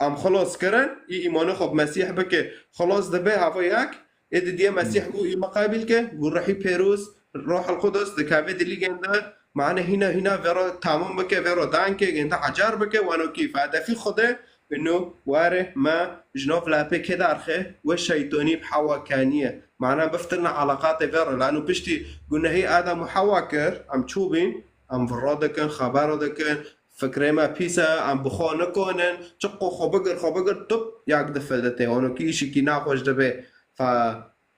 em xilas kirin. Î îmanê xwe bi Mesîh bike, xilas dibe heva yek. Ê didiye Mesîh got, î me qebîl ke, got, Ruhî Pêroz, Ruhul Qudus, dikeve dilî gênde, mane hîna hîna vero tamam bike, vero danke, gênde ecar bike, wano kî fedefî Xwedê, ino were me ji nav lepê kê derxe, wê şeytonî bi Hewa keniye. Mane biftirne eleqatê vero, lano piştî gunehî Adam û Hewa kir, em çû bîn, em viro dikin, xebero dikin, Fikrê me pîs e, em bi xwe nikonin, çiqo xwe bigir, xwe bigir, tup, yak difilitê. Wano kî îşîkî naxweş dibe. Fe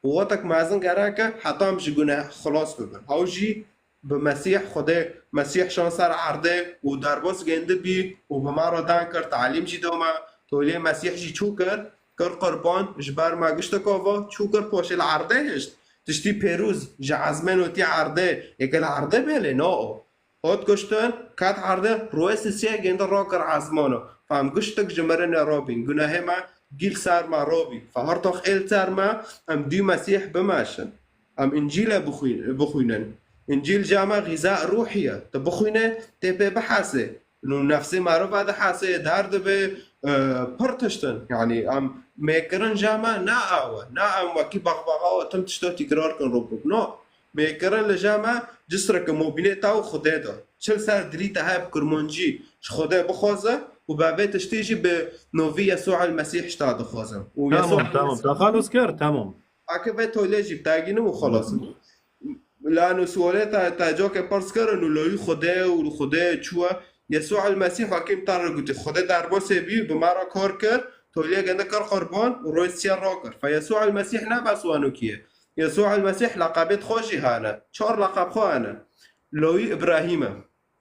quwetek mezin gereke heta em ji guneh xilas bibin. Ew jî bi Mesîh, Xwedê Mesîh şan ser erdê û derbas gêndi bî û bi me re dan kir, talîm jî da me. Tolê Mesîh jî çû kir, kir qurban ji ber me giştek ava, çû kir poşê li erdê hişt. Tiştî pêrûz ji ezmên û tî erdê, êke li erdê bêlê, na o. Hat kuştin, ket erdê, royê sisiyê gêndi rakir ezmana. Fe em giştek ji mirinê rabîn, gunehê me gîl ser me rabî. Fe her tax êl ser me, em dû Mesîh bimeşin. Em Încîlê bixwîn-, bixwînin. Încîl ji me xîza ruhî ye. Tu bixwîne, tê pê bihesê. Nû nefsê meriv vedihesê, derdibe, e, pir tiştin. Yanî em mêkirin ji me ne ew e. Ne em wekî baxbaxa û tim tişta tîkrar kin rû bû. No. Mêkirin li je me cisreke mobîlê te û Xwedê de. Çil ser dilî te heye bi kurmancî ji Xwedê bixwaze û be vê tiştî jî bi novî Yesû el Mesîh ji te dixwazim. Û Yesû Tamam, el tamam. Mesîh Te xalos kir, tamam. Ake vê tolê jî bi te gînim û xelas. Lano sualê te, te cokê pirs kirin û loyî Xwedê û li Xwedê çû ye. Yesû el Mesîh wekî min te re gotî, Xwedê derbasê bî, bi me re kar kir, tolê gende kir qurban û royê sisiyê rakir. Fe Yesû el Mesîh ne bes wanokî ye. Yesû el Mesîh leqebêt xwe jî hene. Çar leqeb xwe hene. Loyî Îbrahîm e.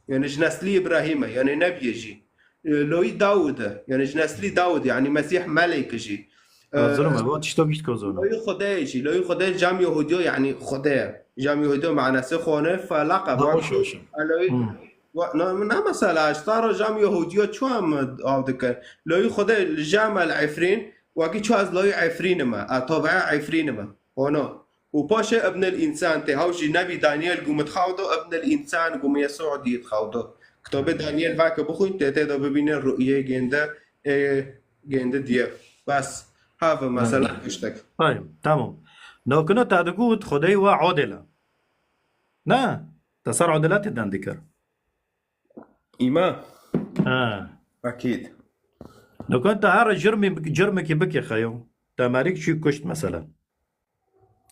Yani ji neslî Îbrahîm e. Yani nebiyê jî. E, Loyî Dawid e. Yani ji neslî Dawid, yani Mesîh melêk e jî. E, Zilm e, bu tişto gişt ko zona. Loyî Xwedê jî. Loyî Xwedê cem Yehûdiyo, yani Xwedê ye. Cem Yehûdiyo manasê xwe ne, fe leqeb. Ha, wek hoş, hoş. Loyî Hmm. Wa-, na, na mesela, ji te re cem Yehûdiya çu em av dikin? Loyî Xwedê li cem el Efrîn, wekî çu ez loyî Efrîn im, e, tabi'a Efrîn im. Ono. Û paşê Ibn el Însan tê, hew jî nebî Daniel gumit xewdo, Ibn el Însan gumiyê Suudî xewdo. Kitabê Daniel veke bixwîn, tê tê de bibîne rûyê gênde, ê gênde diye. Bes. Heve mesela Aynen. Tiştek. Aynen, tamam. Nokino te digot Xwedê we adil e. Ne? Te ser adaletê dan dikir. Îma. Ha. Ekîd. Nikan te her cirmî, cirmekî bike xeyo. Te merîk çî kuşt mesela.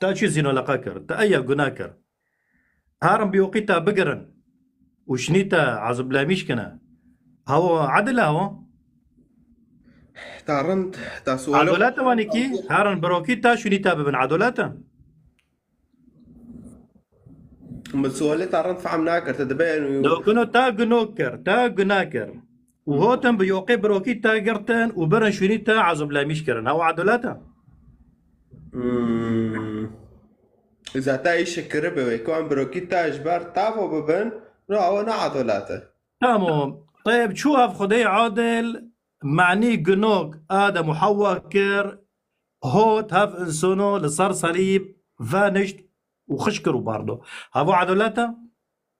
Te çî zînaleqa kir. Te eya guna kir. Herin biyoqî te bigirin. Û şinî te aziblemîş kine. Hawa adil e hawa. Ta rind, ta sualo. Adolet e wanî kî? Herin birokî te şinî te bibin. Adolet e? Min sualê te rind fehm nakir, te dibe û Dokino te gino kir, te guna kir. Û hotin bi yoqê birokî te girtin û birin şûnî te aziblemîş kirin. Ew adolet e? Hmm. Îza te îşe kiribe wê, ku em birokî te ji ber tavo bibin, no, ew ne adolet e. Tamam. Teyb, çû ev Xwedê adil, manî ginok Adem û Hewa kir, hot hev însono li ser selîb venişt û xişk kir û bardo. Havo edolet e?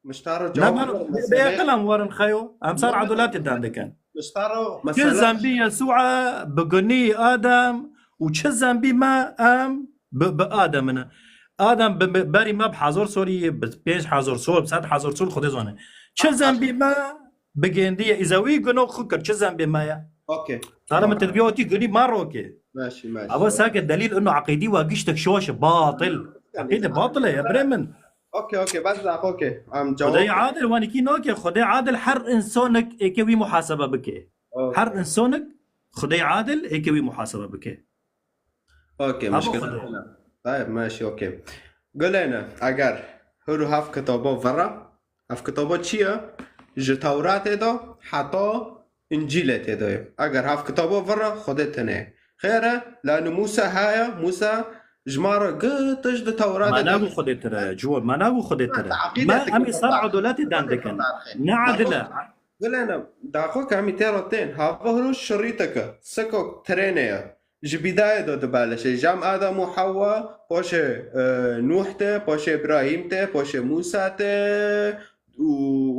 Miştaro Ne cevap ber-, ver, bê mesele aqil em werin xeyo. Em ser Ne, edoletê dan dikin. Miştaro Çi mesele zembî Yesûa bi gunî Adem û çi zembî me em bi, bi Adem in. Adem bi, bi, berî me bi hezar solî, bi pênc hezar sol, bi sed hezar sol Xwedê zane. Çi zembî me bi gêndî ye. Îza wî guno xwe kir, çi zembê me ye? Okey. Sara min tedbiya wetî gunî me rokê. Maşî, maşî. Ava sake delîl ino eqîdî wa giştek şoş e, batil. Eqîde batil e ya birê min. Okey, okey, bes zax, okey. Am Xwedê cevap. Adil wanî kî noke, Xwedê adil her însonek êke wî muhasebe bike. Okey. Her însonek Xwedê adil êke wî muhasebe bike. Okey, Habo muşkil Xwedê. Tayeb, maşî, okey. Gulêne, eger huru haf kitabo vira, ev kitabo çi ye? Ji Tewratê de heta Încîlê tê de ye. Eger haf kitabo vira, Xwedê tune ye. Xêr e, la ni Mûsa heye, Mûsa ji ma re gitiş di Tewratê Ma de. Nagu Xwedê tire, ciwo, ma nagu Xwedê tire. Teqîdê Ma dike, em ê sar teqîdê edoletê dan dike, dikin. Teqîdê. Ne adil e. Gulêne, daxo ke em ê tê re tên, hava huru şirîteke, sikok trênê ye. Ji bîdayê de dibelişe. Cem Adem û Hewa, poşê, e, Nûh tê, poşê Îbrahîm tê, poşê Mûsa tê û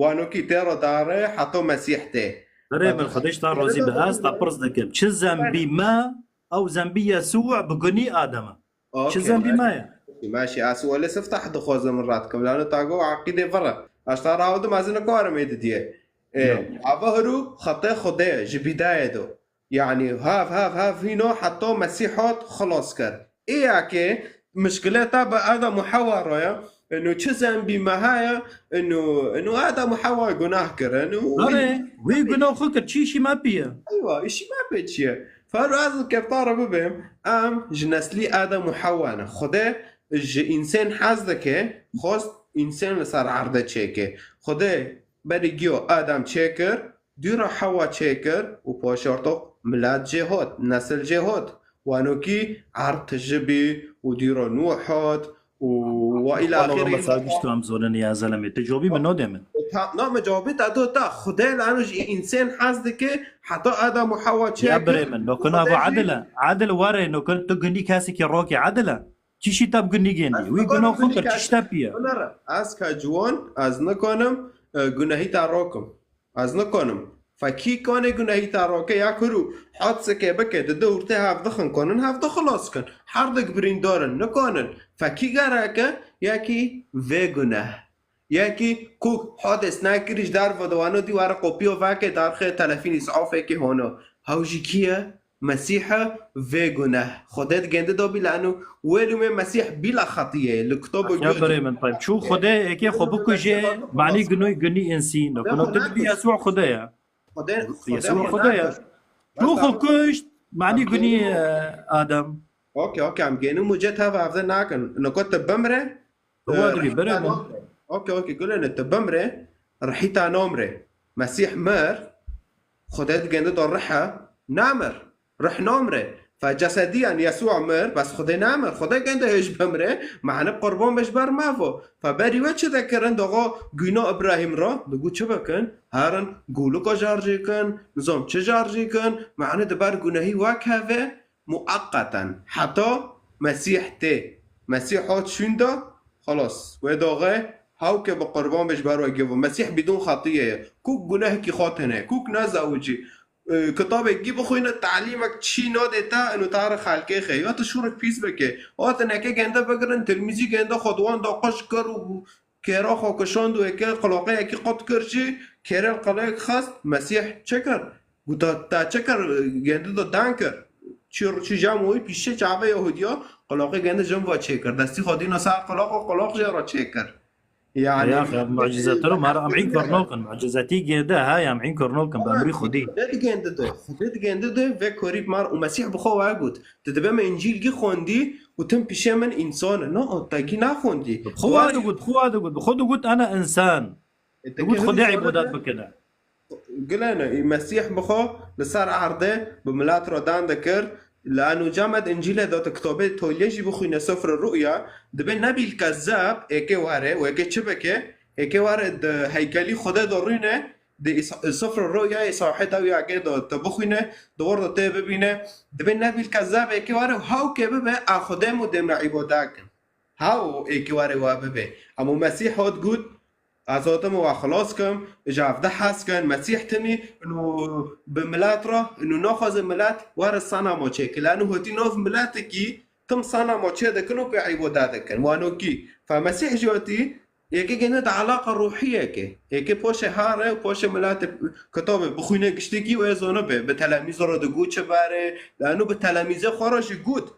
wanokî tê re dare, heto Mesîh tê. Birê min, Xwedê ji te razî be, ez te pirs dikim. Çi zembî me, ew zembî Yesû bi gunî Adem e. Çi Okey, zembî me ye? Maşî, maşî. Ez welê siftah dixwazim min rat kim. Lano ta go eqîdê vir e. Ez ta rawdim, ez nikarim ê didiyê. Ê, Yok. Ava huru xetê Xwedê ye, ji bîdayê do. Yani, hav, hav, hav hîno heta Mesîh hat xilas kir. Ê ya ke mişkile ta bi Adem û Hewa re ye, Ino çi zembî me heye? Ino, ino Adem û Hewa gunah kirin û Nare, wî gunah xwe kir, çi îşî me pî ye? Eywa, îşî me pê çi ye? Fero ez li keftara bibêm, em ji neslî Adem û Hewa ne. Xwedê ji însen hez dike, xwest însen li ser erdê çêke. Xwedê berî giyo Adem çêkir, dûra Hewa çêkir û paşartoq milet jê hot, nesil jê hot. Wanokî erd tije bî û dûra Nûh hot û wa ila Allah'ım axirî. Mesela güçlü amzonen ya zeleme. Te cevabî min nodê min. Ta, na me cevabî te do ta. Xwedê li eno ji însen hez dike, heta Adem û Hewa çêkir. Ya birê min, dokuna bu Xwedê jî adil e. Adil were, nokun tu gundî kesekî rokî adil e. Çişî te bi gundî gênî. Ez Wî nikarim gunah xwe gundî kir, kes-, çiş te pî ye? Nare, ez ka ciwan, ez nikarim, e, gunehî te rokim. Ez nikanim. Fekî kanê gunehî te roke ya kuru. Hadsekê bike, di du ortê hev dixin, kanin hev de xilas kin. Her dik birîndar in, nikanin. Fekî gereke, yekî vê guneh. Yekî ku hadis nekirî ji derve de wano dî were kopiyo veke derxê telefîn îsafekî hono. Hew jî kî ye? Mesîh e vê guneh. Xwedê digende da bî lanu wê lûmê Mesîh bîla xetiyê li kitabo Ya gund. Berê min, tayb. Çû Xwedê êkê xwe bikujê, manî gunû gunî insî. Xwedê Nokno xwe tu dibî nekuşt. Yesû Xwedê ye. Xwedê, Xwedê Yesû xwe Xwedê ye. nekuşt. Çû Bes xwe abi. kuşt, manî Em gunî, gênî e, Adem. Okey, okey, em gênî mucê teva evde nakin. Noko tu bimre. Tu wa dibî, berê min. Okey, okey, gulene tu bimre. Rihî ta nomre. Mesîh mir. Xwedê digende da rih e. Namir. Rih namre. Fe cesediyan Yesû mir, bes Xwedê namir. Xwedê gende hêj bimre, mehne qurban be ji ber mavo. Fe berî we çi dekirin, doxo güna Îbrahîm ra, digu çi bikin? Herin gûlika jarjê kin, nizam çi jarjê kin, mehne di ber gunehî we keve, muaqqeten. Heta Mesîh tê. Mesîh hat şûnda, xelas. Wê doxê, hawke bi qurban be ji ber we givo. Mesîh bidûn xetiyê ye. Kuk gunehekî xwe tine, kuk nezewicî. E, kitabek gî bixwîne, talîmek çî nadê te, ino te re xelkê xe. Ya tu şûrek pîs bike. Hatin eke gende bigirin, tilmîzî gende xwe di wan da quş kir û kêra xwe kişand û eke qulaqeyekî qut kir jî, kêrel qulek xist, Mesîh çi kir? Got, te çi kir? Gende da dan kir. Çi, çi jam wî pîşe çavê Yahudiya, qulaqê gende jin va çêkir. Destî xwe dîna ser qulaq û qulaq jê re çêkir. Yani, Ya, ya, mucizatero, mara em înkar nokin. Mucizetî gêde, ha, ya, em înkar nokin, be emrî Xwedî. Xwedê digende de, Xwedê digende de ve korî mar û Mesîh bi xwe ve got. Tu dibe me Încîl gî xwendî û tim pişê min însan e. No, te gî naxwendî. Xwe ve digot, xwe ve digot, bi xwe digot, ana însan. E, te Digot gî Xwedê însan e, îbadet bikine. Gilene, Mesîh bi xwe li ser erdê bi milet re dan dikir. Li Enûca me di Încîlê de, tu kitabê Tolye jî bixwîne, Sefre Ru'ya, dibê Nebîl Kezzab, êkê were û êkê çi bike, êkê were di heykelî Xwedê de rûne, di Îsa-, Sefre Ru'ya Îsahê Dewya êkê de tu bixwîne, di wir de tê bibîne, dibê Nebîl Kezzab êkê were û hawkê bibe, a Xwedê mû dê me îbade kin. Haw êkê were wa bibe. Hemû Mesîh hat got, Ez hatim we xilas kim, ji evde hez kin, Mesîh timî, û bi milet re, û naxwaze milet were sanamo çêke. Lano hotî nav miletekî tim sanamo çê dikin û pê îbade dikin. Wano kî? Fe Mesîh jî hotî, yekê gene de alaqa ruhiyeke. Yekê poşê hare û poşê miletê kitabê bixwîne giştekî û ê zanibe. Bi telemîz re digu çi bere, lano bi telemîzê xwe re jî got.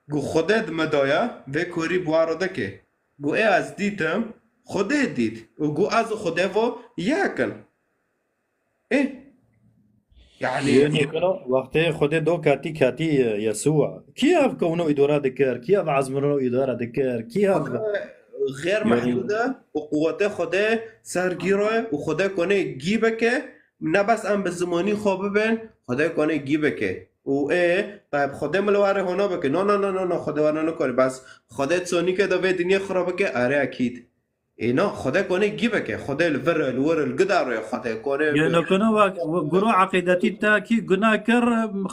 Gu Xwedê di me daye, vê korî bi wa re dike. Gu ê ez dîtim, Xwedê dît. Û gu ez û Xwedê vo yek in. Ê. Yani Yê nokino, wextê Xwedê do katî katî, e, Yesûa. Kî ev kewno îdora dikir? Kî ev ezmûno îdora dikir? Kî ev Xêr Yani mehdûd e û quwetê Xwedê ser gîro ye û Xwedê konê gî bike, ne bes em bi zimanî xwe bibin, Xwedê konê gî bike. Û ê, tayb Xwedê min li warê hona bike. No, no, no, no, no, Xwedê wana nikore. Bes Xwedê sonîke de vê dinyê xira bike, are ekîd. Ê, no, Xwedê konê gî bike. Xwedê li vir, li wir, li gida roye Xwedê konê. Yê nokino wa, wa guro eqîdetî te kî guna kir,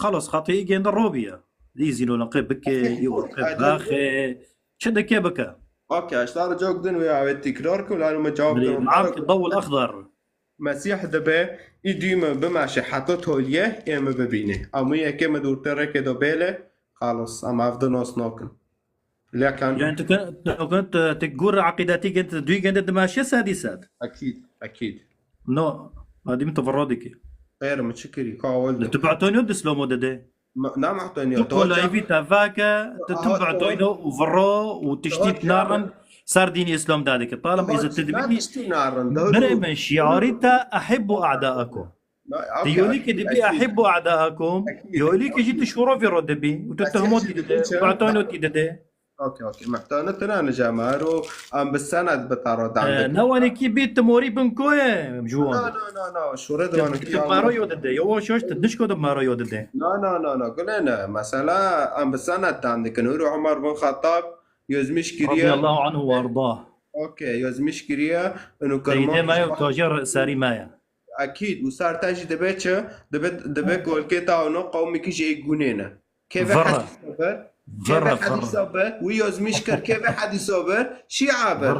xelas, xetiyî gênde robiye. Dî zîno laqê bike, yê laqê baxe. Çi dike bike? Okey, ji te re cewab din wê avê tîkrar kim, lano me cewab Mirî, din. Maam ki dewil exdar. Mesîh dibe, î dû me bimeşe heta tolye, ê me bibîne. Amû yekê me dûrtê rêkê de bêle, xalas, em ev di nas nakin. Lekan Yani tu kan, tu kan, tu, tu gur eqîdetî gend, tu dû gende dimeşe sedî sed. Ekîd, ekîd. No, adî min tu virra dikî. Xêr mi çi kirî, ka awel de. Tu betonyo dislomo dede. Ma-, na mahtonî, Tu tu kolayî vî te veke, tu tim Aha, tu betonî û viro û tiştî tu narin, Ser dînî Îslam dadike. Talem îzet te dibî. Birê min, şiarî te ehibbu a'daakum. Ti yolîkê dibî ehibbu a'daakum, yolîkê jî tu şûrovî ro dibî û tu tuhmotî dide, buhtanotî dide. Okey, okey. Mehtana tira nijamar û em bi sened bi taro dan. Ne wanekî bî timorî bin koye ji wan. No, no, no, no. Şûre de wanekî. Tu maro yo dide. Yo şoş tu dişko de maro yo dide. No, no, no, no. Gule ne. Mesela em bi sened dan dikin. Huru Umar bin Xattab yozmiş kiriye. Radiyallahu anhu ve arda. Okey, yozmiş kiriye. Inu Seyyidê me yo, tajer serî me ye. Ekîd, û ser te jî dibe çi? Dibe, dibe ku li kê te awno qewmekî ji ê gunê ne. Kê ve hedîsa bir, kê ve hedîsa bir, wî yozmîş kir, kê ve hedîsa bir, şîa bir.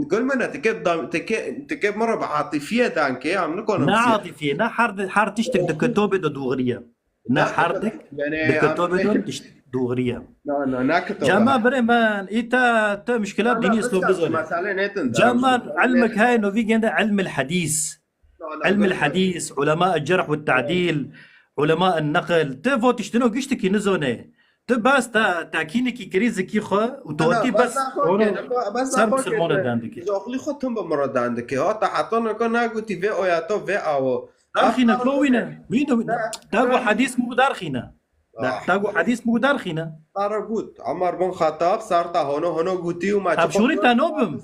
Gul min e, ti kê dam-, ti kê, ti kê min re bi atifiyê dan kê, em nikonin. Ne atifiyê, ne her, her tiştek di kitobê de dûxiriye. Ne her dik, yani, di kitobê de tişt dûxiriye. Na, na, ne kitobê. Cema birê min, î te, te muşkilat dînî Îslam bizane. Cema ilmek heye novî gende ilmil hedîs. Ilmil hedîs, ulema el cerh ve ta'dîl, ulema el neql, ti vo tiştino giştikî nizone. Ti bes te tekînikî kirî zikî xwe û tu hatî bes ser misilmane dan dikî. Zoxlî xwe tim bi min re dan dikî. Hata heta naka nagotî vê oya to vê awo. Darxîne ko wîne. Wîne, wîne. Te got hedîs min got darxîne. Te got hedîs min got darxîne. Te re got. Umar bin Xettab ser te hono hono gotî û me çi. Ev şûrî te nobim.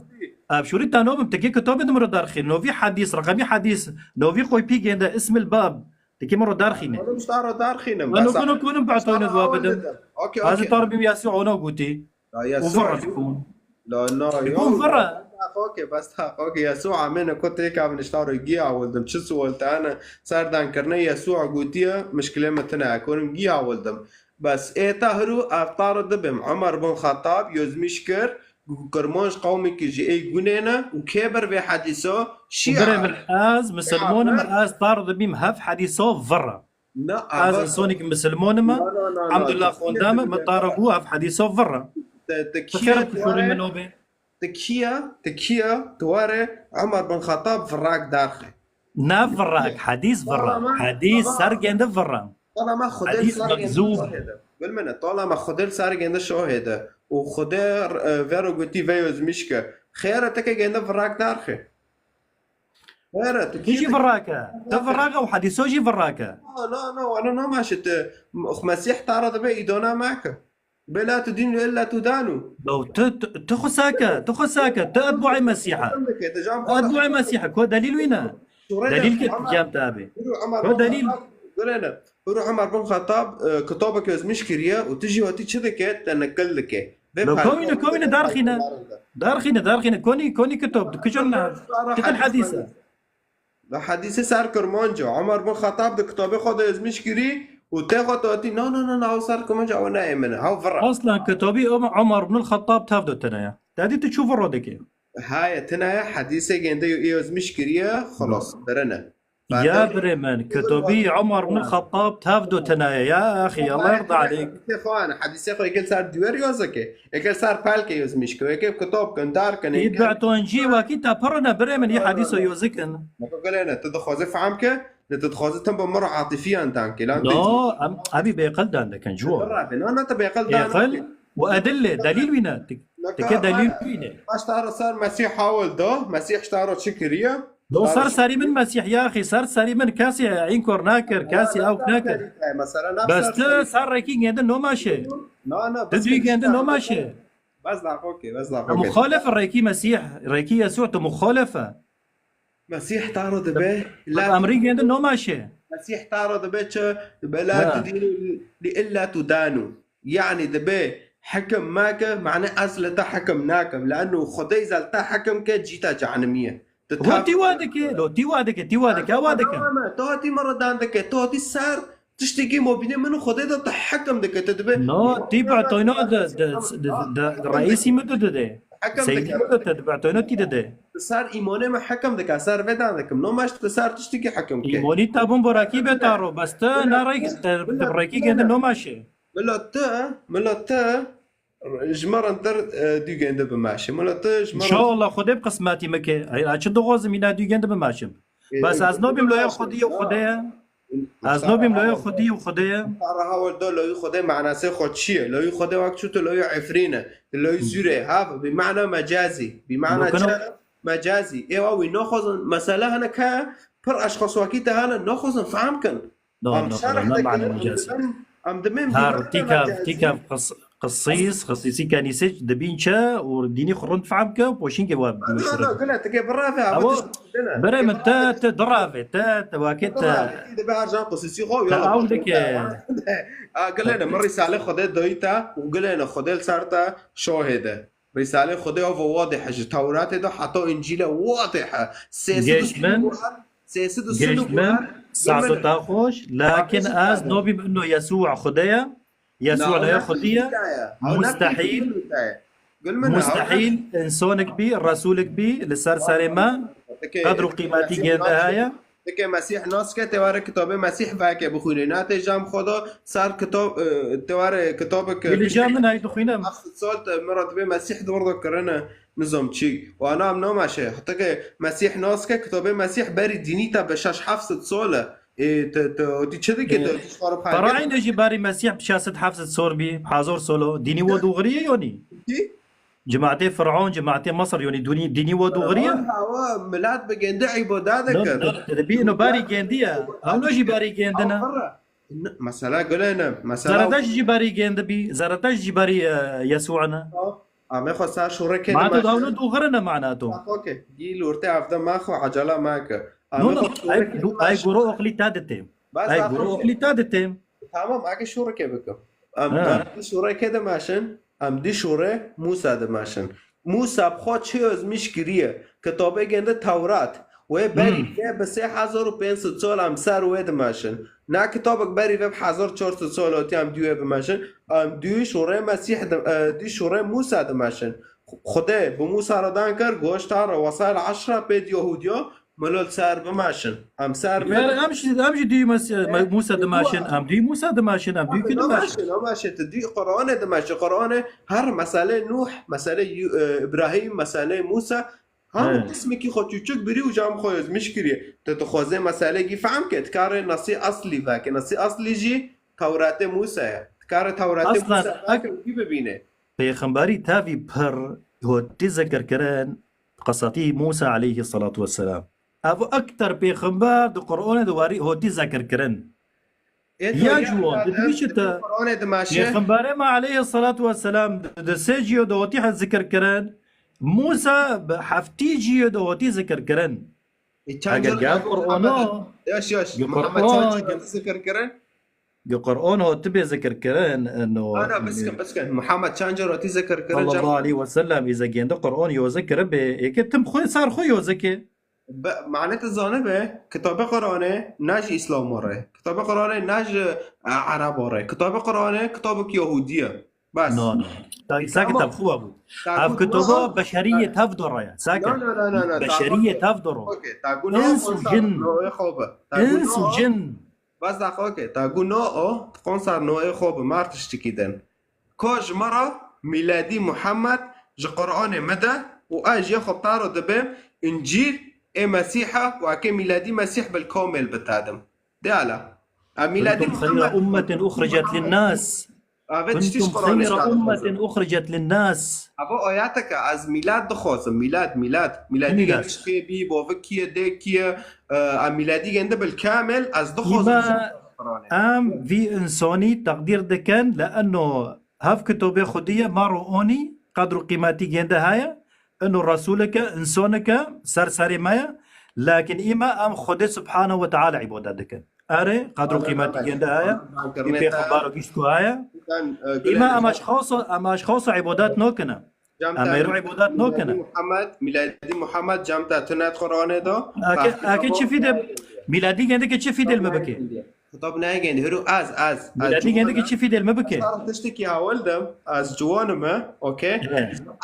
Ev şûrî te nobim. Ti kê kitabê de min re darxîne. Novî hedîs, reqemî hedîs. Novî xwe pî gênde, ismil bab. Ti kê min re darxîne. Oğlum, ji te re darxînim. Eno kono kono bi etoyne dua bidim. Okey, okey. Ez ê te re bim Yasû ona gotî. La Yasû. Û vira dikun. La, na, dikun vira. Bes haq, okey, bes haq, okey. Yasû amêne ku têka min ji te re giya wildim. Çi sual te hene? Serdankirine Yasû gotiye, mişkilê min tine ye. Konim giya wildim. Bes ê te hiru ev te re dibim. Umar bin Xettab yozmîş kir, Kirmanc qewmekî ji ê gunê ne û kê bir vê hedîso? Şîa. Birê min, ez misilmonim, ez te re dibim hev hedîso vira. Na, ez insanekî misilmonim, Emdullah xwendame, min te re got ev hedîso vira. Ti, ti kî ye, tu were, min obe. Ti kî ye, ti kî ye, tu were Umar bin Xettab virak derxe. Ne virak, hedîs vira. Hedîs ser gêndi vira. Tala me Xwedê li ser gêndi şohê de. Bil min e, tala me Xwedê li ser gêndi şohê de. Û Xwedê, e, vero gotî ve yozmîş ke. Xêr e, ti ke gêndi virak derxe. Xêr e, ti kî jî virak e. Ti virak e û hedîso jî virak e. No, no, no, no, no, maşe ti Mesîh te re dibe îdona me ke. Bela tu dîn illa tu danu. Lo, tu, tu, tu xwe sake, tu xwe sake, tu etbuê Mesîh e. Tu etbuê Mesîh e, ko delîl wî ne? Delîl ke cem te be. Ko delîl? Gurene. Huru Umar bin Xettab, e, kitabek yozmîş kiriye û tu jî hatî çi dike? Te nekil dike. Lo, ko wîne, ko wîne darxîne. Darxîne, darxîne. Konî, konî kitab, tu kijon ne? Ti din hedîs e. Li hedîsê ser Kirmanc e. Umar bin Xettab di kitabê xwe de yozmîş kirî û tê xwe te hatî, na, na, na, na, ew ser Kirmanc e, ew neyê min e. Hew vir e. Aslan kitabî Umar bin Xettab tev de tune ye. Te dî tu çû vir ro dikê? Haye, tune ye, hedîsê gênde û yozmîş kiriye, xilas, birine. Ya birê min, kitabî Umar bin Xettab tev de tune ye. Ya axî, Allah yarda aleyk. Hedîsê xwe, hedîsê xwe yekê ser dîwer yoz dike, yekê ser pelkê yozmîş ke, yekê kitab kin, dar kin. Î betoncî wekî te pirine birê min, yê hedîso yozikin. Meko gele ne, tu dixwazî fehm ke, ne tu dixwazî tim bi mir atifiyan dan ke, lan. No, em, em î bêqil dan dikin, ciwo. Birabe, no, ne tu bêqil dan. Bêqil û edille, delîl wî ne. Tike delîl wî ne. Baş te re ser Mesîh hawil do, Mesîh ji te re çi kiriye? Do ser serî min Mesîh ya axî, ser serî min kesî înkor nakir, kesî ewk nakir. Bes tu ser rekî gêndi nomaşe. Tu dû gêndi nomaşe. Bes daxo ke, bes daxo ke. Muxalif rekî Mesîh, rekî Yesû tu muxalif e. Mesîh te re dibe, la emrî gêndi nomaşe. Mesîh te re dibe çi? Dibe la tu dînû li illa tu danu. Yani dibe hekim make, mane ez li te hekim nakim. Leanu Xwedê zel te hekim ke cî te cehenimî ye. Ho tî wa dike, lo tî wa dike, tî wa dike, wa dike. Tu hatî min re dan dike, tu hatî ser tiştekî mobînê min û Xwedê de tu hekim dike, tu dibe. No, tî betoyno de, de, de, de, de reîsî min tu dide. Seydî min tu, tu betoyno tî dide. Tu ser îmanê min hekim dike, ser vê dan dikim. No maş tu ser tiştekî hekim ke. Îmanî te bûn bo rakî be taro, bes tu ne rek-, te, te rekî gêndi no maşe. Mila tu, mila tu, ji me re dir, e, dû gêndi bimeşe. Mila tu ji me re. İnşallah Xwedê bi qismetî me ke. Ay, a çi dixwazim îna dû gêndi bimeşim. E, bes ez nabim loya Xwedê ye, Xwedê ye. Ez nobîm loyê Xwedî û Xwedê ye. Reha werde loyê Xwedê manasê xwe çi ye? Loyê Xwedê wek çû tu loyê Efrîn e. Tu loyê Sûrê. Ha, bi mana mecazî. Bi mana çi? Mecazî. Êwa wî naxwazin. Mesele hene ke pir eşxas wekî te hene naxwazin fehm kin. No, em no, şerh no, ne dikin, mana em mecazî. Dimin, em dimin bi mana mecazî. Her tîkev, tîkev qis-, qisîs, qisîsî kenîsê dibîn çi û dînî xwe rind fehm ke û poşînkê we. No, no, gule, tike birave, abi. Ewo, tişt dene. Berê min te, te dirave, te, te wakê te. Birave, dibe her can qisîsî xwe, te ya ew dike. A, gule ne, min Rîsale Xwedê doyî te û gule ne Xwedê li ser te şohê de. Rîsalê Xwedê ava wadih e ji Tewratê de heta Încîle wadih e. Sêsed û sî û buhar, sêsed û sî û buhar. Saeto ta xweş, lakin ez nobîm ino Yesû Xwedê ye. Yesû laya Xwedî ye. Mustehîl. Mustehîl insanek bî, resûlek bî, li ser serê me. Qedr û qîmetî gênde heye. Dike Mesîh nas ke, te were kitabê Mesîh veke bixwîne. Na tê cam xwe de ser kitab, e, te were kitabek, e, Gelî cam min hay dixwînim. Heft sal te min re dibê Mesîh di wir de kirine, nizam çî. Wana em namaşe. Heta ke Mesîh nas ke, kitabê Mesîh berî dînî te bi şeş heft sed sal e. Ê, te, te, te çi dike, te, te xwe re payke. Fer'ayn de jî berî Mesîh bi şeş sed heft sed sor bî, hazor solo. Dînî we dûxirî ye yonî? Kî? Cimatê Fir'awn, cimatê Misir, yonî dûnî, dînî we dûxirî ye? Hawa, milat bi gendi îbada dikir. No, no, te dibî, no, barî gendi ye. Hewno jî barî gendi ne. N-, mesela gule ne. Mesela Zerdeşt jî barî gendi bî. Zerdeşt jî barî, e, Yesû ne. Amê xwe ser şûre kê. Ma tu dawno dûxirî ne mana tu. Okey. Gîl ortê evde ma xwe acele ma ke. No, no, ay, ay guru oqlî ta ditêm. Ay guru oqlî ta ditêm. Tamam, ake şûre kê bikim. Em, em di şûre kê dimeşin? Em di şûre Mûsa dimeşin. Mûsa bi xwe çi yazmiş kiriye? Kitabê gende Tewrat. Wê berî vê bi sê hezar û pênc sed sal em ser wê dimeşin. Na kitabek berî vê bi hezar çar sed sal hatiye em di wê bimeşin. Em di şûre Mesîh di, e, di şûre Mûsa dimeşin. Xwedê bi Mûsa re dan kir, goşt ta re wesayl eşra pê di Yahûdiya. Milo li ser bimeşin. Em ser vê Em, em jî, em jî dî Mes-, Me-, Mûsa dimeşin, em dî Mûsa dimeşin, em dî kî dimeşin? Dimeşin, dimeşin. Tu dî Qur'anê dimeşin. Qur'anê her meselê Nuh, meselê Yu-, e, Îbrahîm, meselê Mûsa, hemû qismekî xwe çûçik birî û cam xwe yazmiş kiriye. Tu dixwazê meselekî fehm ke, dikarê nesî eslî veke. Nesî eslî jî Tewratê Mûsa ye. Dikarê Tewratê Mûsa veke û kî bibîne? Pêxemberî tevî pir hotî zikir kirin, qisatî Mûsa aleyhî selatu wesselam. Ev ekter pêxember di Qur'anê de warî hotî zikir kirin. Ya ji wan, di dibî çi te? Pêxemberê me aleyhî selatu wesselam di, di sê cîyo de hotî he zikir kirin. Mûsa bi heftî cîyo de hotî zikir kirin. Eger gel Qur'ana, yaş, yaş. Muhammed çend cîyo de zikir kirin? Gi Qur'an hatibê zikirkirin, no. Ana, biskin, biskin. Muhammed çend car hatî zikirkirin? Sallallahu aleyhi ve sellem, îze gêndi Qur'an yoze kiribê, êke tim xwe sar xwe yoze ke. Be, mane te zanibe, kitabê Qur'anê ne ji Îslama re. Kitabê Qur'anê ne ji, e, Ereba re. Kitabê Qur'anê kitabek Yahudî ye. Bes. No, no. Sa-, sakit, tamam. Ev xwe bû. Ev kitaba beşeriyê tev dora ye. Sakit. No, no, no, no, no. Beşeriyê tev dora. Okey, ta gu no, ins û jin. Ins û jin. Bes daxwe ke, ta gu no o, tu qon ser noyê xwe bi mer tiştikî din. Ko ji me re mîladî Muhammed ji Qur'anê me de û ez jê xwe taro dibêm Încîl ê Mesîha û eke mîladî Mesîh bil komêl bitadim. De ala. A mîladî Muhammed. Kuntum khayra ummetin uxricet linnâs. Ave tiştî ji Qur'anê. Kuntum khayra ummetin uxricet linnâs. Ava ayeteke, ez mîlad dixwazim, mîlad, mîlad. Mîladî gêndi kê bî, bavik kî ye, dê kî ye, e, em mîladî gêndi bil kamil, ez dixwazim. Îma em vî insonî teqdîr dikin, li eno hev kitobê Xwedî ye, ma ro onî, qedr û qîmetî gêndi heye, eno resûleke, insoneke, ser serê me ye, lakin îma em Xwedê Subhanehu ve Teala îbadet dikin. Erê, qedr û qîmetî gêndi heye. Vî pêxember û gişt ku heye. Îma em eşxaso, em eşxaso îbadet nokine. Em mêro îbadet nokine. Muhammed, mîladî Muhammed cem te tune Qur'anê de. Ake, ake çi fîdê, mîladî gêndi ke çi fîdê li me bike? Kitab neyê gêndi, hiru ez, ez. Mîladî gêndi ke çi fîdê li me bike? Ez tiştekî hewil dim, ez ciwanim e, okey?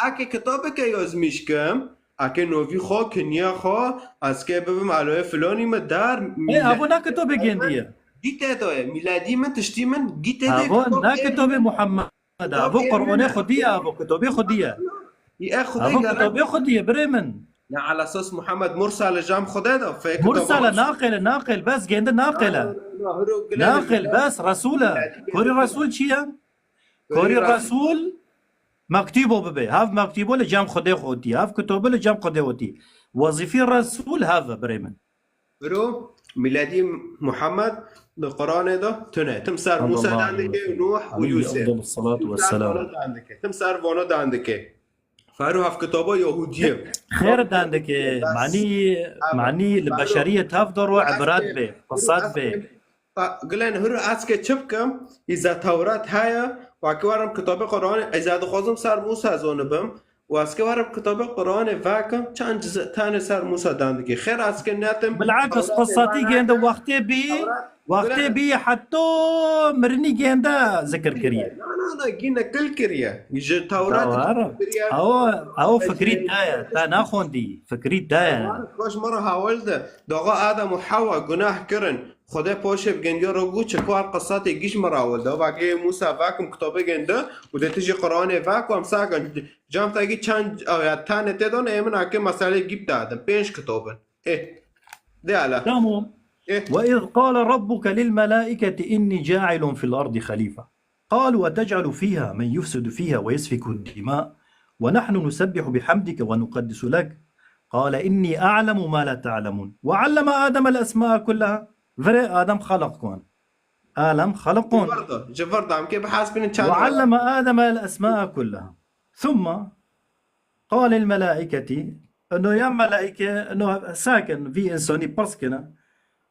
Ake kitabeke yazmîş kim, Ake novî xwe, kinya xwe, ez kê bibim aloyê filonî min dar. Ê, avo na kitobê gêndî ye. Gî tê de ye. Mîladî min, tiştî min, gî tê de. Avo na kitobê Muhammed. Avo Qur'anê Xwedî ye, avo kitobê Xwedî ye. Avo kitobê Xwedî ye, birê min. Ne ala esas Muhammed Mursal e cem Xwedê de. Fê kitaba Mursal e, Mursal. Naqil e, Naqil, bes gênde Naqil e. Na, huru gile Naqil, ne. Bes Resul e. Korî Resul çi ye? Korî Resul mektûbo bibe. Hev mektûbo li cem Xwedê xotî. Hev kitobo li cem Xwedê xotî. Wezîfî Resul hev e, birê min. Biro, miladî Muhammed li Quranê de tune. Tim ser Musa Sallallahu dan dike, aleyhi ve sellem. Nuh û Aleyhi Yusuf. afdalu salatu Tim ve ser selam. vano dan dike. Tim ser vano dan dike. Fero hev kitaba Yahudiyê. Xêr dan dike. Bes. Manî, Ama manî li Fero, beşeriyet hev de ro Fero, ibrat ez be, ke- qisat Fero, be. ez ke- Fa- Gulen huru ez ke çi bikim, îza Tewrat heye, wekî werim kitabê Quranê, îza dixwazim ser Musa zonibim, û ez ke werim kitabê Quranê vekim, çend cizî tane ser Musa dan dike. Xêr ez ke netim, Bilakis Tewratê qisatî vana gênde ke, wextê bî, Tewrat, wextê Gulen, bî heto mirinî gênde zikir kiriye. Na, na, na, gî nekil kiriye. Ji Ya Tewrat wara. kiriye. Ew, ew Ez fikrî ji te ye, te naxwendî. Fikrî te ye. Koş me re hawil de. Doğa Adem û Hewa gunah kirin. Xwedê poşê bi gendiya re got, çi ku her qisatê giş me re hawil de. Vake Musa vekim kitabê gende û de tijî Quranê vek û em sakin. Cam te gî çend, ya tane tê don, ê min ake meselê gîp dadin. Pênc kitabin. Ê. De ala. Tamam. Ê. وإذ قال ربك للملائكة إني جاعل في الأرض خليفة. قالوا أتجعل فيها من يفسد فيها ويسفك الدماء ونحن نسبح بحمدك ونقدس لك. قال إني أعلم ما لا تعلمون. وعلم آدم الأسماء كلها. Virê Adem xaliq kon. Alem xaliqon. Ji vir de, ji vir de, em kê bihesbînin çend وعلم آدم الأسماء كلها. ثم قال الملائكة، إنه يا ملائكة، إنه ساكن في إنساني برسكنا.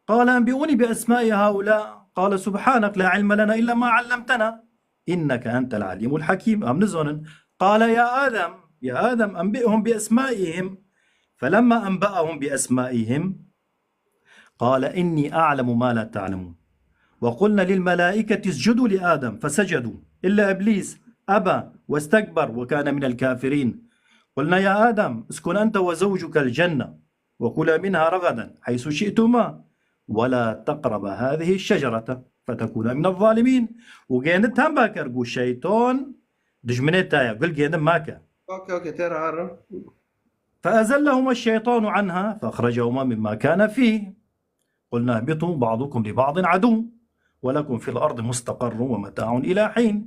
قال أنبئوني بأسماء هؤلاء. قال سبحانك لا علم لنا إلا ما علمتنا إنك أنت العليم الحكيم. Em nizanin. قال يا آدم، يا آدم أنبئهم بأسمائهم. فلما أنبأهم بأسمائهم قال إني أعلم ما لا تعلمون. وقلنا للملائكة اسجدوا لآدم فسجدوا إلا إبليس أبى واستكبر وكان من الكافرين. قلنا يا آدم اسكن أنت وزوجك الجنة وكلا منها رغدا حيث شئتما ولا تقربا هذه الشجرة فتكونا من الظالمين. û gêndin tembel kir, got şeytan dijminê te ye, gul gêndin make. Okey, okey, tê re herin. فأزلهما الشيطان عنها فأخرجهما مما كان فيه. قلنا اهبطوا بعضكم لبعض عدو ولكم في الأرض مستقر ومتاع إلى حين.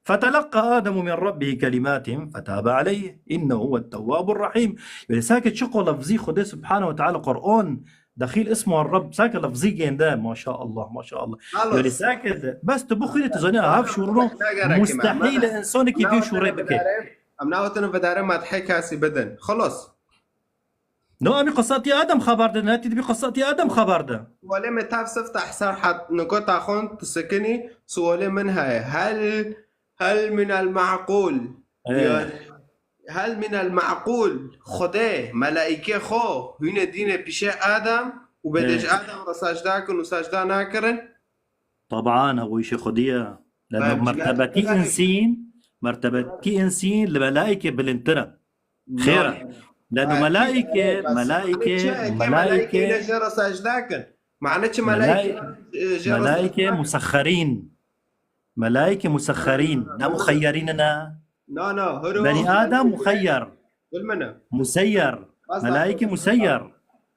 فتلقى آدم من ربه كلمات فتاب عليه إنه هو التواب الرحيم. Yanî sake çiqo lafzî Xwedê Subhanahu ve Teala Qur'an dexîl ismu Rabb sake lafzî gênde, maşallah, maşallah. Yanî sake de, bes tu bixwînî tu zanî, hev şûrno, mustehîl e însanekî vî şûrê bike. Em nawetin vedare madhê kesî bidin. Xelas. No, em ê qisatî Adem xeber de, ne, tu dibî qisatî Adem xeber de. Sualê me tev siftah ser het nukata xwend tu sikinî, sualê min heye. Hel, hel min el ma'qul. Ê. Yani, hel min el ma'qul. Xwedê, melaîkê xwe, hûne dîne pîşe Adem û bê de ji Ê. Adem re secde kin û secde nakirin? Taban, ew îşê xwedî ye. Leno Bence mertebetî gerçekten însîn, mertebetî însîn li melaîkê bilindtir e. Xêr e. Leno melaîke, melaîke, melaîke, jê re secde kin. Mane çi melaî-, melaîke jê re melaîke musexxerîn. Melaîke musexxerîn. Ne muxeyyerîn ne. Na, na, hiro. Benî Adem muxeyyer. Bilmene. Museyyer. Melaîke museyyer.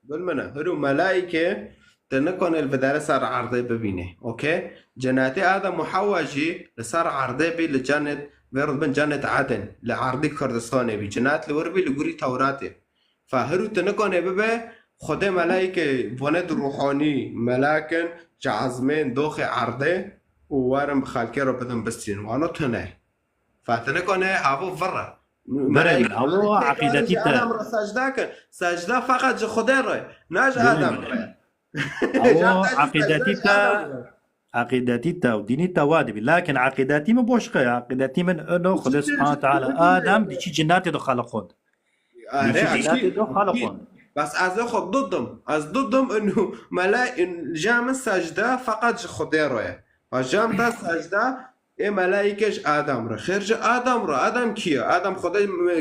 Bilmene. Hiro melaîke te nikane li vidare ser erdê bibîne. Okey? Cenetê Adem û Hewa jî li ser erdê bî li cenet, vê re dibin cenet Eden. Li erdê Kurdistanê bî. Cenet li wir bî li gorî Tewratê. Fa hiro tu nikane bibe, Xwedê melaîke vane di ruhanî, melakin, ji ezmên, doxê erdê û werin bi xelkê re bidin bistînin. Wano tune. Fa tu nikane havo vir e. Berê min, havo eqîdetî te. Adam re secde kin. Secde feqet ji Xwedê re, ne ji Gulê Adam min. re. Havo eqîdetî te, eqîdetî te û dînî te wa dibî. Lakin eqîdetî min boşqa ye. Eqîdetî min ino Xwedê Subhanahu Teala Adem di çi cenetê de xaliqond. Di çi cenetê de xaliqond. Bas ez ê xwe didim. Ez didim ino mela-, in-, ja min secde feqet ji Xwedê re ye. Bas ja min te secde Ê melaîke ji Adam re. Xêr ji Adam re. Adam kî ye? Adam Xwedê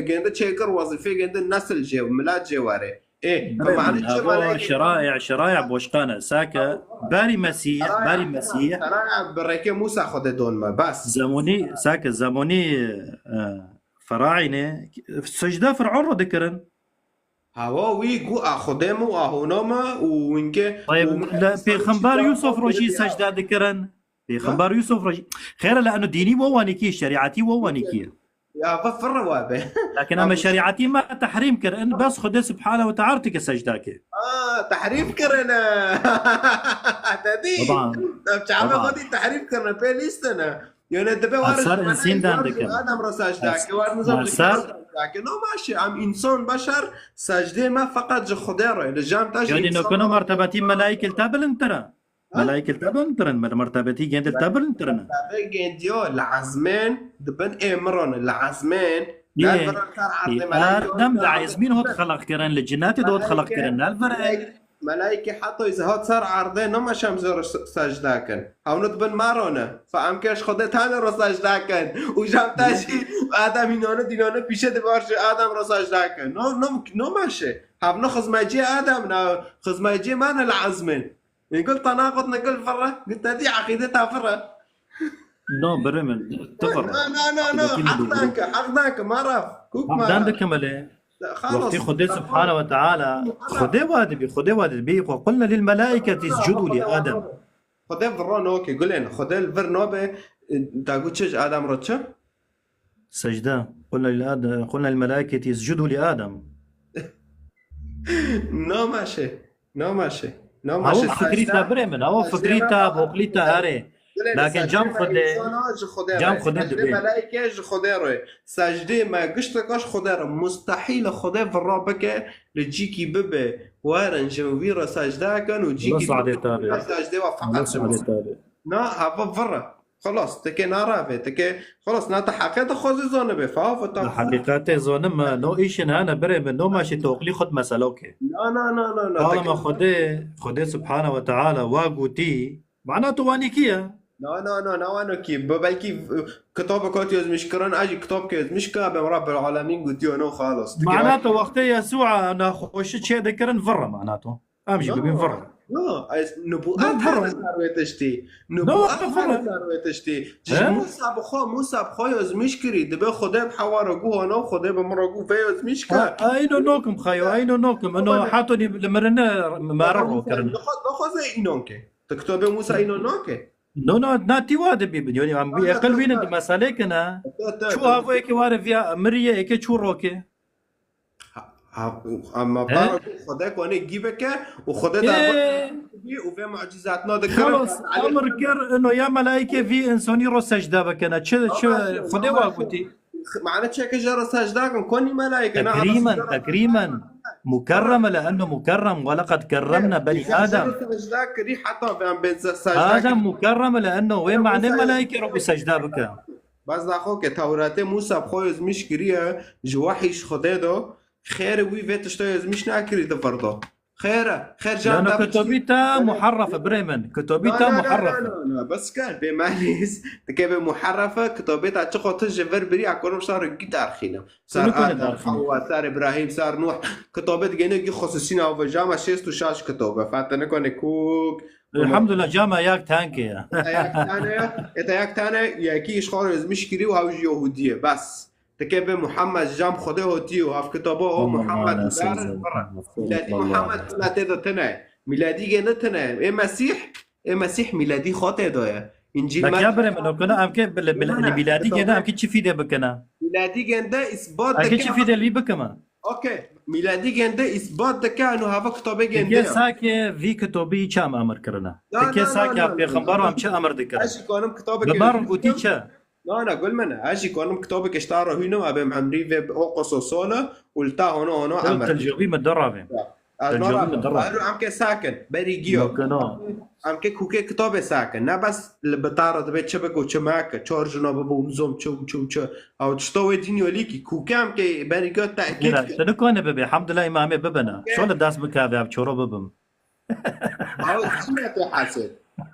gênde çêkir wezîfê gênde nesil jê, milat jê were. Ê, bi mane çi melaîke? Şiraî, şiraî boşqan e. Sake berî Mesîh, berî Mesîh. Şiraî bi rêkê Musa Xwedê don me. Bas. Zemonî, sake zemonî, e, Feraîne, secde Fir'on re dikirin. Hawa wî gu a Xwedê min û a hona me û winke Tayeb, û le Pêxember Yusuf rojî secde dikirin. Pêxember Yusuf rojî. Xêre le eno dînî wo wanîkî, şerîetî wo wanîkî. Ya ve firre we be. Lakin eme şerîetî me tehrîm kir. In bes Xwedê Subhane ve Teala tike secde ke. Aa, tehrîf kirine. Te dî. Taban. Em çabe Taban. Xwedî tehrîf kirine. Pê lîstene. Yani dibe Eser war insîndan war dikin. Adam re secde ke, war nizam Eser- secde ke. No maşe, em insan beşer secdê me feqet ji Xwedê re. Li cem te ji Yani insan nokeno mertebetî melaîk li te bilindtir e. Ha? Melaîk li te bilindtir in, mer-, mertebetî gêndî li te bilindtir in. Mertebe gêndiyo li ezmên dibin ê miron li ezmên. Yê, Nel vir ser erdê yê, melaîk Adem li ezmîn hot xelq kirin, li cinnetê de hot xelq kirin, nel vir e. Melaîkê heta hat ser erdê, nema şem zor secde kin. Hewno dibin maro ne. Fa em ke ji Xwedê tane ro secde kin. Û jam te jî Adem hînane dînane pîşe de bar ji Adem ro secde kin. No, no, no meşe. Hevno xizmeciyê Adem ne, xizmeciyê me ne li ezmên. Gul tanaqut ne gul firre, gul te dî eqîde ta firre. No, birê min, tu vir. Na, na, na, na, Eqîdetî min haq doğru. danke, haq danke, maraf. Kuk Haqdan maraf. dikim ele. Xalas. Wextê Xwedê Subhane ve Teala, Xwedê wa dibî, Xwedê wa dibî, Xwe qulna lil melaiketi iscudu li Adem. Xwedê virro noke, gulên, Xwedê li vir nobe, e, ta gu çi ji Adem re çi? Secde. Qulna lil Adem, qulna lil melaiketi iscudu li Adem. No maşe, no maşe, no Ew maşe. fikrî te birê min, ew fikrî te, boqlî te erê. Lakin cem Xwedê, cem Xwedê dibê. Melaike ji Xwedê re. Secdê me gişteka ji Xwedê re. Mustehîl e Xwedê virra bike li cîkî bibe. Werin ji wî re secde kin û cîkî Wela sade tabe. Secdê wa Wela feqet. sade tabe. Na, hava virre. Xelas, tike narabe, tike xelas, na te heqê dixwazî zanibe, fa hava ta. Heqîqetê zanim me, no îşin hene birê min, no meşî toqlî xud meselo ke. Na, na, na, na, na. Qala tike- me Xwedê, Xwedê Subhane ve Teala wa gotî, mana tu wanîkî ye. Na, na, na, na, wano ki, be-, belkî, e, kitabek hatiye ezmîşkirin, ez jî kitabke ezmîş ka, be Rabbel Alemîn gotiyo, no, xelas. Tike Mana tu wextê Yesûa naxweşî çê dikirin virre mana tu. Em jî bibîn virre. No, ez nubuat No, hene virre. ser wê tiştî. No, Nubuat virre. hene ser wê tiştî. Ji He? Musa bi xwe, Musa bi xwe ezmîş kirî. Dibe Xwedê bi hewa re gu hona, Xwedê bi min re gu vê ezmîş ka. Ha, eyno nokim xayo, eyno nokim. Eno hato li mirine mare ro kirin. Nexwe-, nexweze înon ke. Ti kitabê Musa înon nake. No, no, na tî wa dibî bin. Yani em bi Aynen, eqil wînin aynen. Di meselê kine. Te, te, Çû te. Havo eke ware viya mirî ye, eke çû roke. Ha, ha, ama He? para ku Xwedê kone gî bike û Xwedê Ê. da û vê mucizatna de kire. Xelas, emir kir, ino ya melaike vî insonî ro secde bikene. Çi, çi, Ama Xwedê wa gotî. Mane çeke jara secda kin, konî melaike, ne Tekrîmen, ama tekrîmen. Mukerrem le enno mukerrem, ve leqed kerremna beni Adem. Secda kirî heta ben ben se-, secda Adem kirî. Mukerrem le enno, wê Ama mane sen- melaike ro ku secde bike. Bas daxo ke Tewratê Musa bi xwe ezmîş kiriye, ji wehî ji Xwedê do, xêr wî vê tişta ezmîş nakirî di vir do. Xêr e, xêr can Lano da kitobî te muharref e, birê min. Kitobî te muharref e. Na, na, na, bes kar, bê malîs, dike bê muharref e, kitobê te çi xwe tu ji vir birî, a korim şar gî derxînim. Sar Nikune Adem, derxînim. Hawa, sar Îbrahîm, sar Nuh, kitobê digene gî xusûsî nav, cama şêst û şaş kitob e, fate nikone kuk. Elhamdulillah, cama yak tanke ya. Ete yak tane, ete yak tane, yekî ji xwe ezmîş kirî û hew ji Yahudî ye, bes. Dike bê Muhammed ji cam Xwedê hotî û hev kitaba o Muhammed. Miladî Muhammed miletê de tine. Miladî gende tine. Ê Mesîh, ê Mesîh miladî xwe tê de ye. Încîl Bak me- ya birê min, okuna em ke bile, bile, Bana, miladî kitaba- gende em ke çi fîde bikene? Miladî gende îsbat Em ke dike. Çi fîde li wî bikeme? Okey. Miladî gende îsbat dike, eno hava kitabê gende. Tike sake vî kitobî çi em emir kirine? Na, Tike na, sake na, na, pêxember na. em çi emir dikirine? Ez jî kanim kitabê Bi mar gotî çi? Na, na, gul min, ez jî kanim kitabê kişta re hûnim, abê emrî vê o qososole û li ta hono hono emir. Teljobî min derave. Ez Teljobî nara min derave. Em ke sakin, berî giyo. Nokeno. Em ke kûkê kitabê sakin. Ne bes li bitara dibe çi bik û çi meke. Çar jina bibe û nizom çi û çi û çi. Ew tişta wê dînyo lîkî. Kûkê em ke berî giyo tekîd Yine, ke. tu nikane bibe. Hamdulillah îmamê bibine. Şo li dest bikeve ev çoro bibim. Ew zîne te hesed.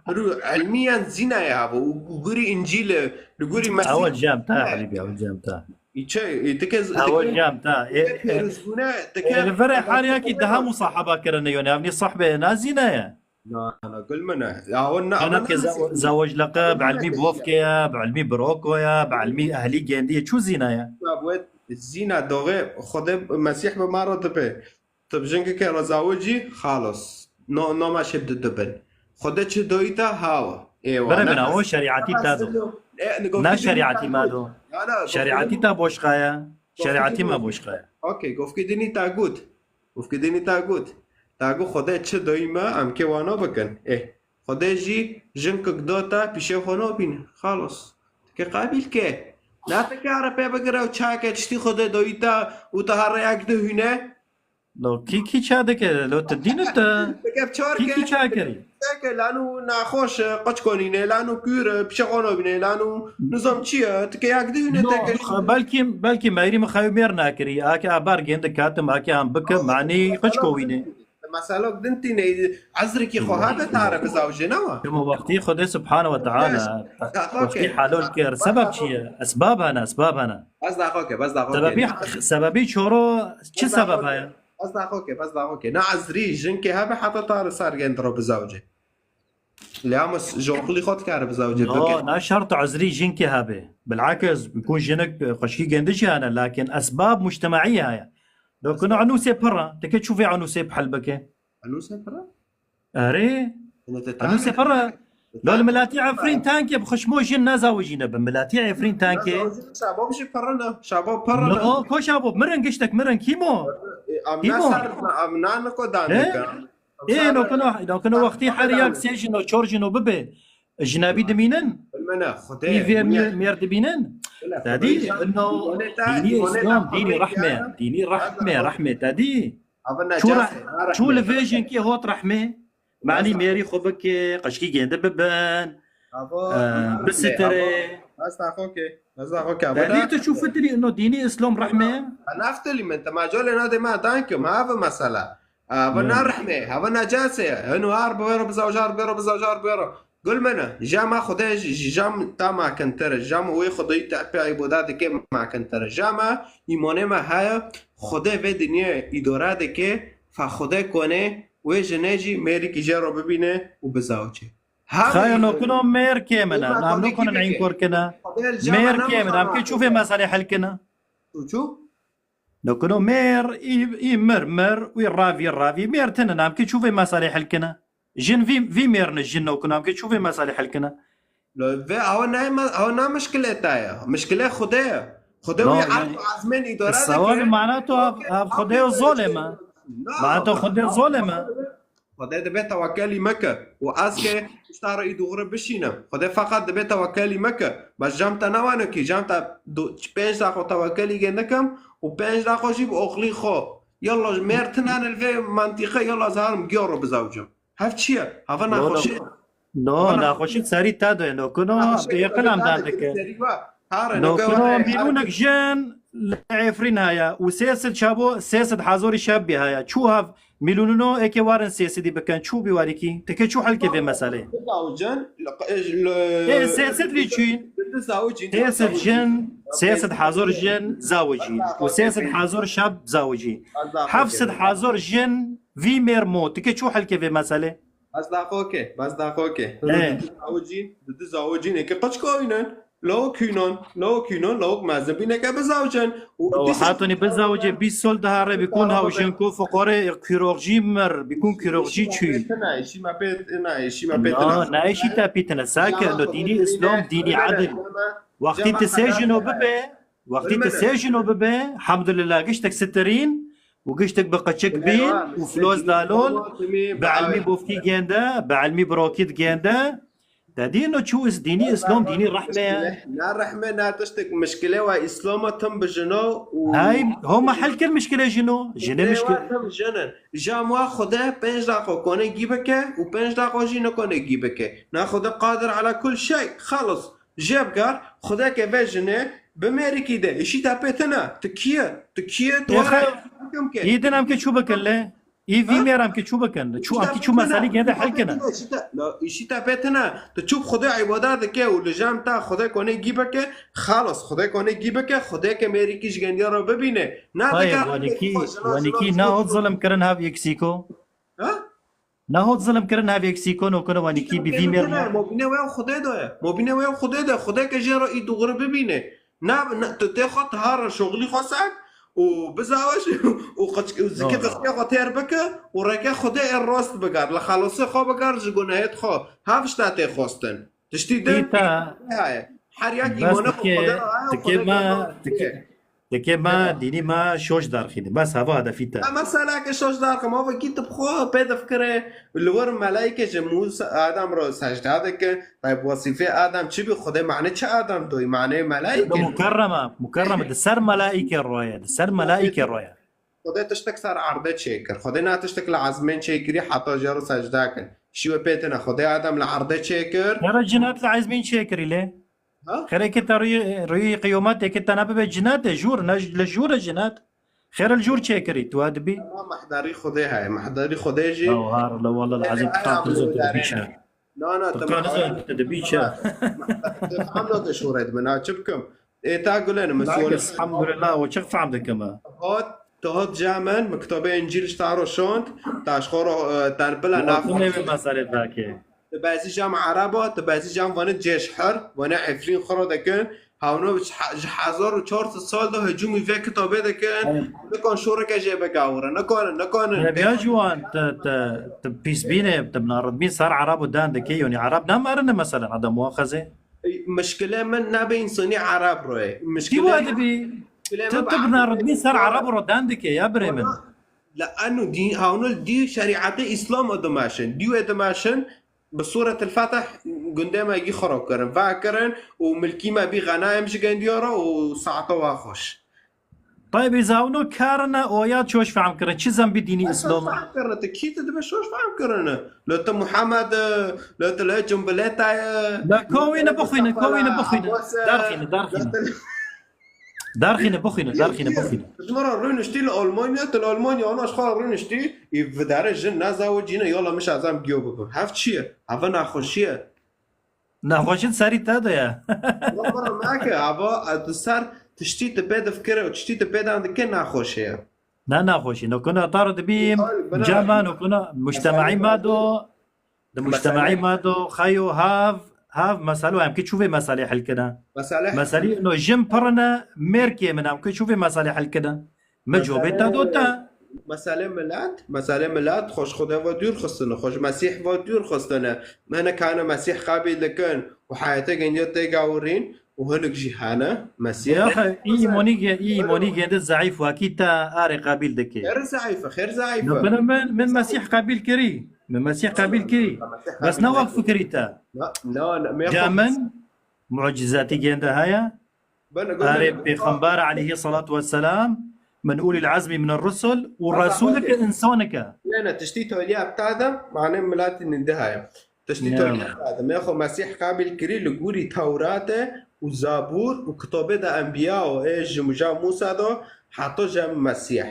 Rû ilmiyen zîne ya bu. Li gurî Încîl e. Li gurî Mesîh. Ew cem ta, Halî, ew cem ta. Îçe, e, tike, Ew cem ta. E, e, Pêrozbûne, tike. e, li verê her yekî daha musahaba kirine yone. Evnî sahbe na zîne ye. Na, na, gul min e. Ya, o ne, Ana ke ze-, zewec leqe, bi ilmî bovke ye, bi ilmî biroko ye, bi ilmî ehlî gendiye. Çu zîne ye. Zîna doxê Xwedê Mesîh bi ma re dibe. Tu bi jinkekê re zawicî, xalos. No, noma şib di dibin. Xwedê çi doyî te hawa. Êwa, Bere ne bina, o bes. şerîatî Ne bes te do. diyo. E, ni Na gofkî dinî şerîatî te ma got. do. Ya, na, gofkî Şerîatî dinî te boşqa ye. Gofkî Şerîatî dinî. me boşqa ye. Okey, gofkî dinî te got. Gofkî dinî te got. Te got Xwedê çi doyî me, em kê wana bikin. Eh. Xwedê jî jinkek da te pîşê xwe nabîne. Xalos. Ti ke qebîl ke. Na ti kare pê bigire û çake tiştî Xwedê doyî te û te her rêyek dihûne. Lo kî kî ça dike? Lo ti dîn te? Ti ke çar Kî ke. kî ça kerî? Ti ke lanu naxoş e, qeç konîne, lanu kûr e, pîşê xwe nabîne, lanu nizam çi ye? Ti ke yek dihûne No, te ke. belkî, belkî meyrî min xew mêr nakirî. Ake abar gendik katim, ake an bikim, manî qeç kovîne. Mesela din tîne, ezrikî xwe habe tare bizawjê, ne wa? Çima wextî Xwedê Subhane ve Teala Daxo wextî ke. halol kir. Sebeb çi ye? Esbab hene, esbab hene. Bas daxo ke, bas daxo ke. Sebebî, sebebî çoro çi Bas daxo sebeb ke. heye? Bas daxo ke, bas daxo ke. Na ezrî jinkê habe heta tare sar gend ro bizawjê. Lê ama s-, ji oxilî xwe dikare bizawcê No, bike. na şert ezrî jinkê hebe. Bilakis, bikun jinik, e, xweşkî gendi jî hene, lakin esbab mujtemaî heye. Do kunu enûsê pir e. Ti ke çû vê enûsê bi hel bike? Enûsê pir e? Erê, Ene te enûsê tane. pir e. Te Lol tane. milatî Efrîn tankê bi xişmo jin nezawicîne bi. Milatî Efrîn tankê. Nezawicîne, şabab jî pir e ne. Şabab pir e ne. No, ko şabab, mirin giştek mirin. Kîmo? E, em Kîmo? ne ser, em ne niko He? danike. Ê, nokino, nokino wextî her yak sê jino, çor jino bibe. Jinabî dimînin? Bilmene, Xwedê, Î vê bûye. Mêr, mêr dibînin? Bile, Te dî, Xwedê, ino îmane te, dînî îmane te Îslam, dînî Xwedê rehme, ya. Dînî rehme, rehme, te dî? Ava Çû necase, re-, ha çû rehme. Li vê jinkê hot rehme, manî Rehme. mêrî xwe bike, qeşkî gêndi bibin, Ava, e, rehme, bisitirê. ava. Bes daxo ke, bes daxo ke, Te ava dî da. tu çû fitirî, ino dînî Îslam rehme? Ha, naftilî min, te macalê nadê me dankim, ha, ava mesela. Ava Hmm. na rehmê, ava necasê. Hino har bivêro, bizaw jar bivêro, bizaw jar bivêro. Gul mene, jama Xwedê jî, jî jam ta makintir e. Jam wê Xwedê te pê îboda dike makintir e. Jama îmonê me heye, Xwedê vê dinyê îdora dike, fa Xwedê kone, wê jinê jî mêrikî jê ro bibîne û bizawçe. Xaya nokino mêr kê mene, nam nokonin înkor kine. Mêr kê mene, nam kê çû vê meselê hel kine. Çû çû? Nokino mêr, î, î mir, mir, wî ravî, ravî, mêr tine, nam kê çû vê meselê hel kine. Jin vî, vî mêr ne, jin nokino, nam kê çû vê meselê hel kine. Lo, vê awa ne, awa ne mişkilê te ye. Mişkilê Xwedê ye. Xwedê No, wî yani, erd û ezmên îdare dike. Sewal mana to av, av Xwedê zolê me. No. Mana to Xwedê zolê me. Xwedê dibe tewekelî meke. Û ez ke îşta re î dûxri bişînim. Xwedê feqet dibe tewekelî meke. Bes cem te newanekî, cem te du, pênc daxo tewekelî gê nikim û pênc daxo jî bi oxlî xo. Yallah, ji mêr tine ne li vê mantîqe, yallah, zarim giya ro bizawcim. Hev çi ye? Hava No, no. naxweşî. No, Hava naxweşî serî te de. No, kuno Naxweşî bêqil em te dan de dike. serî wa. Hare, no, Nokino kuno hare, hare. Mîlûnek jin li Efrîn haya û sê sed çabo, sê sed hazorî şeb bî haya. Çû hav mîlûnino eke warin sê sedî bikin. Çû bî warîkî. Tike çû helkê vê meselê. Bizawcin, li, li, Ê, sê sed vî çûyîn. Bizawcin, Sê sed bizawcin. jin, sê sed hazor jin zawicî. Û sê sed hazor şab zawicî. Heft sed hazor jin vî mêr mo. Tike çû helkê vê meselê. Bas daxo ke, bas daxo ke. He. Di du zawicîn, di du zawicîn eke qeçka înen. Lawik hînan, lawik hînan, lawik mezin bîneke bizawicin. Û Ew dîsa hatonî bizawicê bîst sol daha re bîkun haw jin ku fuqare kîroxjî mir, bîkun kîroxjî çûyî. Pêtine, îşî me pêt, ne, îşî me pêtine. No, ne îşî te pîtine. Sake, no dînî Îslam, dînî edil. Wextî tu sê jino bibe, wextî tu sê jino bibe, hemdulillah, giştek sitirîn û giştek bi qeçik bîn û floz dalol, bi elmî bofkî gende, bi elmî birokî digende. Te dî no çû is-, dînî Îslam, dînî rehme ye. Ne rehme, ne tiştek mişkile wa Îslama tim bi jino û Hay, homa hel kir mişkile jino. Jine mişkile mişkile. wa tim jinin. Jam wa Xwedê pênc daxo kone gî bike û pênc daxo jî nikone gî bike. Na Xwedê qadir ala kul şey. Xalis. Jê bikar, Xwedê ke vê jinê bi mêrikî de, îşî te pê tine, tu kî ye? Tu kî ye? Tu Ê were xew, hakim ke. Î din em ke çû bikin lê? Î vî Ha? mêr em ke çû bikin? Çû, em ke çû meselî gende hel kine. Îşî te, la, îşî te pê tine. Tu çû Xwedê îbada dike û li jam te Xwedê konê gî bike, xalas, Xwedê konê gî bike, Xwedê ke mêrikî ji gendiya re bibîne. Na Hayır, dikar wanîkî, wanîkî na hot zilim kirin hav eksîko. Ha? Nahot zilim kirin hevêk sîkon û kino wanîkî bi vî mêr mo. Mobîne wê Xwedê de ye. Mobîne wê Xwedê de. Xwedê ke jê re î dûgri bibîne. Na, na, tu tê xwe tihar re şoxilî xwe ser û bizawe jî û qıç-, û zikî qıçkê xwe têr bike û rêkê Xwedê ê rast biger, li xelasê xwe biger ji gunehêt xwe. Hev tişta tê xwestin. Tiştî din heye. Her yek îmanê xwe Xwedê re heye û Xwedê gel Tikê me dînî ma şoş derxîne. Bes heva hedefî te. Em meseleke şoş derxim. Hava kî tu bi xwe pê difikire li wir melaîke ji Mûsa Adem re secde dikin. Tayyib wesîfê Adem çi bî? Xwedê mane çi Adem doyî? Mane melaîke. Mukerreme, mukerreme di ser melaîke roye, di ser melaîke roye. Xwedê tiştek ser erdê çêkir. Xwedê na tiştek li ezmên çêkirî heta jê re secde kin. Şîwe pê tine. Xwedê Adem li erdê çêkir. Yara cinat li ezmên çêkirî lê. Ha? Xêrê ke te rûyê, rûyê qiyûmetê ke te nebibe cinatê, jûr, ne, li jûr e cinat. Xêr li jûr çêkirî, tu wa dibî. Ama mehdarî Xwedê heye, mehdarî Xwedê jî. Ya har, la walla, Xwedê ezim heye, tu qan tu zot dibî çe. Na, na, tu qan zot dibî çe. Tu feham nake şûrê dibin, ha, çi bikim? Ê, ta gulên, min sual. Elhamdulillah, we çi feham dikim. Hot, tu hot camen, min kitabê Încîl ji ta ro şond, ta ji xwe ro, e, te bila naf. Tu nêvê meselê vake. Tu bezî cam Ereba, tu bezî cam vanê cêşher, vanê Efrîn xwe re dikin. Hewno ji he-, ji hezar û çar sed sal de hicûmî vê kitabê dikin. Evet. Nikan şoreke jê bigawire. Nikanin, nikanin. Ev ya ciwan, tu, tu, tu pîsbînê, tu bi naritbîn ser Ereb û dan dikê, yanî Ereb namerine mesela, Edem muaxezê. Mişkilê min ne bi însanî Ereb re ye. Mişkilê Kî wa dibî? Tu, tu bi naritbîn ser Ereb re dan dikê, ya birê min. Li eno dîn, hewno dî şerîetê Îslam dimeşin. Dî wê dimeşin, Bi Sûretil Fetih gundê me gî xirab kirin, vekirin û milkî me bî xenaim ji gendiya re û saeta wa xweş. Taybî zawno karine oya çoş fehm kirin. Çi zembî dînî Îslam? Fehm kirin, tu kî tu dibe şoş fehm kirine. Lo tu Muhammed, lo tu lo Cumbileta ye. La kowî ne bixwîne, kowî ne bixwîne. Derxîne, derxîne. Derxîne, bixwîne, derxîne, bixwîne. Ji me re rûniştî li Almanya, tu li Almanya ana ji xwe re rûniştî, î videre jin nezawicîne, yala min şazam giyo bibim. Hev çi ye? Heve nexweşî ye. Nexweşî serî te de ye. Wala nake, hava, e, tu ser tiştî tu pê difikire û tiştî tu pê dan dike nexweşî ye. Ne nexweşî. Nokuna tar dibîm, cema nokuna mujtemaî ma do. Di mujtemaî ma do xeyo hav, hav meselo em ki çû vê meselê hel kine? Meselê Meselî no jin pirine mêrkê min em ki çû vê meselê hel kine? Me cobê te do te. Meselê milet, meselê milet xwe ji Xwedê ve dûr xistine, xwe ji Mesîh ve dûr xistine. Me ne kane Mesîh qebîl dikin û heyetê gendiya tê gawirîn û hinek jî hene Mesîh. Ya xe, î îmonî ge-, î îmonî gende zeîf wakî te arê qebîl dike. Xêr zeîf e, xêr zeîf e. Min, min, min Mesîh qebîl kirî. Min Mesîh qebîl kirî. Bes ne wek fikirî te. Na, na, na, me Ca xwe min mucizatî gênde heye. Bene, go Arê bene. Pêxember aleyhî salatu vesselam min ulîl ezmî min rusul û Baba, resulike okey. Însanike. Ne, ne, tiştî toliya bita de, mane milatî ninde heye. Tiştî Ya. Toliya bita de. Me xwe Mesîh qabil kirî li gûrî Tewrate û Zabûr û kitobê de enbiya û ê ji muja Mûsa de heta jem Mesîh.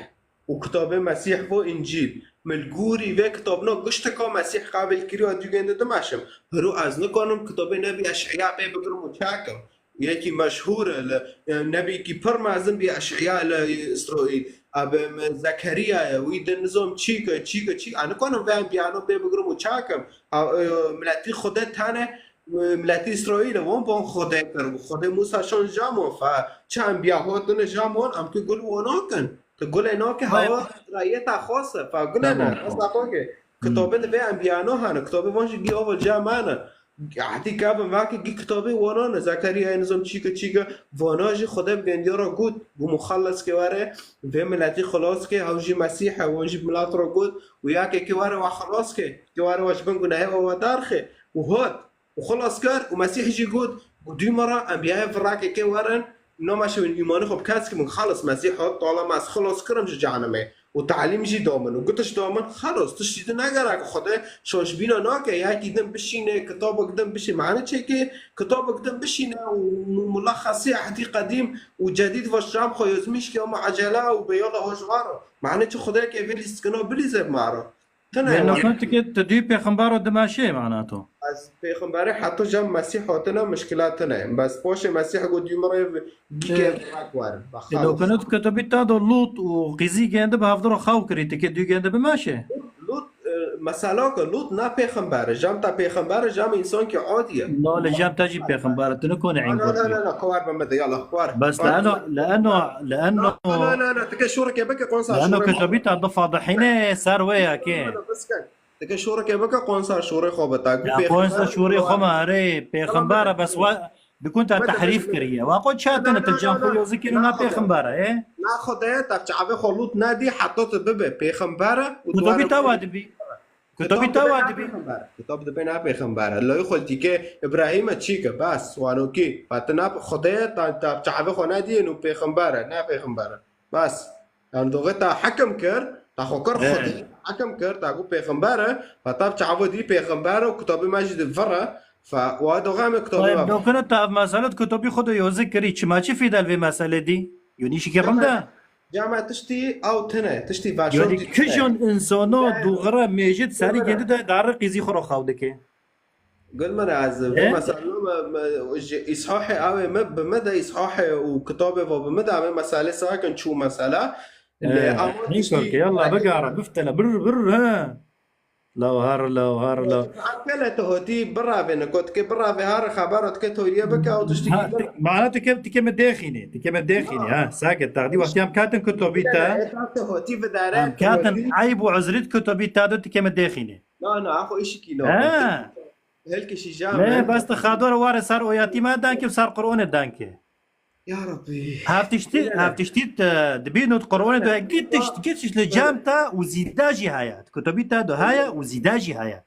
û kitabê Mesîh vo Încîl. Min li gorî vê kitabina gişteka Mesîh qabil kiriya dûgên de dimeşim. Hiro ez nikanim kitabê Nebî Eş'eya pê bigirim û çakim. Yekî meşhûr e li, e, nebîkî pir mezin bî Eş'eya li Îsraîl. Abi, Zekeriya ye, wî din nizam çîk e, çîk e, çîk. Ez nikanim vê biyano pê bigirim û çakim. Ha, e, miletî Xwedê tane, e, miletî Îsraîl e, wan ban Xwedê kir. Xwedê Mûsa şan jamon, fa çi enbiya hotine jamon, em ki gul wan nakin. Tu gulê nake Vay. Hewa rayeta xwase, fa gulê ne, Tamam. Rasta xwe ke. Hmm. Kitabê li vê enbiyano hene, kitabê van jî gî ava cemane. Ehdî kevin vake gî kitabê wana ne, Zekeriya nizam çîke çîke, vana jî Xwedê bi gendiya re got, got muxelleske were, vê miletî xilas ke, hew jî Mesîh e, wan jî milet re got, û yake ke were we xilas ke, ke were we ji bin gunehê we derxe, û hot. û xilas kir û Mesîh jî got, got, dû me re enbiyayê virake ke werin, name şewin îmanê xwe bi kes ki min xelas Mesîh hat, tala me ez xilas kirim ji cehenimê û talîm jî da min û gutiş da min, xelas, tiştî din negerek Xwedê şaşbîna nake, yekî din bişîne, kitabek din bişîne, mane çêkê, kitabek din bişîne û mu-, mulaxesî ehdî qedîm û cedîd ve şam xwe yozmîş ke ama ecele û beyala hojvaro. Mane çi Xwedê ke vê lîstkina bilîze bi me re. Tine Lê wan. Nokon tike tu dû pêxembaro dimeşê mana to. Ez pêxemberê heta cem Mesîh hatine mişkila tine. Bes poşê Mesîh got dû mirê gîke Ee, vak war. Bak, e, xalas. Nokon tu ketubî ta do Lut û Qîzî gende bi hevdiro xew kirî, tike dû gende bimeşê. Lut, e, Mesela ki Lut ne pêxember e, Cem te pêxember e, Cem însankî adî ye. No, li Cem te jî pêxember e, tu nikone Na, na, na, na, na, kewar be me de, yala, kewar. Bes Kewar. Leeno, leeno, leeno, Na, na, na, na, tu ke şorekê bike, qonsa leeno şorê xwe. Kitobî te difadihîne ser wê ya kê. Na, na, bes ke. Tu ke şorekê bike, qonsa şorê xwe be, ta ku Ya pêxember qonsa e, şorê xwe kewar. Me, erê, pêxember e, bes wa, bikun te Na, na, tehrîf na, na. Kiriye. Wa qo çatine Na, tu na, Cem na, xwe na. Yozî kir û Na, ne pêxember e, ê? Na, Xwedê te çavê xwe Lut nedî, heta tu bibe pêxember e û tu Kitobî were te wa dibî. Kitobî Kitab te dibe wa ne dibî. Pêxember. Kitab dibe ne pêxember. Lawê xwe tîke Îbrahîm e çîke, bes, wanokî. Fa te ne Xwedê te, te çavê xwe nedî û pêxember e, ne pêxember e. Bes. Yan doxê te hekim kir, te xwe kir He. Xwedê. Hekim kir, te got pêxember e, fa te çavê dî pêxember e û kitabê me jî di vir e. Fa wa doxê me kitabê Tayeb, me. Dokuna te ev mesele di kitabî xwe de yozî kirî. Çima çi fîdel vê mesele dî? Yo nîşikî rind e? Cama tiştî ew tine, tiştî veşan Yanî tî tine. Kijon insano Yani, dûxire mêjit serî Yani. Gêndi de darê qîzî xwe ro xew dike. Gul min ez, E? Mesela me, me, ji îshahê ew ê me, bi me de îshahê û kitabê ve bi me de ew ê meselê sakin çû mesela. E, Lê ama nîkar tiştî ki, yallah, bigara, biftele, bir, bir, he. Law har, law har, law. Akele te hotî biravê ne, kot ke biravê har xebera te ke tolye bike, ew tiştî Ha, ki te, mana te ke, te ke me dêxîne, te ke me dêxîne, ha, sake, taxdî wextî em katin kutobî te. Eta te hotî vidare, Em te katin hotî. Eyb û uzrî kutobî te do te ke me dêxîne. Na, na, axo işikî no. Ha. Helke şîja Ne, me. Bes te xador ware ser oyatî me danke, ser Qur'anê danke. Ya Rabbi. Hev tiştî, Yine. Hev tiştî te dibîn û Qur'anê do git tişt, git tişt li cem te û zîde jî heye. Kutubî te do heye û zîde jî heye.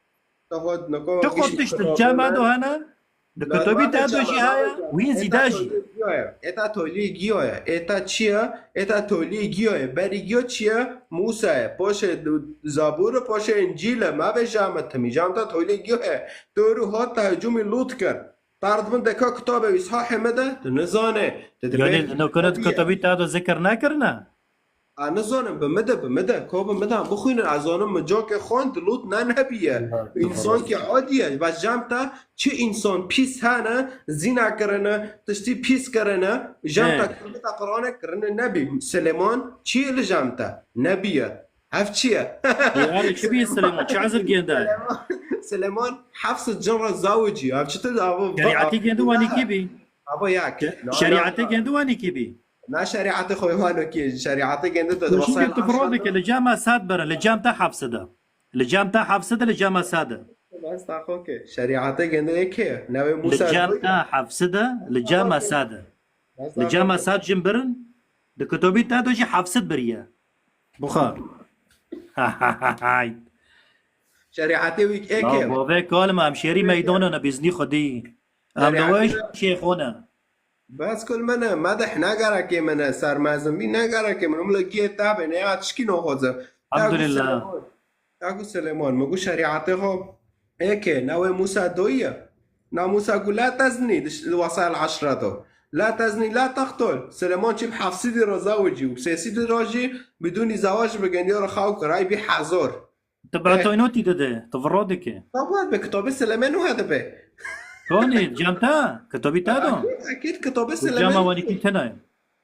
Tahod nako Ti xwe giş tişt li cem me do hene? Li kutubî te do jî heye, wî zîde jî. Eta tolî giyo ye. Eta çi ye? Eta tolî giyo ye. Berî giyo çi ye? Musa ye. Poşê Zabûr e, poşê Încîl e. Me vê jame timî. Jam te tolî giyo ye. Dorû hat te hecûmî Lût kir. Te ard min deka kitabê wî sahê me de, tu nizane. Tu dibê Yanî, li nokuna di kitabî te de zikir nekirine? A, nizanim, bi min de, bi min de, ka bi min de, bixwînin, ez zanim, min cakê xwend, Lût ne nebî ye. Însankî adî ye. Ve cem te çi însan pîs hene, zîna kirine, tiştî pîs kirine, cem te kirine te Qur'anê kirine nebî. Silêman çi li cem te? Nebî ye. Ev çi ye? Ê, erê, çi bî Silêman? Çi ezir gênde? Silêman, Silêman heft sed cin re zawicî. Ev çi tu ava? Şerîetê gêndi wanî kî bî? Ava ya kî? Şerîetê gêndi wanî kî bî? Na şerîetê xwe wano kî? Şerîetê gêndi tu Tu çi wasayl tu viro dike, li cem me sed bere, li cem te heft sed e. Li cem te heft sed e, li cem me sed e. Bas ta xwe kê. Şerîetê gêndi ê kê? Navê Li Musa cem te heft sed e, li cem me sed e. Li cem me sed jin birin, di kitobî te de jî heft sed biriye. Buxar. Hay. Şerîetê wî ê Ya kê? Bavê kalma, em şêrî meydana ne biznî xwedî. Em de Şerîetê wê şêxo ne. Bes kul me ne, me de hina gerekê me ne, sermezin bî ne gerekê me ne, min li giyê te be, ne ya tişkî noxoze. Elhamdülillah. Ya ku Silêman, ya ku Silêman, min got şerîetê xwe, ê kê, ne wê Musa doyî ye? Na Musa got, "La teznî", di ş-, di wasayel eşre de. "La teznî, la teqtul." Silêman çî bi heft sedî re zawicî û sê sedî re jî bidûnî zewac bi gendiya re xew kir, ay bî hezor. Tu betoynotî dide, tu viro dike. Tablet be, kitabê Silêman wiha dibe. Konî, cem te, kitabî te do. Akîd, akîd, kitabê Silêman. Cema wanî kî tena ye.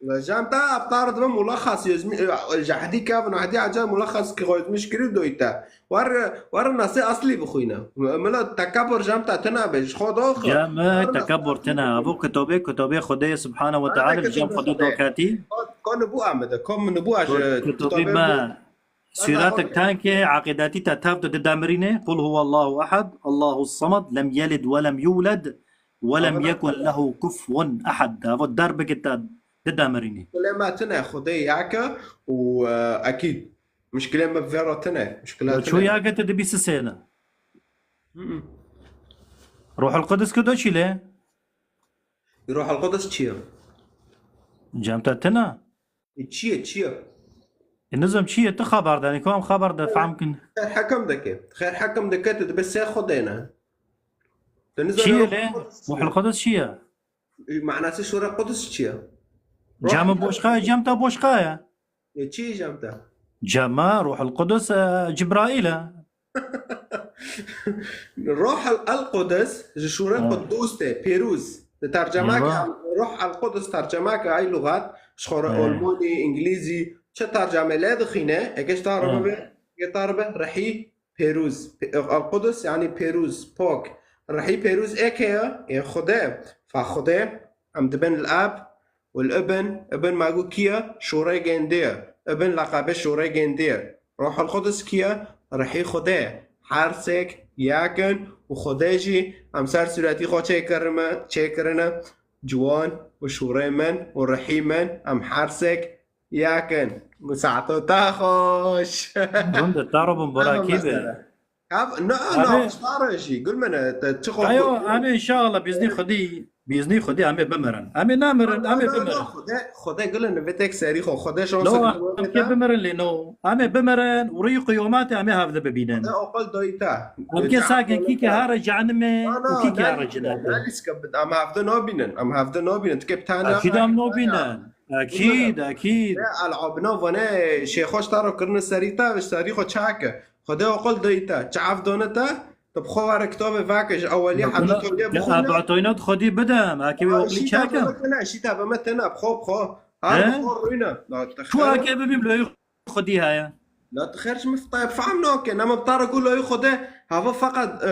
Li cem te hevtar dibe mulexes, yozmî, e, ji ehdî kevin, ehdî ecel mulexes ki xwe yozmîş kirî doyî te. Wer, wer nasê eslî bixwîne. Mila tekebur cem te tine be, ji xwe dox. Cem, e, tekebur tine. Evo kitabê, kitabê Xwedê Subhanahu ve Teala, li cem Xwedê doketî. Ko, ko nibû amede, ko min nibû a ji kitabê me. Sûretek tengê, eqîdetî te tev de didemirîne. Qul huwallahu ehad, Allahu samad, lem yelid ve lem yulad, ve lem yekun lehu kufwen ehad. Evo der bike te didemirîne. Kulê me tine, Xwedê yek e û, e, ekîd. Muşkilê me vê re tine. Muşkila tine. Ço yek e te dibî sisêne. Hı hı. Ruhul Qudus ki do çî lê? Ruhul Qudus çi ye? Cem te tine? E, çi ye, çi ye? E, nizam çi ye? Tu xeber danî, ku em xeber de fehm kin. Xêr hekem dike. Xêr hekem dike, tu dibe sê Xwedê ne. Tu nizam Çi ye lê? Ruhul Qudus çi ye? Ruhul Qudus çi ye? E, manası Şûra Qudus çi ye? Cem boşqa ye, cem te boşqa ye. E, çi ye cem te? Cema Ruhul Qudus, e, Cibraîl e. Ruhul El Qudus, ji Şûra Qudus te, pêrûz. Di tercemeke Ruh El Qudus tercemeke ay lûgat, ji xwe re Olmonî, Îngilîzî, çi terceme lê dixîne, eke ji te re bibe, eke te re be, rehî, pêrûz. Pê-, El-Qudus, yanî pêrûz, pok. Rihî pêrûz ê kê ye? Ê Xwedê. Fa Xwedê, em dibin li Ab û li Ibn. Ibn ma got kî ye? Şûrê gêndê ye. Ibn leqebê şûrê gêndê ye. Ruhul Qudus kî ye? Rihî Xwedê. Her sêk yek in û Xwedê jî em ser sûretî xwe çêkirime, çêkirine. Ciwan û şûrê min û rihî min, em her sêk yek in. Saeto te xweş. Rûnde te robin, borakî be. Ev, na, na, Abi. Star jî, gul min e, te çi xwe Ayo, got? Em ê inşallah biznî Xwedî, biznî Xwedî em ê bimirin. Em ê namirin, em ê bimirin. Xwedê, Xwedê gul in, vê tek serî xwe, Xwedê şans No, em kê bimirin lê no. Em ê bimirin, û rî qiyomatê em ê hevde bibînin. Xwedê aqil doyî te. Em kê sakin kî ke here cehenimê û kî ke here cenetê. Em hevde nabînin, em hevde nabînin. Tu kê bi tane Akîd em nabînin. Akîd, akîd. Elabina vane şêxoş te ro kirine serî te, serî xwe çake. Xwedê aqil dayî te. Çi ev dane te? Tu bi xwe were kitabê veke ji ewelî heta toliyê bixwîne. Etoynat xwedî bidim. Akî wê aqlî çekim. Şîta be me tene, şîta be me tene, bi xwe, bi xwe. Her bi xwe rûne. Tu akê bibî, loyê xwedî heye. La tu xêr ji min fitayê fam nake. Nema bi tara ku loyê xwedê hava feqet, e,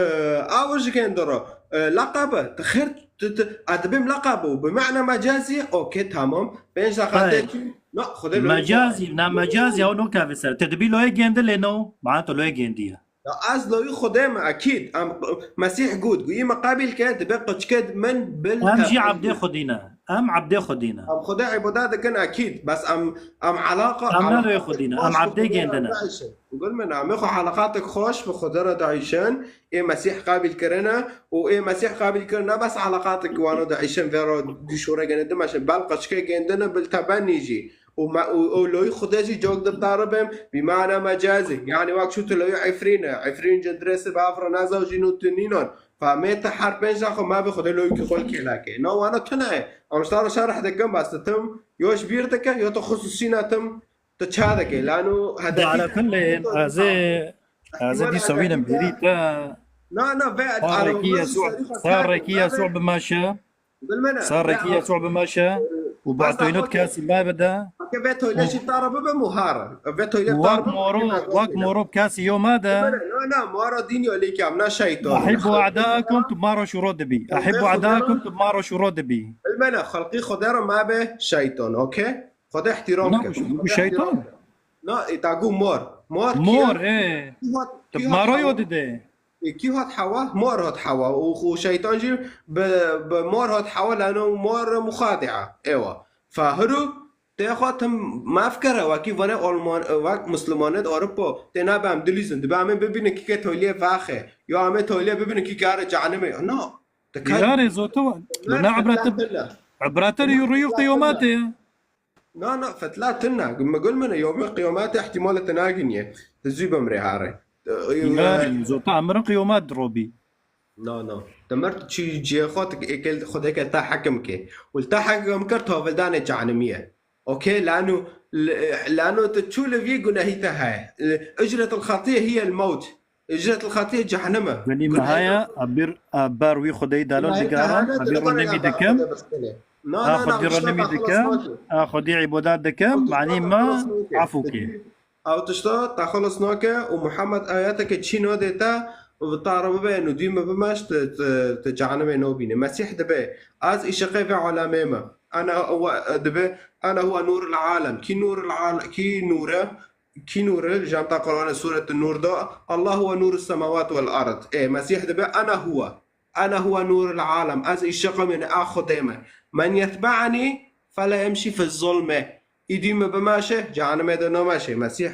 awe ji kên diro. E, leqebe. Tu xêr, tu, tu, a dibim leqebe û bi mena mecazî, okey, tamam. Pênc deqa tê çû. Na, xwedê loyê Mecazî, na mecazî, ew no kevê ser. Tu dibî loyê gêndi lê no. Mana tu loyê gêndiye. Ya ez loyî Xwedê me, ekîd. Em, Mesîh got, goyî me qebîl ke, dibe qiçkê min bil Em jî tebî. Ebdê Xwedî ne. Em ebdê Xwedî ne. Em Xwedê îbada dikin, ekîd. Bes em, em alaqa, Em ne loyê Xwedî ne. Em ebdê gêndine. Gul min, em xwe alaqatek xweş bi Xwedê re dayişin. Ê Mesîh qebîl kirine û ê Mesîh qebîl kirine bes alaqatek wana dayişin vê re duşore gene dimeşin. Bel qiçkê gêndine bil tebenî jî. û me, û, û loyî Xwedê jî cok dibdaribim, bî mana mecazî. Yanî wek çû tu loyî Efrîn e. Efrîn cindrêsî bi ev re nezewjîn û tu nînan. Fa mê te her pênc de xwe me bi Xwedê loyî ki xwe kêlekê. Na wana tune ye. Em ji te re şerh dikim, bes tu tim yo ji bîr dike, yo tu xusûsî ne tim tu ça dike. Lano hedefî Ala kullê, ez ê, ez ê dîsa wînim bêrî te. Na, na, ve Sarrekî Yesû, sarrekî Yesû bimeşe. Bilmene. Sarrekî Yesû bimeşe û batoynot kesî me bide. Ke ve toyle jî tara bibe muhar. Ve toyle tar bibe. Wak moro, wak moro kesî yo me de. Bilmene, na, na, muhara dîn yo lê ki amna şeytan. Ahibbu a'daakum tu maro şuro dibi. Ahibbu a'daakum tu maro şuro dibi. Bilmene, xalqî Xwedê re me be şeytan, okey? Xwedê ihtiram ke. Bu şeytan. Na, e, ta gu mor. Mor, mor, e. Tu maro yo dide. Ê, kî hat hewa? Mor hat hewa. Û, û şeytan jî bi, bi mor hat hewa, lano mor muxadia. Ewa. Fa hiru tê xwe tim maf kere, wekî vane Alman, wek Muslimanê di Ewropa, tê nabe em dilîzin. Dibe em ê bibînin kî ke toliyê vaxe. Ya em ê toliyê bibînin kî ke are cehenimê. Na. Yarê zoto. Na ibrete, ibrete rî rûyû qiyometê. Na, na, fetla tune. Me gul mene, yomê qiyamete ihtimale te naginiye. Te zû bimrê hare. Yarî, zota emirin qiyamet robî. Na, na. Te mir çi cihê xwe te êkel Xwedê ke te hekim ke. Û te hekim kir tavildanê cehenimî ye. Okey, lano, lano te çû li vî gunehî te heye. Icretul xatiye hiye el mewt. Îcretul xatiyê cehennem e. Yanî me heye, a bir, a ber wî Xwedê dalol digaran, a bir ronimî dikim, a Xwedî ronimî dikim, a Xwedî îbadet dikim, manî me afû kê. Ew tişta te xelas nake û Muhammed ayeteke çî nadê te û bi te re bibe û dû me bimeş, tu, tu, tu cehennemê nabînî. Mesîh dibe, ez îşiqê vê alemê me. Ana huwa, dibe, ana huwa nûrul alem. Kî nûrul alem, kî nûr e? Kî nûr e? Li cem te Qur'anê Sûretun Nûr de, "Allah huwe nûrus semawat vel ard." Ê, Mesîh dibe, "Ena huwe. Ena huwe nûrul alem." Ez îşiq im, yanî a Xwedê me. "Men yetbe'nî fela yemşî fi zulme." Îdî me bimeşe, cehennemê de nameşe. Mesîh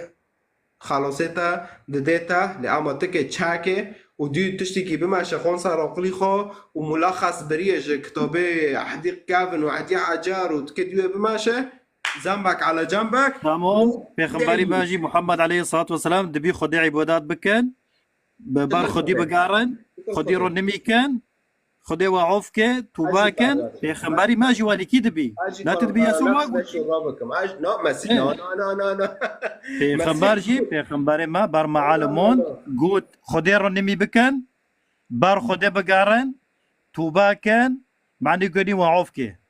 xelasê te didê te, lê ama tu ke çekê û dû tiştekî bimeşe, xon ser aqilî xwe û mulaxas biriye ji kitabê Ehdî Kevin û Ehdî Ecar û tu ke dû wê bimeşe, Zembek ala cembek. Tamam. Pêxemberî me jî Muhammed aleyhissalatu vesselam dibî Xwedê îbadet bikin. Bi ber Xwedî bigerin. Xwedî ronimî kin. Xwedê we of ke, tûba kin. Pêxemberî me jî welîkî dibî. Ne tu dibî Yesû me gotî. Pêxember jî, pêxemberê me ber me alimon got, Xwedê ronimî bikin. Ber Xwedê bigerin. Tûba kin. Manî gunî we of ke.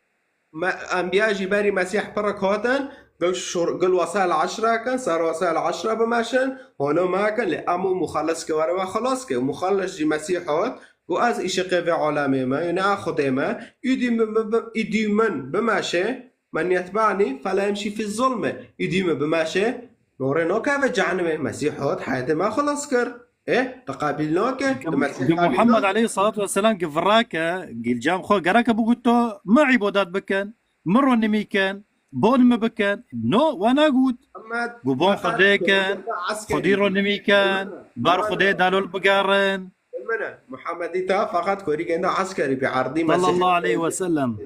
Me, enbiya jî berî Mesîh pirek hatin, Gel şor-, gel Wesail Eşre kin, ser Wesail Eşre bimeşin, holo me kin, lê em û muxellis ke were we xelas ke. Muxellis jî Mesîh hot, û ez îşiqê vê alemê me, yani a Xwedê me, îdî min, min, min, îdî min bimeşe, men yetbani fela yemşî fî zulme, îdî min bimeşe, norê nakeve cehennemê. Mesîh hot, heyetê me xelas kir. Ê, te qebîl nake, tu Mesîh Ge qebîl Muhammed nake. Aleyhissalatu vesselam ge virake, gilcam xwe gereke bigût to, mi îbadet bikin, mi ronimî ken, bon mi biken. No, we negût. Muhammed Gu bon fakat Xwedê ken, korîgenda eskerî Xwedî bî. Ronimî ken, Muhammed, ber Muhammed, Xwedê delol bigerin. Muhammed, Muhammedî ta fakat korîgenda eskerî bî, erdî Mesîhî. Sallallahu aleyhi ve sellem.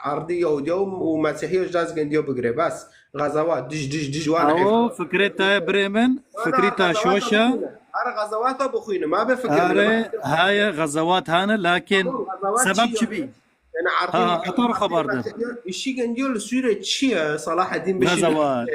Erdî Yahudiya û, û Mesîhiya ji dest gendiya bigire. Bes. Xezawa dij, dij, dij wan heyf. Awo, fikrê te ye birê min, fikrê te şoş e. Her xezawata bixwîne, ma be fikir. Are, haye, xezawat hane, lakin sebep çi bî? Yani, ha, ha, Erdoğan, hetar xebar de. Işi gendiyo li Sûriye çi ye? Salahaddin Beşir. Gaza var.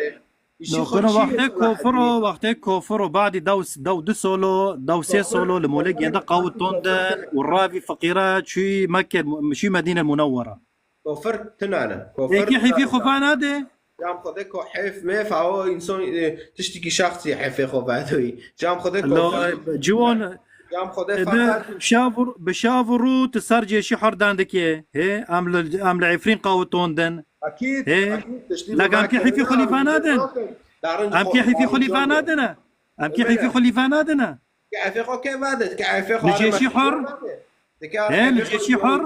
Işi Dokuna xwe çi ye wextê Salahaddin? Kofiro, wextê kofiro, badî dew, dew du solo, dew sê solo li molê gende qawit tondin û ravî feqîra çûyî Mekke, çûyî Medîne Munewwera. Kofir tinane. Kofir Êkî hîfî xwe va nade? Cam xwe de ko hêf mêf, awo însan, e, tiştekî şexsî hêfê xwe vedoyî. Cam xwe de Lo, kofir. Ciwan, Cam xwe de e, fakat bi şav û, bi şav û rû tu ser cêşî herdan dike. Hê, em li, em li Efrîn qawitondin. Akîd, Hê, akîd, tiştî lek em kê hîfî xwe lîva nadin? Em kê hîfî xwe lîva nadin? Em kê hîfî xwe lîva nadin? Ke efê xwe kê vade, ke efê xwe Li cêşî hor? He, li cêşî hor?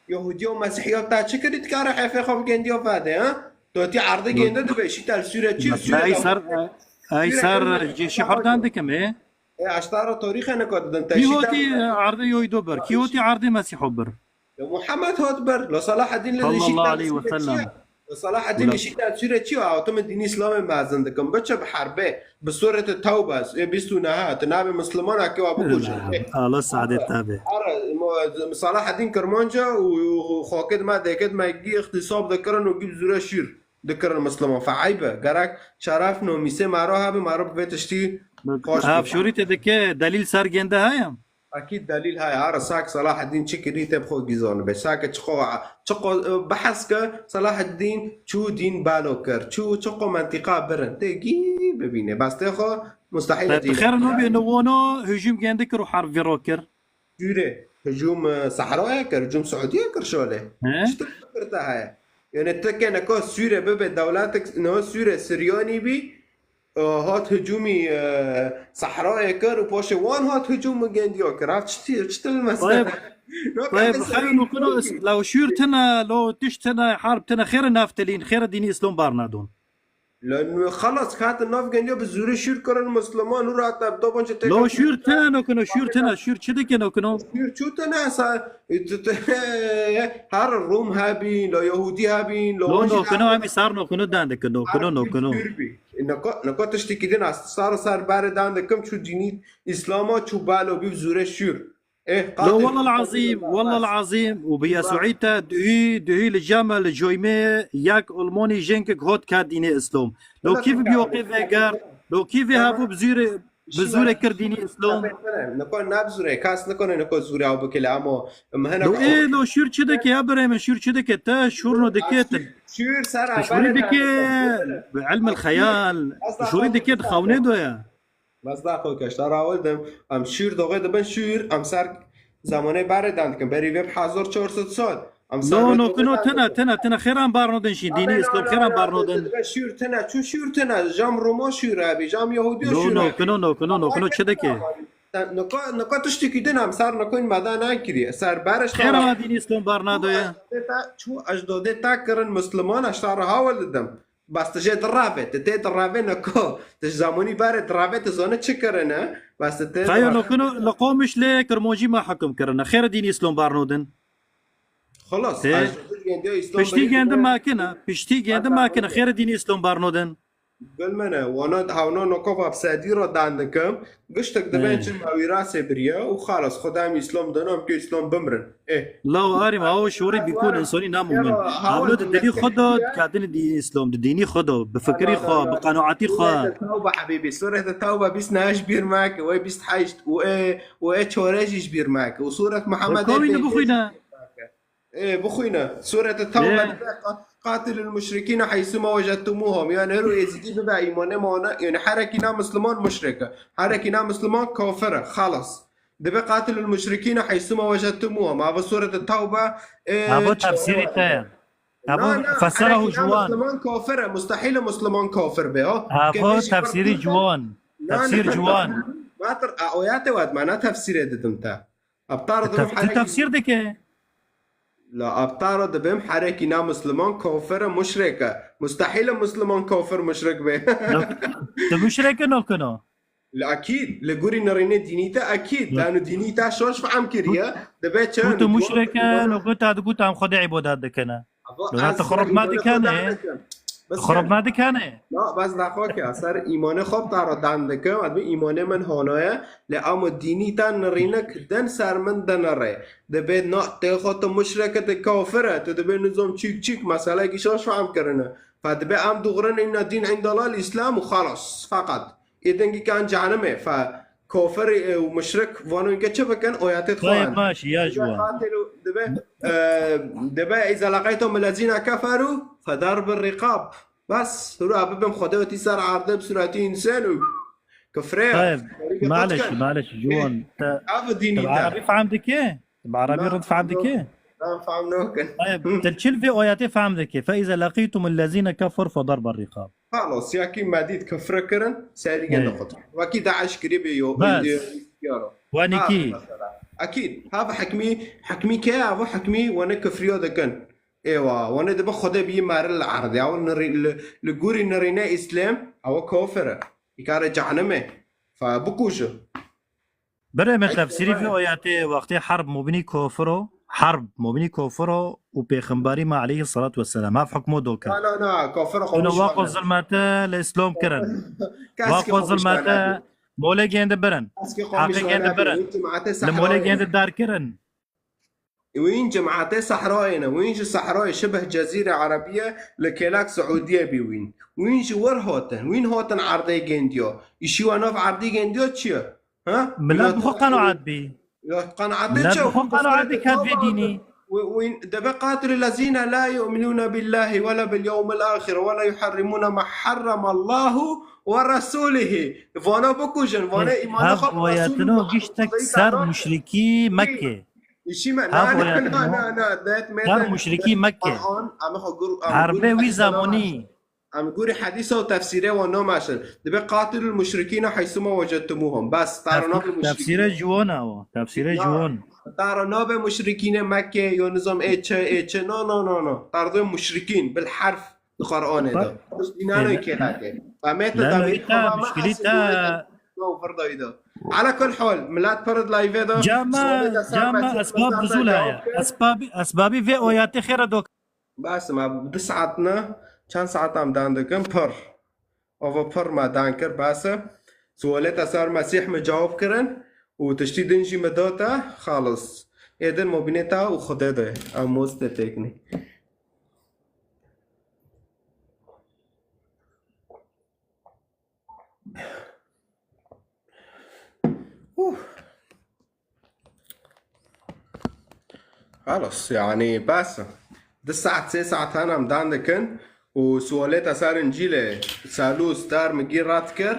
Yahudî û Mesîhiya ta çi kirî dikare efê xwe bi gendiya vade, ha? To tî erdê gende dibe, şî tel sûre çi, sûre Ay ser, ay ser cêşî hor dan dikim, e? E, aştara tarîxe niko didin, te Kî şî hotî tel erdê yoy do bir? Kî hotî erdê Mesîho bir? Li Muhammed hat bir. Li Salahaddin li Sallallahu şî tel aleyhi ve sûre çi? Sellem. Li Salahaddin li şî tel sûre çi? Aw, tu min dînî Îslamê mezin dikim. Biçe bi herbê. Bi sûrete Tewbe, ê bîst û neh, tu nabê Mislimana ke wa bikuje. Allah saadê te be. Ara, mo-, Salahaddin Kirmanca û, û xakê dima, dêkê dima gî îxtîsab dikirin û gî bi zûre şîr dikirin Misliman. Fe eyb e. Gerek şeref, nomîsê mero hebe, mero bi vê tiştî xweş Ev şûrî te dike, delîl ser gende heye? Akîd delîl heye. Ara sak Salahaddin çi kirî te bi xwe gîzan be. Sake çiqo, çiqo, e, behs ke Salahaddin çû dîn balo kir. Çû çiqo mentiqa birin. Tê gî bibîne. Bes tê xwe mustehîl e. Te dîn. Xêr no bê, no wono hücum gende kir û harb vîro kir. Sûrê. Hücum, e, Sehroyê kir, hücum Siûdiyê kir şolê. He? Çi tu fikir te heye? Yani te ke neko Sûrê bibe dewletek, no Sûrê Siryanî bî, e, hat hücumî, e, Sehroyê kir û poşê wan hat hücum gendiya kir. Ev çi, çi til mesele? Tayeb, No, tayeb, kafes xeyr, no kuno, lo şûr tine, lo tiş tine, harb tine, xêr naftelîn, xêr dînî Îslam bar nadon. Lan xelas, hatin nav gendiya bi zûrê şûr kirin Misliman û rahat ev dobanca têkil. Lo şûr tene nokino, şûr tene, şûr çi dike nokino? Şûr çû tene sa, tu, tu, her Rum hebî, lo Yahudî hebî, lo Lo wan jî nokino hebî. Em sar nokino dan dike, nokino, Her nokino. Şûr bî. Niko, niko tiştekî din, ez sar sar berê dan dikim, çû dînî Îslama çû balo bî zûrê şûr. Eh, Lo qatil. Wallal azîm, wallal azîm. Û bi Yesûî te duhî, duhî li cem li coymê yek Almanî jinkek hot ket dînê Îslam. Lo kî bi biyoqê veger, lo kî vê hevo bi zûrê, bi zûrê kir dînî Îslam. Niko ne bi zûrê, kas nikone niko zûrê ew bikile, ama mehene Lo ê, lo şûr çi dike ya birê min, şûr çi dike te, şûrno dike te. Şûr ser Şûrî dike, bi ilm el xeyal, şûrî dike di xewnê do ya. Bes da xwe keşta rawil dim. Em şûr doxê dibin şûr, em ser zamanê berê dan dikin. Berî vê bi hezar çar sed sal. Em ser No, vê no, doxê kuno dan tena, dikin. Tena, tena, xêran barno din şî. Dînî Abe, Îslam no, xêran no, barno din. Dibe şûr tena, çu şûr tena, jam Roma şûr abi, jam Yahudî No, şûr no, abi. Kuno, no, kuno, no, kuno, çi dike? Sen, nika, nika tiştekî din em ser nika me da nan kiriye. Ser berê Xêra ştara. Dînî Îslam barna do ya. Çu ecdodê ta kirin Musliman, ez ştara hawil didim. Bas tu jê dirave, tu tê dirave niko. Tu ji zamonî berê dirave, tu zane çi kirine? Bas tu tê Xeyo dirave. Nokino li Qomişlê Kirmancî me hekum kirine. Xêr dînî Îslam barno din. Xelas, Tê. Ez ji gendiya Îslam Piştî berî gendi dibe. Makine, piştî gendi Bas makine. Bas Xêr dînî Îslam barno din. Gul mene, wana hawna noko va sedî ra dan dikim. Giştek dibe Eh. Çi ma wîrasê biriye û xalas. Xwedê em Îslam dana, em pê Îslam bimrin. Eh. Law arî ma o şorî bîkûn insonî namumin. Hawlo di dilî xwe de kadinî dî Îslam, di dînî xwe de, bi fikirî xwe, bi qenoatî xwe. Sûrete Tewbe hebîbî, Sûrete Tewbe bîst neh ji bîr meke, wê bîst heşt û ê, û ê çore jî ji bîr meke. Û Sûret Muhammed Kawî ê ne bixwîne. Ê, bixwîne. Sûrete Tewbe Ê. Dibe, قاتلوا المشركين حيثما وجدتموهم. Yani her êzidî bibe îmanê me wana, yani herekî na Müslüman muşrik e. Herekî na Müslüman kafir e. Xalas. Dibe قاتلوا المشركين حيثما وجدتموهم. Ava Sûrete Tewbe, e, Ava çar tefsîrî te ye. Ava Na, na, fesera herekî na Müslüman kafir e. Mustahîl e Müslüman kafir be, ha. Ava tefsîrî ciwan. Na, na. Tefsîr ciwan. Matir, a, oyate wad, ma na tefsîrê didim te. Abtaro dibim Tef-, tu herekî tefsîr dike. La abtaro dibim herekî na Müslüman kafir e, muşrik e. Mustahîl e Müslüman kafir muşrik be. Yok, tu muşrik e nokino. Li akîd, li gorî nirînê dînî te akîd. Yok. Lano dînî te şoş fehm kiriye. Dibe çi? Ku tu muşrik e, nokino te digot em Xwedê îbadet dikine. Ava Lona ez tu xirab me dikene. Xirab me dikene. Na, bes daxo ke, ser îmanê xwe taro dan dikim, ez bi îmanê min hanoye, lê ama dînî te nirînik den ser min denere. Dibe na, tê xwe tu muşrik e, tu kafir e, tu dibe nizam çîk çîk, meselekî şoş fehm kirine. Fe dibe em dûxirin inna dîn indallah îslam û xalas, feqet. Ê dengî kan cehenimê, fe kafir, e, û muşrik vano inke çi bikin, oyatê Xwedê. Tayyip baş, ya ji wan. Qatil û dibe, e, dibe, "Îza leqîtum ellezîne keferû fedarbu rîqab." Bes, hûra bibim Xwedê wetî ser erdê bi sûretî însan û kifrê. Tayyip, maleş, maleş, ji wan. Te, ev dînî te te. Bi erebî fehm dike? Bi erebî rind fehm dike? Na, fehm nakin. Tayyip, te çil vê oyatê fehm dike? "Fe îza leqîtum ellezîne keferû fedarbu rîqab." Xalas, ya kî me dît kifre kirin, serî gel Hey. dixwit. Wekî DAIŞ kirî bê yo, Bes. yo, yaro. Wenî Ha, kî? mesela. Akîd. Ha, hekmî, hekmî ke, ha, hekmî wene kifriyo dikin. Êwa, wene dibe Xwedê bî merin li erdê. Ew nirî-, li, li gorî nirîne Îslam, ew kafir e. Îkare cehenimê. Fe bikuje. Birê min tefsîrî vê oyatê wextê herb mubinî kofir o, herb mubinî kofir o û pêxembarî me aleyhî salatu vesselam. Hev hukmo doke. Na, na, na, kofir o. Ino waqo zulmete li Îslam kirin. Waqo zulmete molê gêndi birin. Heqê gêndi birin. Li molê gêndi dar kirin. Wîn cemaetê sehrayê ne. Wîn ji sehrayê şibeh cezîre erebiye li kêlek Siûdiye bî wîn. Wîn ji wir hatin. Wîn hatin erdê gêndiyo. Îşî we nav erdî gêndiyo çi ye? Ha? Milet bi xwe qenaet bî. Ya, qenaetê Milet çi? bi xwe qenaet diket vê dînî. Wîn, wîn, debe قاتلوا الذين لا يؤمنون بالله ولا باليوم الآخر ولا يحرمون ما حرم الله ورسوله. Vana bikujin, vana Hey, îmanê hev xwe bi oyatino Resûlullah giştek ser muşrikî Mekke. Îşî me, Hev na, na, oyatino na, na, na, dayet me ser de muşrikî Mekke. Qur'an, em xwe gur-, em Herbê gur wî hadîsa zamonî. Em gorî hedîsa û tefsîrê wan nameşin. Dibe قاتلوا المشركين حيثما وجدتموهم. Bes, taro Tefsî-, nabe muşrikîn. Tefsîrê ciwan e o. Tefsîrê Ya, ciwan. Taro nabe muşrikînê Mekke, yo nizam ê çi, ê çi. No, no, no, no. Taro dibe muşrikîn, bil herf, di Qur'anê de. Bak. Pişt bînano Ê, ne, kêlakê. Em ê te lano demî îta xwe muşkilî mehesî te. No, firda îda. Ala kul hal, milat pir di live de. Cama, Sualê de ser cama mesîh esbab nizul heye. Esbabî, esbabî vê oyatê xêre dok. Bes, me du saet ne, çend saet em dan dikin, pir. Ava pir me dan kir, bes e. Sualê te ser Mesîh me cewab kirin û tiştî din jî me da te, xalis. Ê din mobînê te û Xwedê de, em moz te têkinî. Ûh. Xalas, yanî bes e. Du saet, sê saet hene em dan dikin û sualê te ser Încîlê, Salûs, Dar, Migî red kir,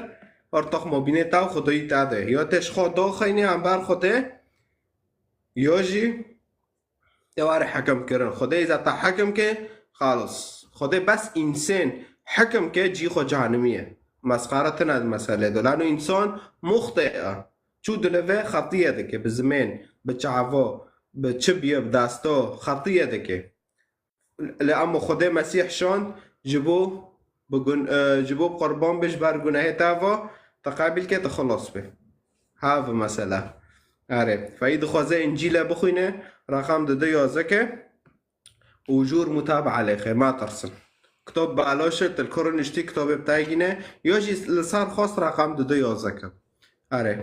ortax mobînê te û Xwedayî te de. Ya te ji xwe doxeynî hember Xwedê, ya jî Te were hekim kirin. Xwedê îza te hekim ke, xalis. Xwedê bes însen hekim ke cî xwe cehenimî ye. Mesxara tine di meselê de. Lano însan muxtî e. Çû dilê ve xetiye dike. Bi zimên, bi çavo, bi çi biye, bi desto xetiye dike. Lê ema Xwedê Mesîh şand ji bo bi gun-, e, ji bo qurban be ji ber gunehê te va, te qebîl ke, te xilas be. Hev e mesela. Erê, feyî dixwaze Încîle bixwîne, reqem dide yazeke û jûr mutabaa lê xê, metirsin. Kitab belaş e, til kurê niştî kitabê bi te gîne, ya jî li ser xwest reqem dide yazeke. Erê.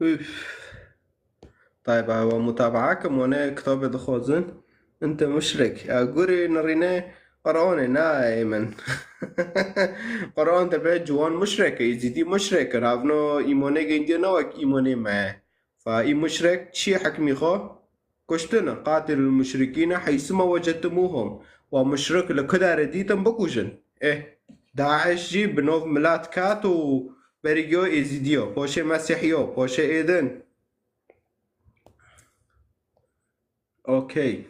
Üf. Tayba, ewa mutabaa kim, wane kitabê dixwazin. Ente muşrik. Ya gurê nirîne Qur'anê, na ê min. Qur'an de be ciwan muşrik e, Êzîdî muşrik e. Ravno îmonê gendiye ne wek îmonê me. Fa î muşrik çi hikmî xwe? Kuştin, qatilul muşrikîne heysu ma wecedtumuhum. Wa muşrik li ku derê dîtin bikujin. Eh, DAIŞ jî bi nav milet ket û berî yo Êzîdiyo, paşê Mesîhiyo, paşê êdin. Okey.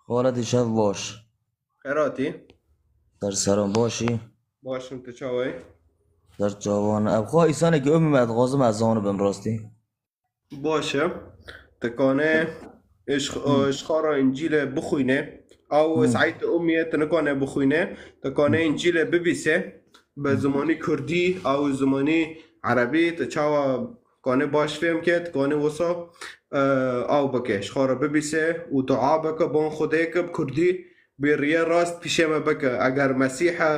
Xalidî, şev baş. Xêr hatî. Ser seran, başî? Baş im, tu çawa yî? Ser çavan. Ev xwe îsanekî umî me dixwazim ez zanibim rastî. Baş e. Ti kanê ji, ji xwe re Încîlê bixwînê. Ew Hmm. Seîd Umî ye, ti nikanê bixwînê. Ti kanê Încîlê bibîsê. Bi Hmm. zimanî kurdî, ew zimanî erebî, ti çawa kanê baş fêm ke, ti kanê wisa, e, ew bike. Ji xwe re bibîsê û dua bike, ban Xwedê ke bi kurdî bê riyê rast pîşê me bike. Eger Mesîh e,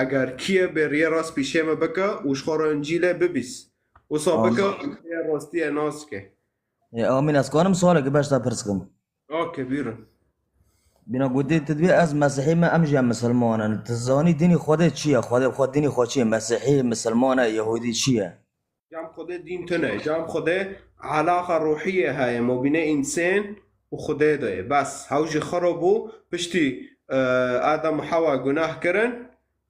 eger kî ye, bê riyê rast pîşê me bike û ji xwe re Încîlê bibîs. Wisa Amin. Bike, rastiyê nas ke. Ê, amîn. Ez kanim sualekî beş te pirs kim? Okey, buyurun. Bîna gotî, tu dibê ez Mesîhî me, em jî em misilman in. Tu zanî dînî Xwedê çi ye? Xwedê, xwe dînî xwe çi ye? Mesîhî, misilman e, Yehûdî çi ye? Cem Xwedê dîn tune. Cem Xwedê alaqa ruhiyê heye. Mobîne însan û Xwedê de ye. Bes, hew jî xira bû. Piştî, e, Adam û Hewa gunah kirin.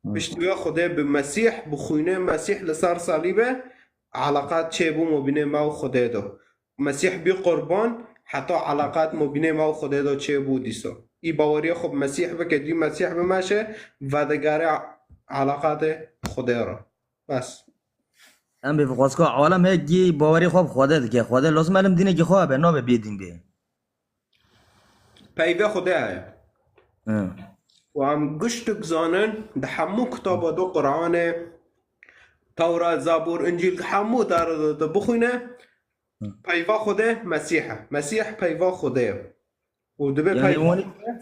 Hı. Piştî wê Xwedê bi Mesîh, bi xwînê Mesîh li ser salîbe, eleqat çêbû mobînê me û Xwedê do. Mesîh bî qurban, heta eleqat mobînê me û Xwedê do çêbû dîso. Î baweriyê xwe bi Mesîh bike, dî Mesîh bimeşe, vedigere eleqatê Xwedê re. Bes. Em bê xwezka alem heye kî bawerî xwe bi Xwedê dike. Xwedê lazim elim dînekî xwe hebe, nabe bê dîn bê. Peyvê Xwedê heye. Hı. Û em giştik zanin, di hemû kitaba do Qur'anê, Tewrat, Zabûr, Încîl, hemû dare de, de bixwîne, Hı. Peyva Xwedê Mesîh e. Mesîh peyva Xwedê ye. Û dibe Yani peyva wanî, Xwedê.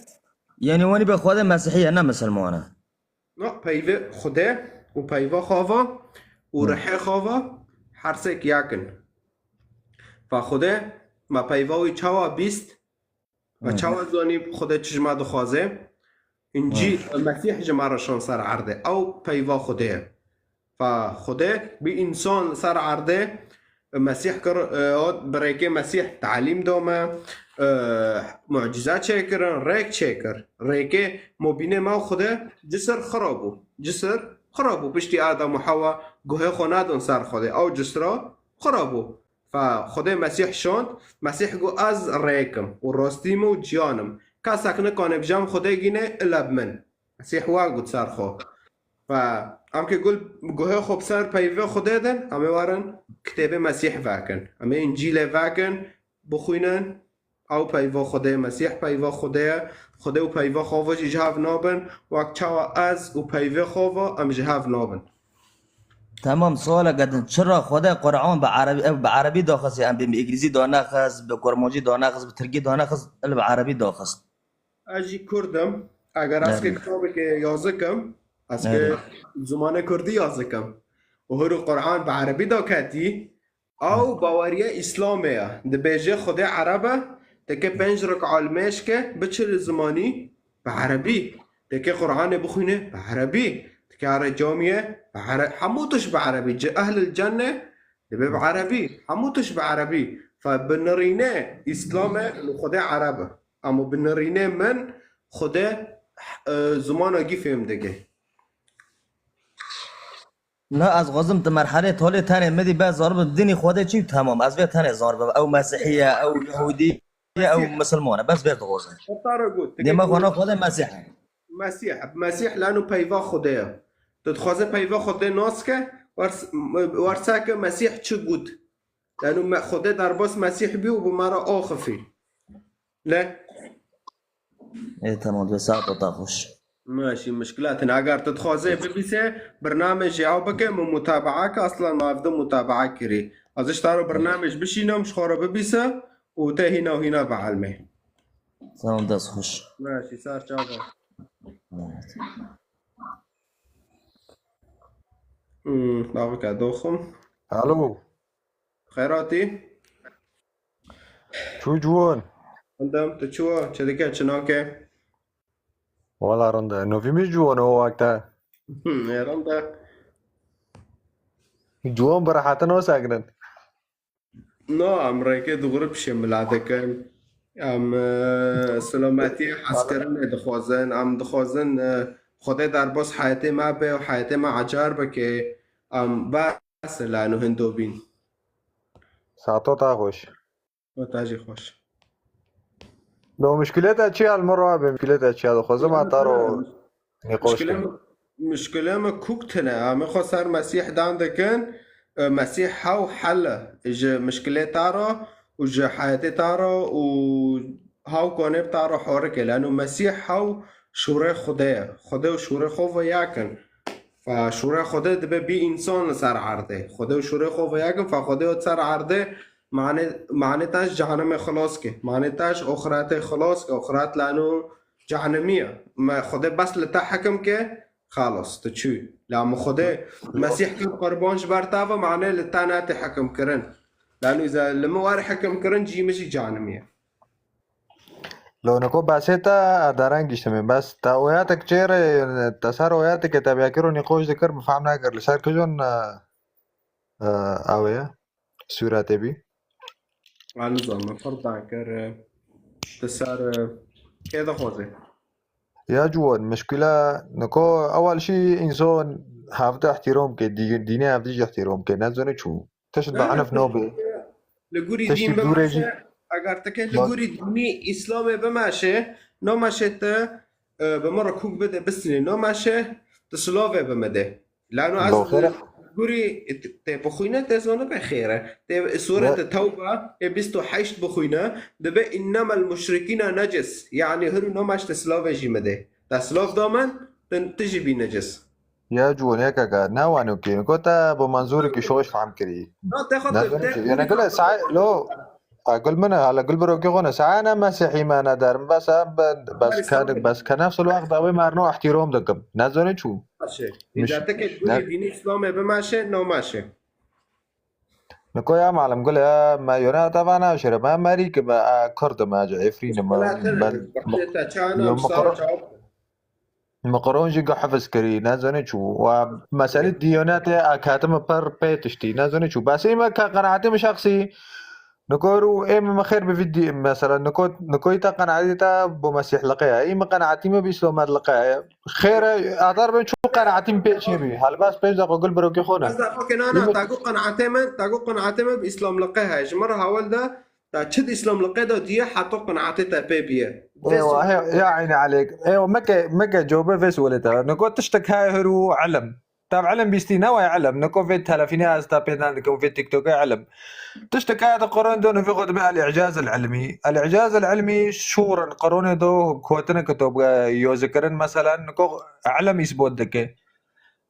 Yani wanî be Xwedê Mesîhî ye, ne misilman e. Na, peyvê Xwedê û peyva xava û Hı. Rihê xava her sêk yek in. Fa Xwedê me peyva wî çawa bîst? Me Hı. Çawa zanî Xwedê çi ji me dixwaze? Încîl, Hı. Mesîh ji me re şan ser erdê. Ew peyva Xwedê ye. Fa Xwedê bî însan li ser erdê, Mesîh kir, e, ot bi rêkê Mesîh talîm da me, e, mucîze çêkirin, rêk çêkir. Rêkê mobînê me û Xwedê cisir xira bû. Cisir xira bû. Piştî Adam û Hewa guhê xwe nadin ser Xwedê. Ew cisra xira bû. Fa Xwedê Mesîh şand, Mesîh got, "Ez rêk im û rastî me û ciyan im. Kesek nikane bi cem Xwedê gîne, ila bi min." Mesîh wa got ser xwe. Fa em ke gul guhê xwe bi ser peyvê Xwedê din, em ê werin kitêbê Mesîh vekin. Em ê Încîlê vekin, bixwînin. Ew peyva Xwedê ye, Mesîh peyva Xwedê ye. Xwedê û peyva xwe jî ji hev nabin. Wek çawa ez û peyvê xwe em ji hev nabin. Tamam, sualeke din. Çira Xwedê Qur'an bi erebî, ev bi erebî daxist, em bi îngilîzî danexist, bi kurmancî danexist, bi tirkî danexist, il bi erebî daxist? Ez jî kurd im. Eger ez ke Evet. Kitabeke yazik im, ez ke Evet. Zimanê kurdî yazik im. Û hûrû Qur'an bi erebî daketî, ew baweriya Îslamê ye. Dibêje Xwedê ereb e, dike pênc rika li mêj ke, biçe li zimanî bi erebî. Dike Qur'anê bixwîne bi erebî. Dike here camiyê bi ere-, hemû tişt bi erebî. Ci ehlil cenne dibe bi erebî. Hemû tişt bi erebî. Fe bi nirîne Îslamê li Xwedê ereb e. Ama bi nirîne min Xwedê, e, zimana gî fêm dike. Na, ez xwazim tu merhelê tolê tenê midî be zaribim dinî Xwedê çî, tamam. Ez vê tenê zaribim. Ew Mesihî ye, ew Yehûdî ye, ew Mesih. Misilman e. Bes vê dixwazim. Heta re got, Dê me xwana Xwedê Mesih e. Mesih, Mesih lano peyva Xwedê ye. Tu dixwaze peyva Xwedê nas ke, wers-, werse ke Mesih çi got. Lano me, Xwedê derbas Mesîh bî û bi me re axifî. Le? Ê, tamam, dê saeta te xweş. Maşî, muşkilat hene. Eger tu dixwazê bibîse, bernamej jî ew bike, min mutabaa ke, aslan me evde mutabaa kirî. Ez ji te re bernamej bişînim, ji xwe re bibîse û te hîna û hîna bielmê. Tamam, dest xweş. Maşî, ser çava. Evet. Hmm, bavika doxim. Alo. Xêr hatî. Çû ciwan. Endam, tu çû, çi dike, çi nake? Wala rind e. Novî min ciwan o wekte. Hmm, e, rind e. Ciwan bi rehetin wisa kirin. No, em rêkê dûrî pişê mila dikin. Em e, silametiyê hezkirinê dixwazin. Em dixwazin e, Xwedê derbas heyetê me be û heyetê me ecar bike. Em bes e lano hindo bîn. Saeto ta xweş. Û te jî xweş. Do muşkileta çi ya li min re be, muşkileta çi ya dixwazim a ta ro nîqoş Muşkile kim. mi, muşkile mi kuk tine. Em xwe ser Mesîh dan dikin. E, Mesîh hew hel e ji muşkilê ta re û ji heyetê ta re û hew konê ta re horik e. Lano Mesîh hew şûrê Xwedê ye. Xwedê û şûrê xwe ve yek in. Fa şûrê Xwedê dibe bî însan li ser erdê. Xwedê û şûrê xwe ve yek in. Fa Xwedê û ser erdê mane, mane te ji cehennemê xilas ke. Mane te ji oxiretê xilas ke. Oxiret lano cehennemî ye. Me Xwedê bes li te hekim ke, xalas, tu çû. La min Xwedê Mesîh kir qurban ji ber te ve, mane li te nate hekim kirin. Lano îza li min were hekim kirin, cî min jî cehennemî ye. Lo niko besê te erdaren giştime. Bes te oyatek çêre, te ser oyatek te biyakiro nîqoş dikir, min fehm nakir. Li ser kijon e, e, ew ye? Sûretê bî. Wan nizam, min firdan kir, e, tu ser, e, kê dixwaze? Ya ciwan, muşkila niko ewel şî însan hevde ihtiram ke, dî- dînê hevde jî ihtiram ke. Nezane çû. Tişt bi enif nabê. Li gurî Tiştî dîn dûrê jî. bimeşe, eger tu kê li gurî dînî Îslamê bimeşe, nameşe te, e, bi min re kûk bide bistinê, nameşe tu silavê bi min de. Lano ez Bo xêre. Gurî tê bixwîne, tê zanibe xêre. Tê sûrete Tewbe ê bîst û heşt bixwîne, dibe innemel muşrikîne necis. Yanî hiru nameşte silavê jî min de. Te silav da min, tu, tu jî bî necis. Ya ciwan, yekeke ne wano kê. Niko te bi menzûrekî şoş fehm kirî. Na te xwe Ne te, zane te çi. Yene gule sae lo. A gul min, hala gul birokî xwe ne. Sae ne mesîhî me ne derim. Bes em ben, bes Barî kan, sabir. Bes ke nefs el waqt ew ê merno ihtiram dikim. Ne zane çû. Maşe. Miş- Îza te kê ne- gurî dînî Îslamê bimeşe, nameşe. Niko ya malim gule, me yone tava naşire. Me merî ki me, e, Kurd me, Efrîn me. Welatin Ben Wextê te çana yo em sar Mukro- çaw. Mukron jî go hifz kirî, ne zane çû. Wa mesele diyonete a katime per pê tiştî, ne zane çû. Bes ê me ka qenaetê min şexsî. Niko ru ê me xêr bi vî dî, mesela niko, niko îta qenaetê te bo mesîhliqe ye. Ê me qenaetî me bi îslamliqe ye. Xêr e, adar ben çû qenaetî min pê çê bî. Helbas pênc deqo gul birokî xwe ne. Ez de xwe ke na, na, ta got qenaetê min, ta got qenaetê min bi îslamliqe heye. Ji min re hawil de, ta çi di îslamliqe de diye heta qenaetê te pê biye. Vê Eywa, sual. He, ya eynî aleyk. Eywa, meke, meke cobe vê sualê te. Niko tiştek heye hiru ilim. Tav ilim bîstî ne way ilim. Niko vê telefînê ez ta pê dan dikim, vê TikTokê ilim. Tiştek heye de Qur'an do nivê xwe dibe el-i'caz el-ilmî. El-i'caz el-ilmî şûr in Qur'anê do kotine kitob, e, yozikirin mesela niko ilim îsbot dike.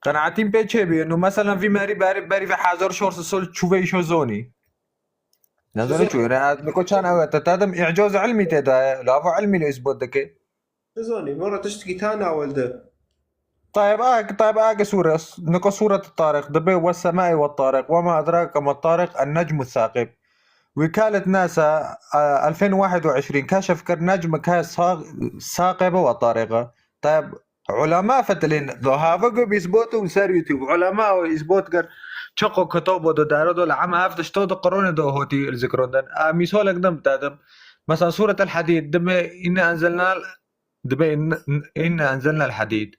Qenaetîm pê çê bî. Nu mesela vî merî berî, berî vê hezar şor sol çûvê îşo zonî. Nezane çû. Re, niko çan ew e. Te, te dem i'caz ilmî tê de. Lavo ilmî le îsbot dike. Nizanî, min re tiştekî ta nawildi. Tayeb, a, tayeb, a, ke sûre, niko sûret Tariq, dibe ve semai ve Tariq, ve ma edrake me Tariq, en necmu saqib. Wekalet NASA, e, elfên wahid û eşrîn, keşf kir, necmek he sa-, saqib ve Tariq e. Tayeb, ulema fetelên, do have go bi îsbot û ser YouTube, ulema û îsbot kir, çiqo kitabo do daro do, le em ev tişto do Qur'anê do hotî zikrondin. A, mîsalek dim te dim. Mesela sûret El Hadîd, dibe inna enzelna Dibe in-, in-, inna enzelna el-hadîd.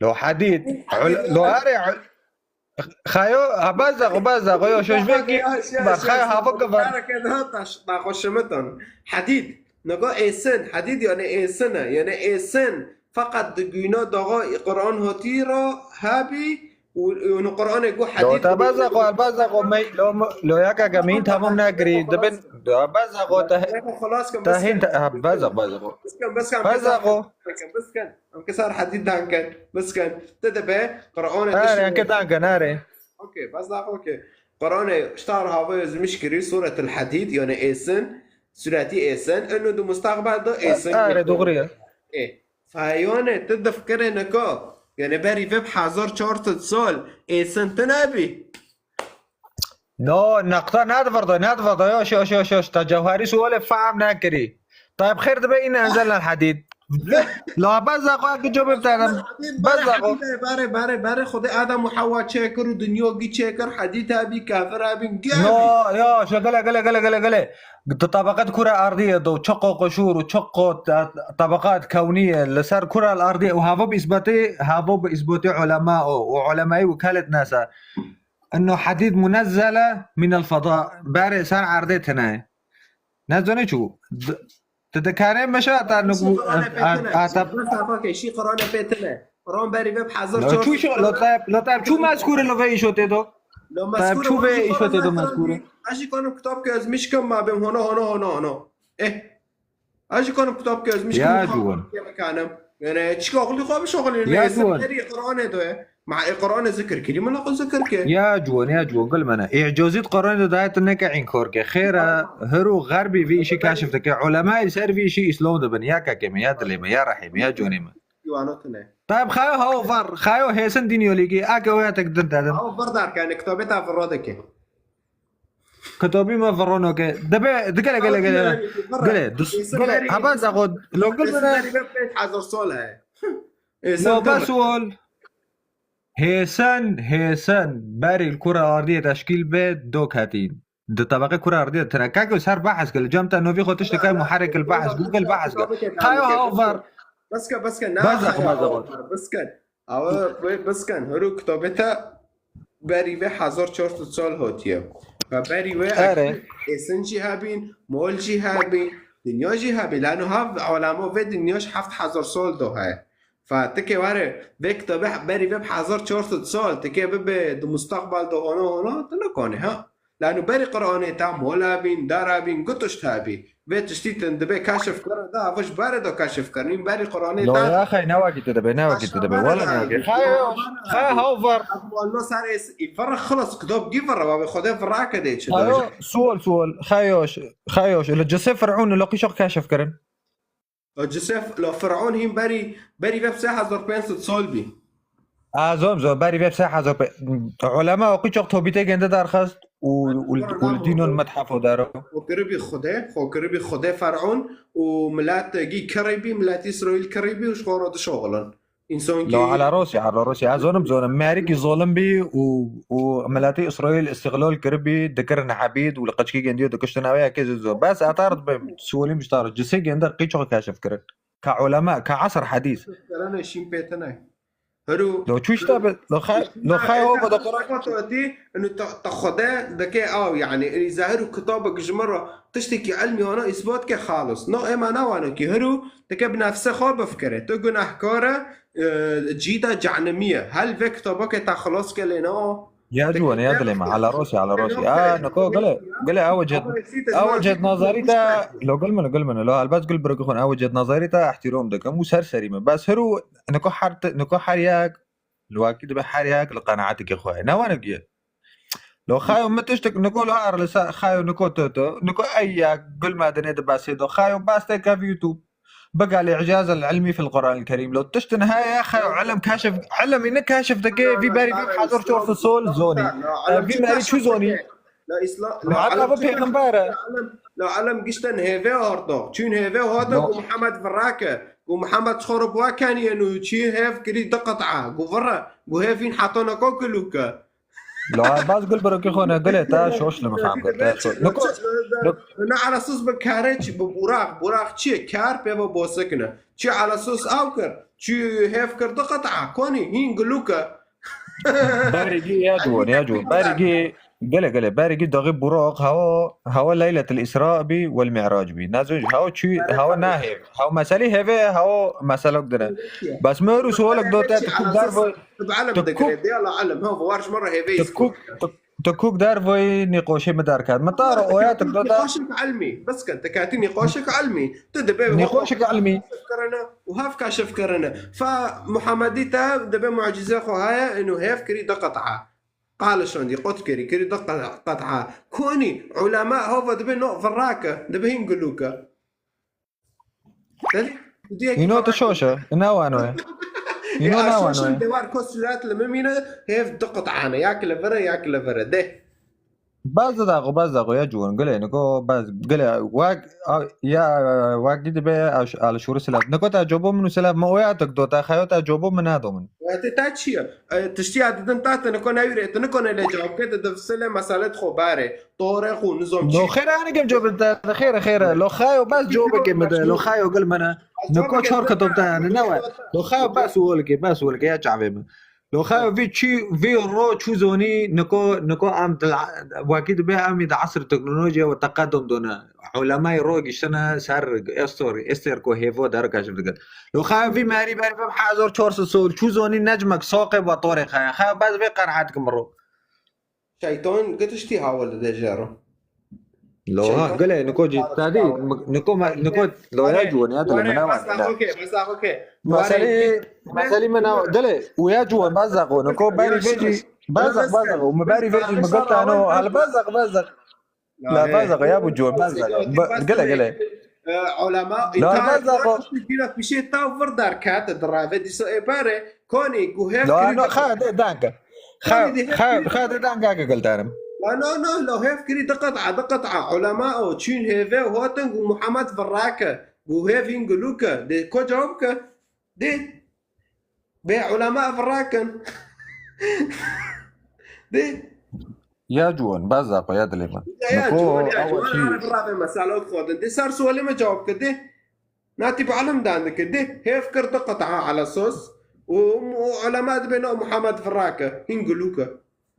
Lo hadîd. Ul-, lo are, ul-, xayo, ha, baz daxo, baz daxo, yo, şoş vekî, ba, xayo hava kivar. Tareke daha taş, daha xweşimitan. Hadîd. Naga êsin. Hadîd yani êsin e. Yani êsin. Fakat di güna dağa Qur'an hatî ra habî û, û Qur'anê gu hadîd. Lo ta baz daxo, baz daxo, me, lo, lo yaka ke me tamam nakirî. Dibin, lo baz daxo, te, te hin, ha, baz daxo, baz daxo. Biskin, biskin, biskin. Baz daxo. Biskin, biskin. Em kesar hadîd dan ken. Biskin. Te de be, Qur'anê. Are, anke dan ken, are. Okey, baz daxo, okey. Qur'anê ştar hava yazmış kiri, Suretul Hadîd, yani êsin, sureti êsin, inu du mustaqbel de êsin. Are, doğru ya. E, fayone, te difkire neka. Yani berî veb hezar çar sed sal, êsin te nebî. No, naqta nadvarda, nadvarda, yoş, yoş, yoş, yoş. Ta cewherî sualê fehm nakirî. Tayyib, xêr dibe, inna enzelna el-hadîd. La beza xwe ki cobê bitanim. Beza xwe. Bare, bare, bare, Xwedê Adem û Hewa çêkir û dinyogî çêkir, hedî tabî, kafir abîn, gel. No, ya, şo gele, gele, gele, gele, gele. Tu tabaqet kura ardiyê do, çiqo quşûr û çiqo ta-, tabaqat kewniye, li ser kura ardiyê û havo bi isbatê, havo bi isbatê ulema o, û ulemayî wekalet nasa. Enno hadîd munezzele min el feda, berê ser erdê tine. Nezane çû. D-, tu dikarê meşe ta nuku, a, a, ta- Mustafa ke, şî Qur'anê pê tine. Qur'an berî ve bi hezar Lo çar çû şo, lo tayb, lo tayb çû mezkûre lo ve îşo tê do. Tayb çû ve îşo tê do mezkûre. Ez jî kanim kitap ke ez mişkim ma bêm hono, hono, hono, hono. Eh. Ez jî kanim kitap ke ez mişkim. Ya ciwan. Kanim. Yani çika xulî xwe bişoxulî. Ya ciwan. Berî Qur'anê do ye. Ma e Qur'anê zikir kirî, min xwe zikir ke. Ya ciwan, ya ciwan, gul mene. Îcazît Qur'anê de dayet neke înkar ke. Xêra, her û xerbî vî îşî kaşif dike. Ulemayê ser vî îşî îslam dibin. Ya kekê me, ya dilê me, ya rehî me, ya ciwanê me. Diwanotine. Tab xayo hawo var, xayo hêsin dînyolîgî, ake oya tek din dedim. Hawo var darkane, kitabê ta virro dike. Kitabî me virro noke. Debe, digele, gele, gele. Gele, dus, gele, haba zago, lo gul bene. Pênc hezar sol he. No, bas ol. Hêsen, hêsen, berî li kura ardiyê teşkîl be, do ketîn. Di tabaqê kura ardiyê tine. Kek ser behs kir, cem te novî xwe tiştekay muherrik il behs, Google behs kir. Xayo hawo var. Beske, beske, na. Bas, bas, bas. Beske. Awa, beske, heru kitabê te berî ve hezar çar sed sal hatiye. Ve berî ve Ere. Êsin jî hebîn, mol jî hebîn, dinya jî hebîn. Lano hav alemo ve dinya ji heft hezar sal do heye. Fa tikê were vê kitabê berî ve bi hezar çar sed sal, tikê bibe di mustaqbal de hona hona, tu nikane ha. Lano berî Qur'anê te mol hebîn, dar hebîn, gu tişt hebî. Vê tiştî tin dibe keşif kirin, da ev ji berê de keşif kirin. Berî Qur'anê No te ya xey, ne wekî tu dibe, ne wekî tu dibe. Wala ne wekî. Xey, xey hawo var. Wala sar es, î fara xlas, kitab gî fara, ve xwede vira kede çi. Xayo, sual, sual. Xayo, xayo, li cisê Fir'ûn li qîşoq keşif kirin. Cisê la Fir'ûn hîn berî, berî ve sê hezar pênc sed sal bî. A, zom, zom, berî ve sê hezar pe-, ulema o qîçoq tobîtê gende derxist û, û, û li dînon methefo daro. Xo kiribî Xwedê, xo kiribî Xwedê Fer'ûn û milet gî kiribî, milet Îsraîl kiribî û ji xwe re dişoxilin. Însan kî. La ala rosî, ala rosî. Ez zonim, zonim. Merikî zolim bî û, û miletî Îsraîl îstixlal kiribî, dikirin hebîd û li qeçkî gendiyo dikiştin ew yekê zî zor. Bes etar dibe sualî miştar. Cisê gende qîçoq keşif kirin. Ka ulema, ka esr hedîs. Kerene şîn pêtine. Hero. Lo çû işte be, lo xay, lo xay ho be doktora. Totî, inu ta, ta xwede dike aw, yani, inu zahir û kitabek ji min re tiştekî ilmî hana îsbat ke xalis. No, ema nawano ki hero, dike bi nefse xwe bifkire. Tu gunehkar e, e, cîda cehnimî ye. Hel vê kitabeke te xilas ke lê ne o. Ya ciwan, ya dilê me, ala rosî, ala rosî. A, niko, gile, gile, ew ced, ew ced nazarî te, lo gul min, gul min, lo helbet gul birok xwin, ew ced nazarî te ehtîrom dikim û ser serî min. Bes hero, niko her, niko her yek, li wakî dibe her yek li qenaetekê xwe ye. Ne wene giye. Lo xayo min tiştek niko lo ar li ser, xayo niko to to, niko ey yek gul me dinê di besê do. Xayo bas te kev YouTube. Biga li îcaz el ilmî fil Quran el Kerîm. Lo tiştin heye xayo ilim keşif, ilim ne keşif dike vî berî vî hezar çar sed sol zonî. Vî merî çû zonî? Muhammad pêxember e. La elem gişten hêvê ardo. Çün hêvê hada ku Muhammed virake. Ku Muhammed çi xorop wa kenî enu çi hêv kirî di qit'a. Ku vire. Ku hêvîn heta nako kiluke. La baz gul birokî xwe ne gule te şoş li min fam kir. Te şoş. Niko. Ne alasız bi kare çi bi buraq. Buraq çi ye? Kar pê ve bosikine. Çi alasız ew kir. Çi hêv kir di qit'a. Konî hîn giluke. Berî gî ya ciwan, ya ciwan. Berî gî, gele, gele. Berî gî daxî Buraq, hawa, hawa Leyletil Îsra bî wel Mi'rac bî. Nazon hawa çi, hawa nahêv. Hawa meselî heve, hawa meselok dire. Bes me ru sualek do te, tu kuk dervo, tu kuk, tu kuk, tu kuk dervoyî nîqoşê min derket. Min ta re oya tu do te. Nîqoşek ilmî, bes ke, te katî nîqoşek ilmî. Tu dibe nîqoşek ilmî. Û hev keşif kirine. Fa Muhammedî te dibe mucîze xwe heye, inu hêv kirî di qit'a. Qalişandî, qut kirî, kirî di qit'a. Konî, ulema hava dibe no virake, dibe hîn gulûke. Îno tu şoş e, ne wano ye. Îno ne wano ye. Dewar ko surat li min mîne, hêv di qit'a ne. Yak li vire, yak li vire. De. Baz da xwe, baz da xwe ya ciwan. Gilê, niko baz, gilê, wek, a, ya, wek dibe aş-, alişûrî silav. Niko ta cobo min û silav me oya tek do, ta xeyo ta cobo min nado min. Wate ta çi ye? E, tiştiya didin ta te niko newîre, te niko ne lê cewab ke, te divisile meselet xwe bare. Torê xwe nizom çi. Lo xêr ani kim cobo ta, xêr, xêr. Lo xeyo baz cobo ke mide, lo xeyo gil mene. Niko çor ketob ta yani, ne we. Lo xeyo baz wol ke, baz wol ke ya çavê min. Lo xeyo vî çî, vî ro çû zonî, niko, niko em dil, wekî dibe em ê di esr teknolojiya û teqedum done. Ulemayê ro giştine ser estor, ester ku hêvo der kaşif dikin. Lo xeyo vî merî ber vim hezar çar sed sol, çû zonî necmek soqê ve torê xeya. Xeyo baz vê qenaet kim ro. Şeytan gitiştî hawil dide jero. Lo ha, gilê, niko cî, tadî, niko me, niko, lo ya ciwan ya dile, mena bas, okey, bas, okey. Meselî, meselî mena, gilê, û ya ciwan, bas da xwe, niko berî vê cî, bas da, bas da xwe, mi berî vê cî, mi giltano, hal bas da, bas da. La bas da xwe, ya bu ciwan, bas da xwe. Gilê, gilê. E, ulema, la bas da xwe. Pişê ta vir derket, dirave dîsa ê bare, konî, ku hêv kiri. La no, xa de danke. Xa, xa, xa de danke ke giltanim. La no, no, lo hêv kirî di qet'a, di qet'a. Ulema o çîn hêve û hatin ku Muhammed virake, ku hêv hîn gilûke. De ko cewab ke? De. Bê ulema virrakin. De. Ya ciwan, baz da xwe ya dilê min. Ya, ya ciwan, ya ciwan, ara virave mesela xwe din. De ser sualê me cewab ke de. Natî bi ilim dan dike. De. Hêv kir di qet'a ala sos. Û, û ulema dibê no Muhammed virake. Hîn gilûke.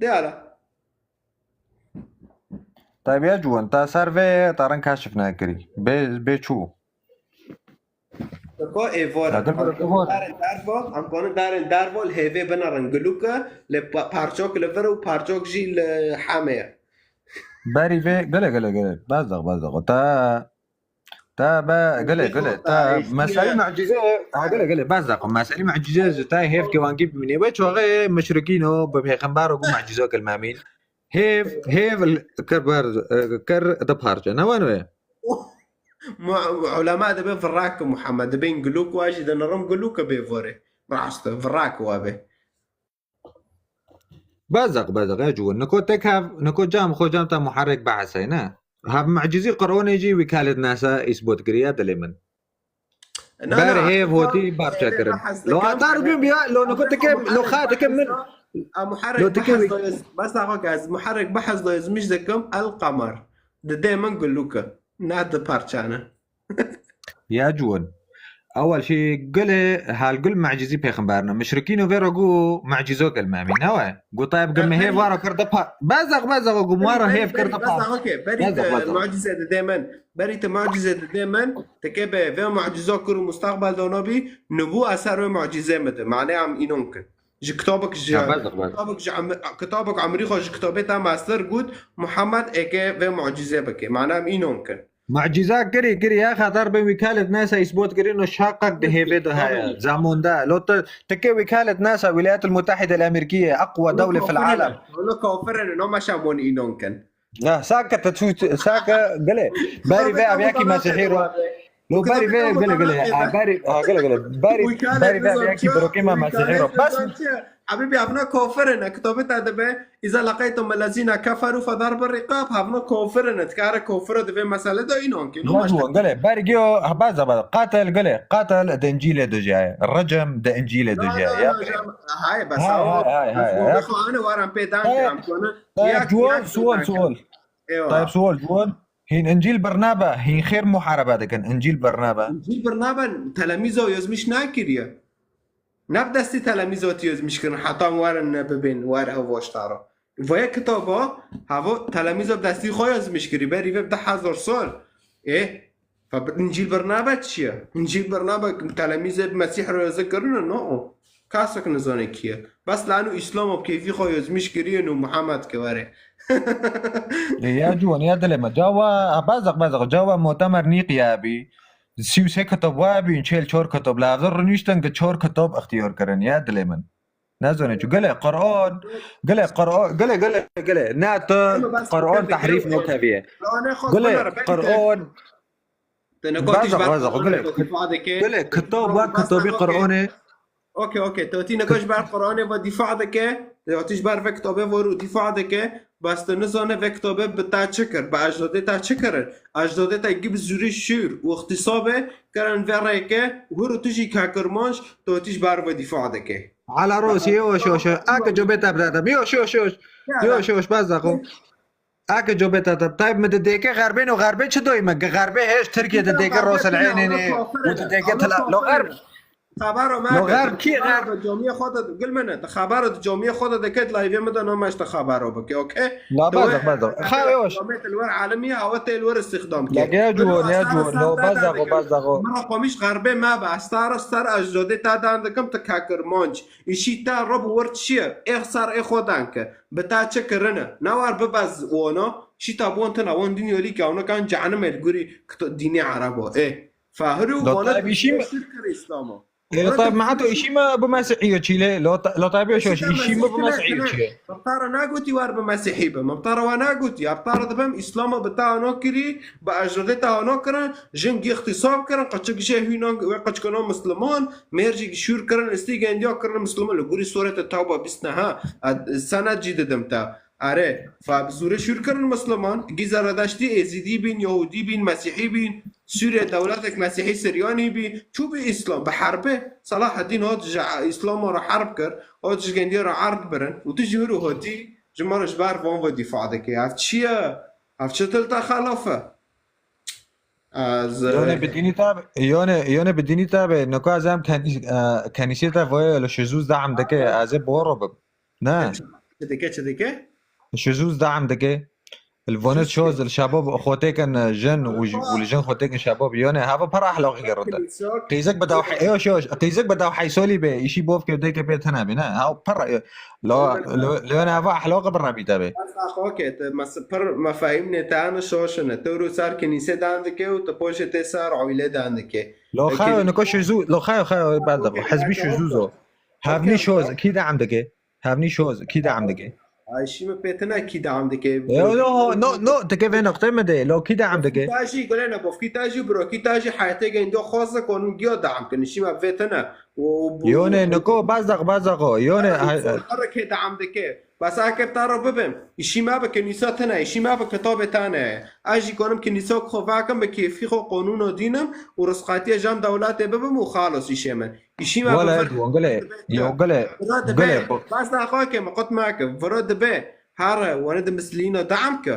De ala. Tabiya ciwan, ta ser vê tarin kaşif nekirî. Bê, bê çû. Ko êvor. Darên dervo, em konin darên dervo li hêvê binerin gilûke, li pa-, parçok li vir û parçok jî li hemê ye. Berî vê, gele, gele, gele. Baz da xwe, baz da xwe. Ta, ta be, gele, gele. Ta meselî mucîze, ha, gele, gele. Baz da xwe. Meselî mucîze ji ta hêv ke wangî bimîne. Wê çaxê muşrikîn û bi pêxember û bi mucîzo kilmemîn. Hêv, hêv l-, kir ber, e, kir di parçe. Ne wan wê? Mu-, ulema dibe virake Muhammed, dibe gilûk wa jî dinirim gilûke bê vorê. Rast e, virake wa be. Bezaq, bezaq, ya ciwan. Niko tek hev, niko cam xo cam ta muharrik behsey, ne? Hev mucizî Qur'anê jî wî kalet nasa îsbot kiriye dilê min. Na, ber na, hêv hotî parçe kirin. Lo atar bim ya, lo niko tike, lo xa tike min. A muharrik behs do ez, bes axa ke ez muharrik behs do ez mij dikim el qamar. Didê min gulûke. Na di parçane. Ya ciwan. Ewel şî gulê hal gul mucizî pêxember ne. Muşrikîno vê ro gu mucizo kel memî ne we. Gu tayb gu mihê vara kir de pa-, bezaq, bezaq gu mara hêv kir de pa-, bezaq, okey. Berî te mucize didê min. Berî te mucize didê min. Te ke be vê mucizo kir û mustaqbel de ona bî, nibû eser wê mucize mi de. Mane em înon kin. Ji kitabek ji, kitabek ji em-, kitabek emrî xwe ji kitabê te mestir got, Muhammed êke vê mucize bike. Mane em înon kin. Muciza kirî, kirî ya xatar bin wîkalet nasa îsbot kirin û şaqek di hêvê de heye. Zamonda. Lo tu, tu ke wîkalet nasa Wîlayetil Mutehîde el Emerîkiye, eqwa dewle fil alem. Ona kafir in, ona meşa mon înon kin. Ya, sake te tu, sake gele. Beri ve aviyaki mesihî ro. Lo beri ve gele gele. A, beri, a, gele gele. Beri, beri ve aviyaki brokê me mesihî ro. Bas. Habibî, evna kafir in. Kitabê te dibe, "Îza leqeytum ellezîne keferû fedarbu rîqab." Evna kafir in. Dikare kafir divê mesele de înan ki. Ne diwan, gele. Beri giyo, ha, baz, baz. Qatil, gele. Qatil de Încîlê de jî ye. Recem de Încîlê de jî ye. Ya. Hay, bas. Hay, hay, hay, hay. Xwe ane waran pê dan kiram kone. Ciwan, sual, sual. Eyvallah. Tayyip, sual, ciwan. Hîn Încîl birnabe, hîn xêr muharebe dikin, Încîl birnabe. Încîl birnabe, telemîza yozmiş nakiriye. Ne bi destî telemîza ti yozmiş kirin, heta werin ne bibên, wer ev waştara. Vaya kitaba, havo telemîza bi destî xwe yozmiş kirî, berî ve bi deh hezar sal. Ê, Fe bi-, Încîl birnabe çi ye? Încîl birnabe telemîzê bi Mesîh re yozê kirine, no. Kasek nizane kî ye. Bes lanu Îslam bi keyfî xwe yozmiş kiriye û Muhammed ke were. E, ya ciwan, ya dilê me. Cawa, a, bezaq, bezaq. Cawa mutemer nîqiya bî. Sî û sê kitab wa bî, çel çor kitab. Lavde riniştin ki çor kitab ixtiyar kirin, ya dilê min. Nezane çi. Gele Qur'an, gele Qur'an, gele, gele, gele. Ne tu Qur'an tehrîf no keviye. Gele Qur'an. Te ne gotiş ber Qur'anê ve dîfa dike. Gele kitab ve kitabî Qur'anê. Okey, okey. Te tî ne gotiş ber Qur'anê ve dîfa dike. Ya tî ji ber vê kitabê vor û dîfa dike, bes tu nizane vê kitabê bi te çi kir, bi ecdadê te çi kirin? Ecdadê te gî bi zûrî şûr û îxtîsabê kirin vê rêkê û hûr û tu jî kekirmanc, tu tî ji ber vê dîfa dike. Ala rosî, yoş, yoş, yoş. Ake cobê te bide te. Yoş, yoş, yoş. Yoş, yoş, bes daxo. Ake cobê te te. Tayyip, mi di dêke xerbê no, xerbê çi doyî me? Xerbê hêj Tirkiye di dêke roselhênê ne. Û di dêke tila. Lo xerb. Xebero me Lo xerb kî xerb? Di camiyê xwe de gil me ne. Di xebero di camiyê xwe de dike, di layvê min de name işte xebero bike, okey? La bazax, bazax. Xayoş. Camiyê te li wer alimî, hawa te li wer istixdam ke. La ya cuwan, ya cuwan. Lo bazaxo, bazaxo. Min raqamîş xerbê me be. Ez te re ser ecdadê te dan dikim, tu kekirmanc. Îşî te re bi wir çi ye? Êx ser ê xwe dan ke. Bi te çi kirine? Ne war bibe z-, wana. Şî te bon tune, wan dinya lî ke, wana kan cehenimê li gurî kito-, dînê Erebo. Ê. Fahir û Lo wana tabi şî me- şirk kir Îslama. Ê, lo tabi me hato îşî me bi Mesîhî yo çîlê. Lo ta-, lo tabi şoş, îşî me bi Mesîhî yo çîlê. Min te re nagotî war bi Mesîhî be. Min te re wa nagotî. Ya te re dibim Îslama bi te ano kirî, bi ecdadê te ano kirin, jin gî îxtîsab kirin, qeçik jê hûnan, wê qeçikana Misliman, mêr jî şûr kirin, istî gendiya kirin Misliman. Li gurî Sûrete Tewba bîst neha, e, senet jî didim te. Erê, fa bi zûrê şûr kirin Misliman, gî Zeredeştî, Êzîdî bîn, Yahûdî bîn, Mesîhî bîn, Sûriye dewletek Mesîhî Siryanî bî, çû bî Îslam, bi herbê. Selahaddîn hat ji Îslama re herb kir, hat ji gendiya re erd birin û tu jî hûr û hotî ji me re ji ber van ve dîfa dike. Ev çi ye? Ev çi til te xelaf e? Ez, Yone bi dînî tabe, yone, yone bi dînî tabe, niko ez em kenî-, e, kenîsê te voye li şizûz de'm dike, ez ê boro bim. Ne. Çi dike, çi dike? Şizûz de'm dike. Li vone çoz, li şebab xotêkin jin û j-, û li jin xotêkin şebab. Yone, hava para ahlaqî gerinde. Qîzik bi daw he-, yoş, yoş. Qîzik bi daw heysolî be, îşî bov ke deke pê tene be, ne? Hav para, lo, lo, lo ne hava ahlaqî bi rebî te be. Bes, okey, te mes-, pir mefahîm ne, te ne şoş ne. Te ru ser kenîse dan dike û te poşê te ser oyle dan dike. Lo Peki, xayo, niko şizû, lo xayo, xayo, bel de. Okey, Hezbî okey, şizû zo. Okey, Hevnî şoz, okey. Kî de'm dike? Hevnî şoz, kî de'm dike? Ay, şî me pê tine kî de'm dike? Yo, yo, no, no, dike vê noqtê me de. Lo kî de'm dike? Kî ta jî gule ne bof, kî ta jî bro, kî ta jî heyetê gendo xwaz de konun giya de'm kin. Şî me vê tine. Yone, niko, bazaq, bazaqo. Yone, Her kê de'm dike. Bes eke te re bibim, îşî me bi kinîsa tine, îşî me bi kitabê tane. Ez jî konim kinîsa xwe vekim, bi kêfî xwe qonûna dînim û rizqatiya jem dewletê bibim û xalos îşê min. Îşî me Wele bi vir Edwan, gule, dibe yo, te. Gule, Vira dibe, gule, bu- bes daxwa ke me qut me ke, vira dibe, here, wane di mislîna de'm ke.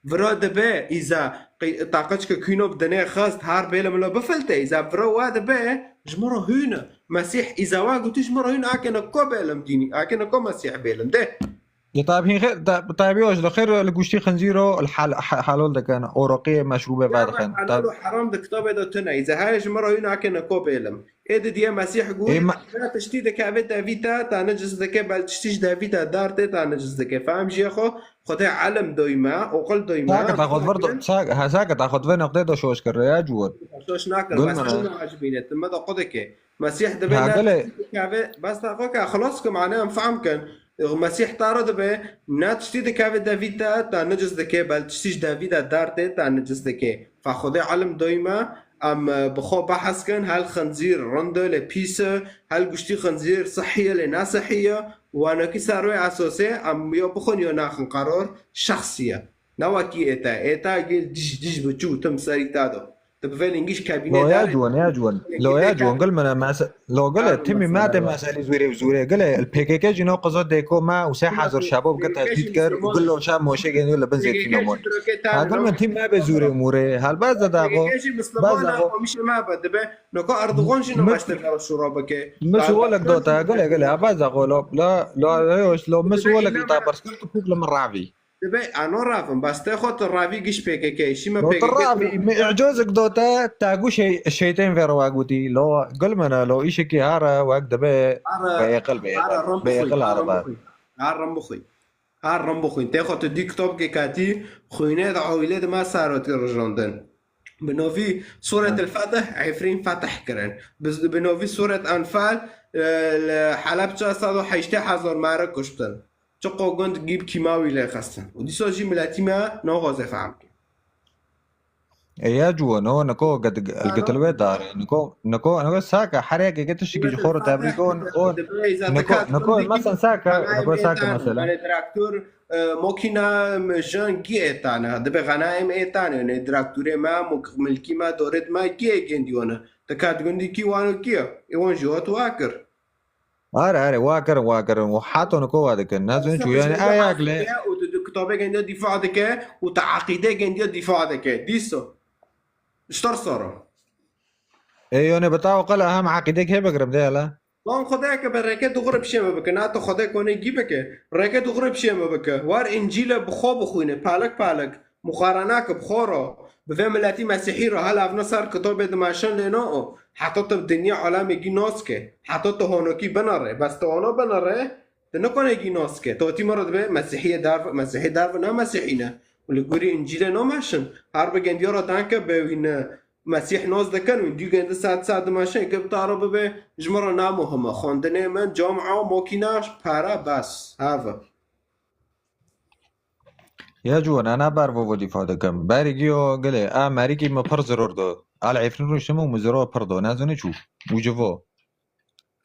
Vira dibe, îza, qi-, taqeçke kûno bi dinê xist, her bêlim lo bifilte, îza vira wa dibe, ji min re hûne. Mesîh, îza wa gotî ji min re hûne, ake ne ko bêlim dînî, ake ne ko Mesîh bêlim. De. Ya tabî xêr, ta-, tabî oj li xêr li guştî xinzîro li hal-, ha-, halol dikin, oroqê meşrûbê Ya vedixin. Halal û heram di kitabê de tune. Îza heye ji min re hûne, ake ne ko bêlim. Ê didiye Mesîh got, Ê me- "Bira tiştî dikeve devî te, te necis dike, bel tiştî ji devî te derdê, te necis dike." Fem jê xwe, Xwedê elim doy me, oqil doy me. Sake ta xwe vir do, sake, ha, sake ta xwe vir noqtê do şoş kir, ya cuwir. Şoş nakir, Gul bes mene. Şoş nakir, bine, tu me da xwe dike. Mesîh dibe Ha, ne gule. Tiştî dikeve, bes ta xwe ke, xelas ke, mane em fehm kin. Mesîh te re dibe, ne tiştî dikeve devî te, te necis dike, bel tiştî ji devî de derdê, te necis dike. Fa Xwedê elim doy me, em, e, bi xwe behs kin, hel xinzîr rind e, lê pîs e, hel guştî xinzîr sihî ye, lê ne sihî ye. Wanekî ser wê esasê, em ya bixwin ya naxin, qerar şexsî ye. Ne wekî ê te. Ê te gel dij, dij bi çû tim serî te do. Tu bi vê lingî ji kabînê Lo ya derê. Ciwan, ya Ciwan. Lo ya Ciwan, gil mene mese-, lo gil e, timî me tê meselî zûrê û zûrê. Gil e, li P K K jî no qizo dêko me û sê hezar şebo bike tehdît kir û gil lo şa moşê gêniyo li bin zêtîno mon. Ha, gil min tîm me be zûrê û mûrê. Hal baz de daxo. Baz daxo. Komîşe me be dibe. Noko Erdogan jî no başte şura bike. Mis wolek dota, gil e, gil e. Ha, baz daxo lo. La, la, la, lo, mis wolek li ta pers kir, tu pûk li min ravî. Dibe, ano ravim, bas te xwe tu ravî giş P K K, şî me Lo P K K. Tu ravî, mi îcozik do te, te gu şey-, şeytên vê re wa gotî. Lo gul mene, lo îşekî hare, wek dibe, Hare, be êqil, be hare, êqil. Ram Be bixwî, êqil hare, hare ram be. Bixwî. Hare ram bixwî. Hare ram bixwî. Te xwe tu dî kitobkê katî, xwînê de oîlê de me serot kir rijandin. Bi novî Sûret Ha. el Fetih, Efrîn fetih kirin. Bi, bi novî Sûret Enfal, e, li Helebçe sed û heştê hezar mare kuştin. Çiqo gund gî bi kîmawî lê xistin. Û dîsa jî miletî me naxwaze fehm ke. E ya cuwo, no, niko ged-, el getilwe dare. Niko, niko, niko saka, her yek eke tiştiki ji xor tebrîk on, on. Niko, niko, mesen saka, niko saka mesela. Yani traktör, e, makîna, e, jin gî êtane. Dibe xenaim êtane. Ne traktörê me, muk-, milkî me, doret me gî êgendiyone. Te kat gundî kî wano kî ye? Ê wan jî hat wa kir. Are, are, wa kirin, wa kirin. Û hato niko wa dikin. Nazanin çû, yani, ayak le. Û tu, tu kitabê gendiya dîfa dike, û tu aqîdê gendiya dîfa dike. Dîso. Ji te re sor e. E, yani, bi taw qala hem aqîdek hê bigirim de, hele. Lan Xwedê ke be rêke dixure pişê me bike. Na tu Xwedê kone gî bike. Rêke dixure pişê me bike. War Încîle bi xwe bixwîne, palek palek. Muqarana ke bi xwe re, bi vê miletî mesîhî re, hela evna ser kitabê dimeşin lê na o. Heta tu bi dinya alemê gî nas ke. Heta tu honokî binere. Bes tu ono binere, tu nikone gî nas ke. Tu tî me re dibe mesîhiyê derv, mesîhî derv ne mesîhî ne. Û li gorî Încîlê nameşin. Her bi gendiya re danke be wî ne Mesîh nas dikin, wî dû gendi saet saet dimeşin, ke bi te re bibe, ji min re ne muhim e. Xwendinê min, camia, makîna, pere, bes. Heve. Ya cuwan, ana ber vo vo dîfa dikim. Berî giyo gilê, a merîkî me pir ziror do. Al Efrîn rûştim û min ziror pir do. Nezûnî çû. Û ji vo.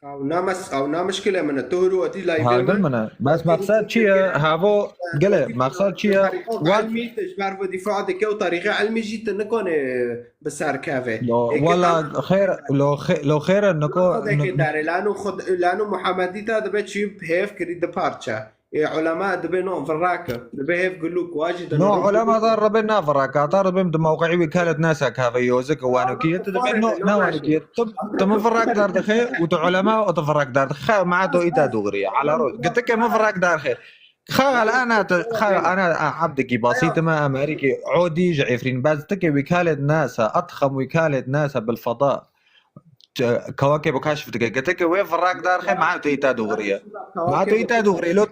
Ew names-, ew namişkile min e. Tu hûrû etî layvê min. Hardin min e. Bes maqsad çi ye? Havo, gilê, maqsad çi ye? Tarîxa elmî tu ji ber vo dîfa dike û tarîxa elmî jî tu nikone bi ser keve. Lo, wala xêr, lo xê-, lo xêr e, niko, Xwedê ke dare, lano Xwed-, lano Muhammedî te dibe çî hêv kirî di parça. Ê, ulema dibe no virake, dibe hêv gulûk, wajî de No, ulema dar dibe na virake, dar dibe di mewqeî wî kalet nasa kave yozik wanokî, tu dibe no, na wanokî. Tu, tu min virak dar dixe û tu ulema û tu virak dar dixe, ma tu îta dûgirî. Ala ro, gitike min virak dar xe. Xa al ana tu, xa ana a abdikî basît me, Amerîkî, odî ji Efrîn, bes tike wî kalet nasa, atxam wî kalet nasa bil fada. Kewakê bi kaşif dike. Gete ke wê virak dar xe, ma tu îta dûgirî ye. Ma tu îta dûgirî. Lo,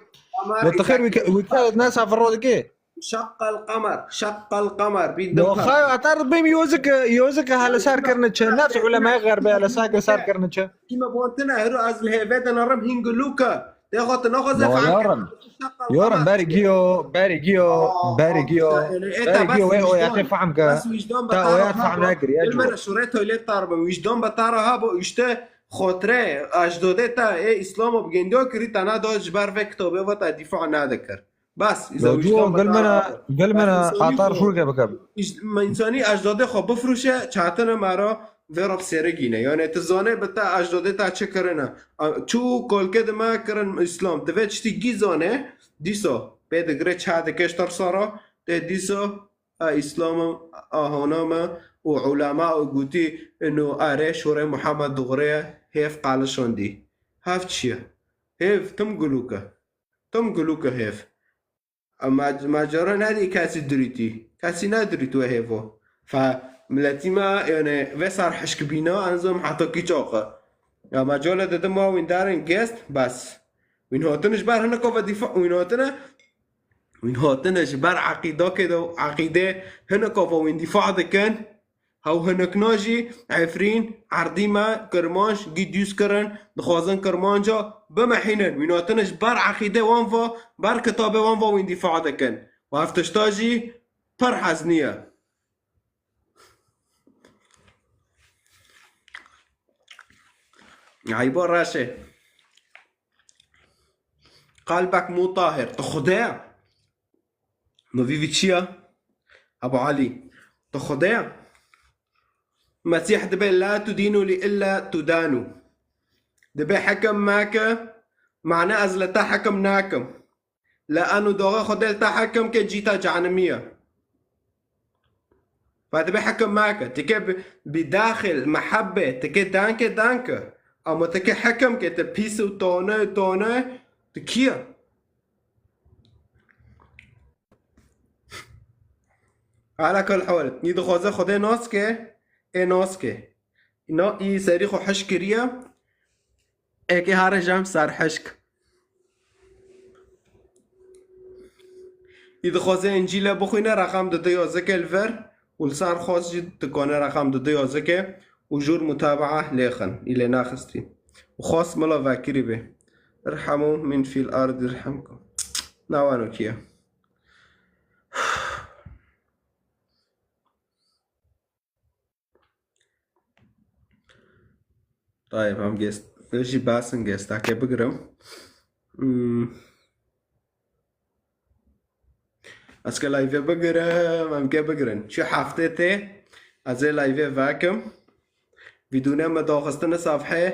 lo tu xêr wî ke-, wî ke nasa virro dike. Şakkal kamer, şakkal kamer. Lo xay atar bim yozik, yozik hele sar kirine çi. Nas ulemaya xerbe hele sar, sar kirine çi. Kime bontine, hero az leheve de narim hingu luka. Te xwe tu naxwaze Yo, fehm yorim. Yorim, berî giyo, berî giyo, Aa, berî giyo, berî giyo, wê o yaqê fehm ke. Bes wijdan be ta o yaq fehm nekir, ya. Gilmere şûrê toylê tar be, wijdan be ta re ha bo, işte xotre, ajdodê ta, ê, Îslam û bi gendiyo kirî, ta na do ji ber vê kitabê ve ta dîfa nadikir. Bas, îza Yo, wijdan be ta re ha bo. Gilmere, atar şûrke bikim. Însanî ajdodê xwe bifrûşe, çatine mera, vê re bi sêrigîne. Yani tu zanê bi te ajdodê te çi kirine. A, çû kolke de me kirin Îslam. Divê tiştî gî zanê, dîsa pê digire çi dike ji te re sara, tê dîsa a Îslam e, a hona me û ulema û gotî ino erê şûrê Muhammed dûgirê ye, hêv qalişandî. Hev çi ye? Hêv tim gulûk e. Tim gulûk e hêv. Ama, ma cara nedî kesî dirîtî. Kesî nedrît we hêvo. Fe miletî me, yani, vê sar hişk bîna, enzom heta kî çaqa. Ya ma cole dedim wa wîn darin gest, bes. Wîn hatine ji ber hinek ava dîfa, wîn hatine, wîn hatine ji ber eqîdakê de, eqîdê hinek ava wîn dîfa dikin. Hew hinikna jî Efrîn, Erdî me, Kirmanc, gî dûz kirin, dixwazin Kirmanca bimehînin. Wî hatine ji ber eqîdê wan va, ber kitabê wan va wîn dîfa dikin. Û ev tişta jî pir hezniye. Eyba reşê. Qalbek mû tahir. Tu Xwedê ye? Mevî vî çi ye? Ebu Elî, tu Xwedê ye? Mesîh dibe, "La tudînû lî illa tudanu." Dibe, "Hekim meke, mane ez li te hekim nakim." Li eno daxê Xwedê li te hekim ke cî te cehenimî ye. Ve dibe hekim meke. Tike bi, bi daxil mehebbe, tike danke, danke. Ama tike hekim ke te pîs û tone, tone, tu kî ye? Ala kul hol. Nî dixwaze Xwedê nas ke, ê nas ke. Îna î serî xwe hişk kiriye. Êkê hare jem ser hişk. Î dixwaze Încîle bixwîne, reqem dide yazike li vir û li ser xwest jî dikane reqem dide yazike û jûr mutabaa lêxin. Î lê naxistî. Û xwest mila vekirî bê. Irhemu min fil ard irhamkum. Nawanokî ye. Tayeb, em gest, ez jî basin gestakê bigirim. Hmm. Ez ke live bigirim, em ke bigirin. Çi hefte tê, ez ê live vekim. Vîdûne me daxistine safhê,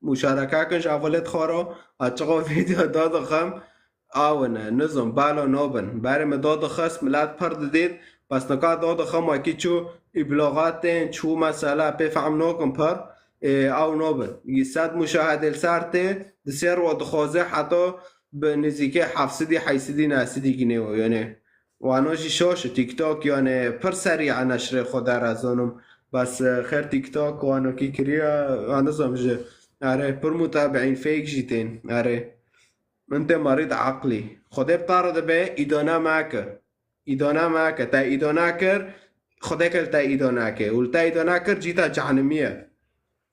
muşareke kin ji evelê dixwara, a çiqa vîdeo dadixim, awine, nizim, bela nabin. Berê me dadixist, milet pir didît, bes nika dadixim wekî çû îbloxat tên, çû mesela pê fehm nakin pir, ê, ew nabin. Yî sed muşahedê li ser tê, di sê rwa dixwaze heta bi nizîkê heft sedî, heyt sedî, neh sedî ginê we, yanî. Wano jî şaş e, TikTok, yanî, pir serî e neşrê xwe der, ez zanim. Bes, e, xêr TikTok wanokî kiriye, ez nizam ji, erê, pir mutabiîn fake jî tên, erê. Min te marîd eqlî. Xwedê bi te re dibe, îdana meke. Îdana meke. Te îdana kir, Xwedê ke li te îdana ke. Û li te îdana kir, cî te cehnimî ye.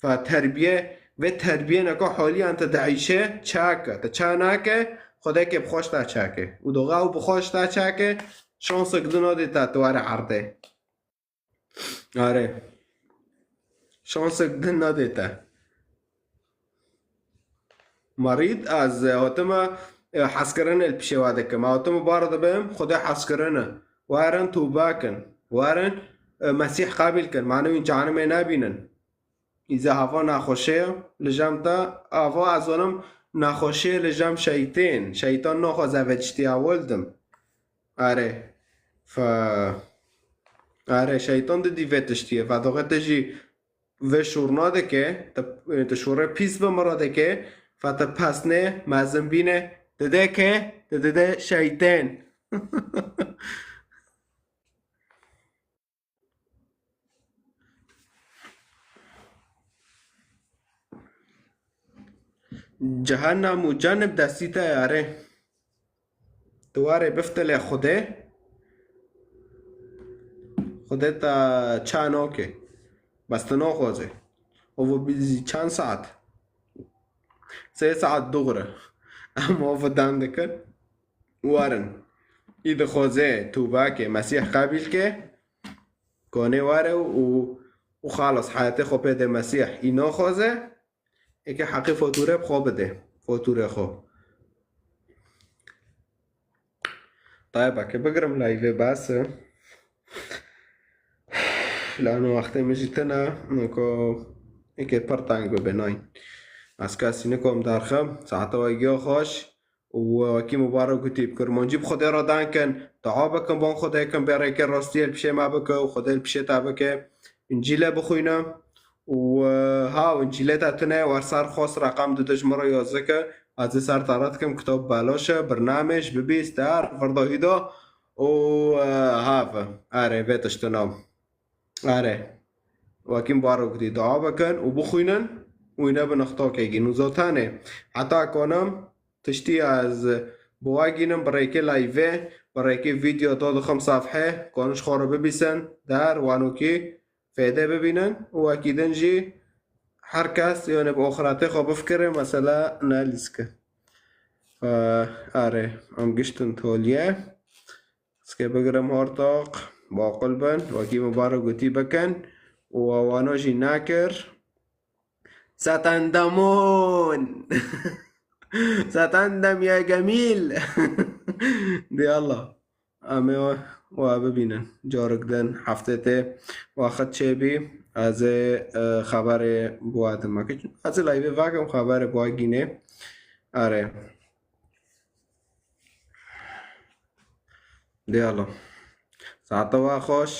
Fe terbiye, vê terbiye neka haliyan te dieyşe, çake. Te ça nake, Xwedê ke bi xweş te çake. Û doxa û bi xweş te çake, şansek din nadê te, tu were erdê. Are. Şansek din nadê te. Marîd, ez, e, hatime, e, hezkirinê li pişê we dikim. Hatime bara dibim, Xwedê hezkirine. Werin tûbe kin. Werin, e, Mesîh qebîl kin. Mane wî cehenimê nebînin. Îza hava nexweşê li cem te, ava ez zanim nexweşê li cem şeytên. Şeytan naxwaze vê tiştî ewil dim. Are. Fe-, are, şeytan didî vê tiştî ye. Fedoxê te jî vê şûr nadike, te, te şûrê pîs bi min re dike, fe te pesnê, mezin bîne, dide ke, te dide şeytên. Cehennem û cenib destî te ye, erê. Tu warê biftilê Xwedê. Xwedê te ça nake. Bes tu naxwaze. Ovo bizî çend saet? Sê saet dûr e. Em ovo dan dikin. Werin. Î dixwaze tûbe ke, Mesîh qebîl ke. Konê were û, û xalas heyatê xwe pê de Mesîh î naxwaze, êke heqê fatûre bi xwe bide. Fatûre xwe. Tayeb, eke bigirim live bes e. Lano wextê min jî tine, niko êke pir teng bibe, nayîn. Ez kesî nikom derxim, saeta we giya xweş. Û wekî min bara gotî, bi kurmancî bi Xwedê re dan kin, dua bikin, ban Xwedê kin, bê rêkê rastiyê li pişê me bike û Xwedê li pişê te bike. Încîlê bixwîne. Û, e, ha, Încîlê te tune, wer ser xwest reqem dide ji min re yazike. Ez ê ser te re dikim, kitab belaş e, birnamej, bibîst, der, virdahî de. Û, e, ha, ve. Erê, vê tiştine. Erê. Wekî min bara gotî, dua bikin û bixwînin û wî nebin ixtokekî. Nûza tenê. Heta konim tiştî ez bi we gînim, bi rêkê live, bi rêkê video to dixim safhê, konin ji xwe re bibîsin, der, wanokî fêde bibînin û wekî din jî her kes, yanî bi oxiretê xwe bifikire, mesela ne lîske. Fe-, erê, em giştin toliye. Ske bigirim hortoq, baqil bin, wekî min bara gotî bikin û wana jî nekir. ستندمون. ستندم يا جميل. Dê Allah. Em ê we bibînin. Carek din heftê tê wexit çêbî, ez ê, e, xeberê bi we dim. Ez ê live vekim, xeberê bi we gînê. Erê. Dê Allah. Saeta we xweş.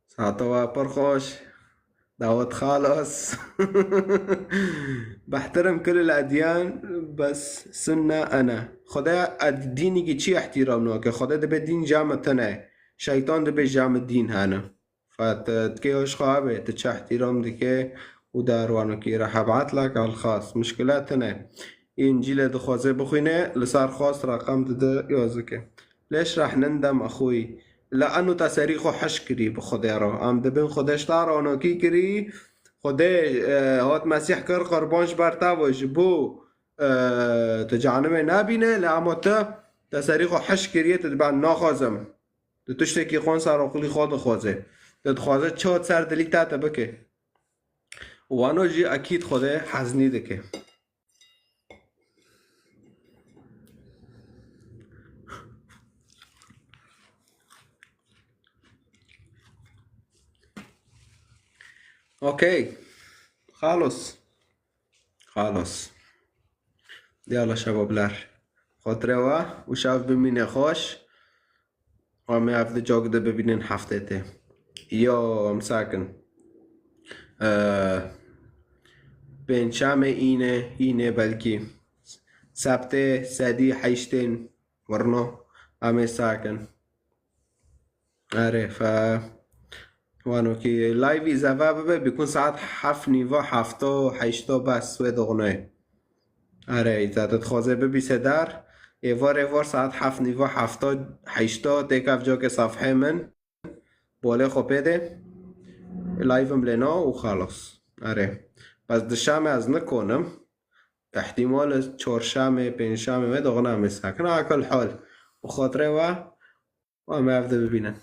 Saeta we pir xweş. Dawet xalas. Behtirim kul el edyan, bes sunne ene. Xwedê ed-, dînî ki çi ihtiram nake? Xwedê dibe dîn came tine. Şeytan dibe came dîn hene. Fa tu dikê hoş xwe be, tu çi ihtiram dike û derwanokî re hebet lak al xas. Mişkile tine. Încîlê dixwaze bixwîne, li ser xwest reqem dide yazike. Leş reh nindem exwî. La eno te serî xwe heş kirî bi Xwedê re. Em dibin Xwedê ji te re anokî kirî. Xwedê, e, hat Mesîh kir qurban ji ber te ve ji bo, e, tu canimê nebîne, la ema te, te serî xwe heş kiriye, tu dibe naxwazim. Tu tiştekî xwe ser aqilî xwe dixwaze. Tu dixwaze çi hat ser dilî te te bike. Wano jî ekîd xwe de heznî dike. Okey. Xalos. Xalos. Diyala şeva biler. Xotre wa û şev bimîne xweş. Em ê ev di cok de bibînin heftê tê. Yo, em sakin. Ee, Pêncşemê îne, îne belkî. Sebtê sedî heştên wirno. Em ê sakin. Erê, fe. Wano ki live zeva bibe, bikun saet heft nîva, hefto, heşto bes wê doxnoyê. Erê, îta te dixwaze bibî sedar. Êvar êvar saet heft nîva, hefto, heşto têkev cokê safhê min. Bolê xwe pê de. Live-im lê no û xalos. Erê. Bes dişemê ez nikonim. Îhtîmal e çarşemê, pêncşemê me doxna me sakin. Akil hal. Û xatirê we, we me ev de bibînin.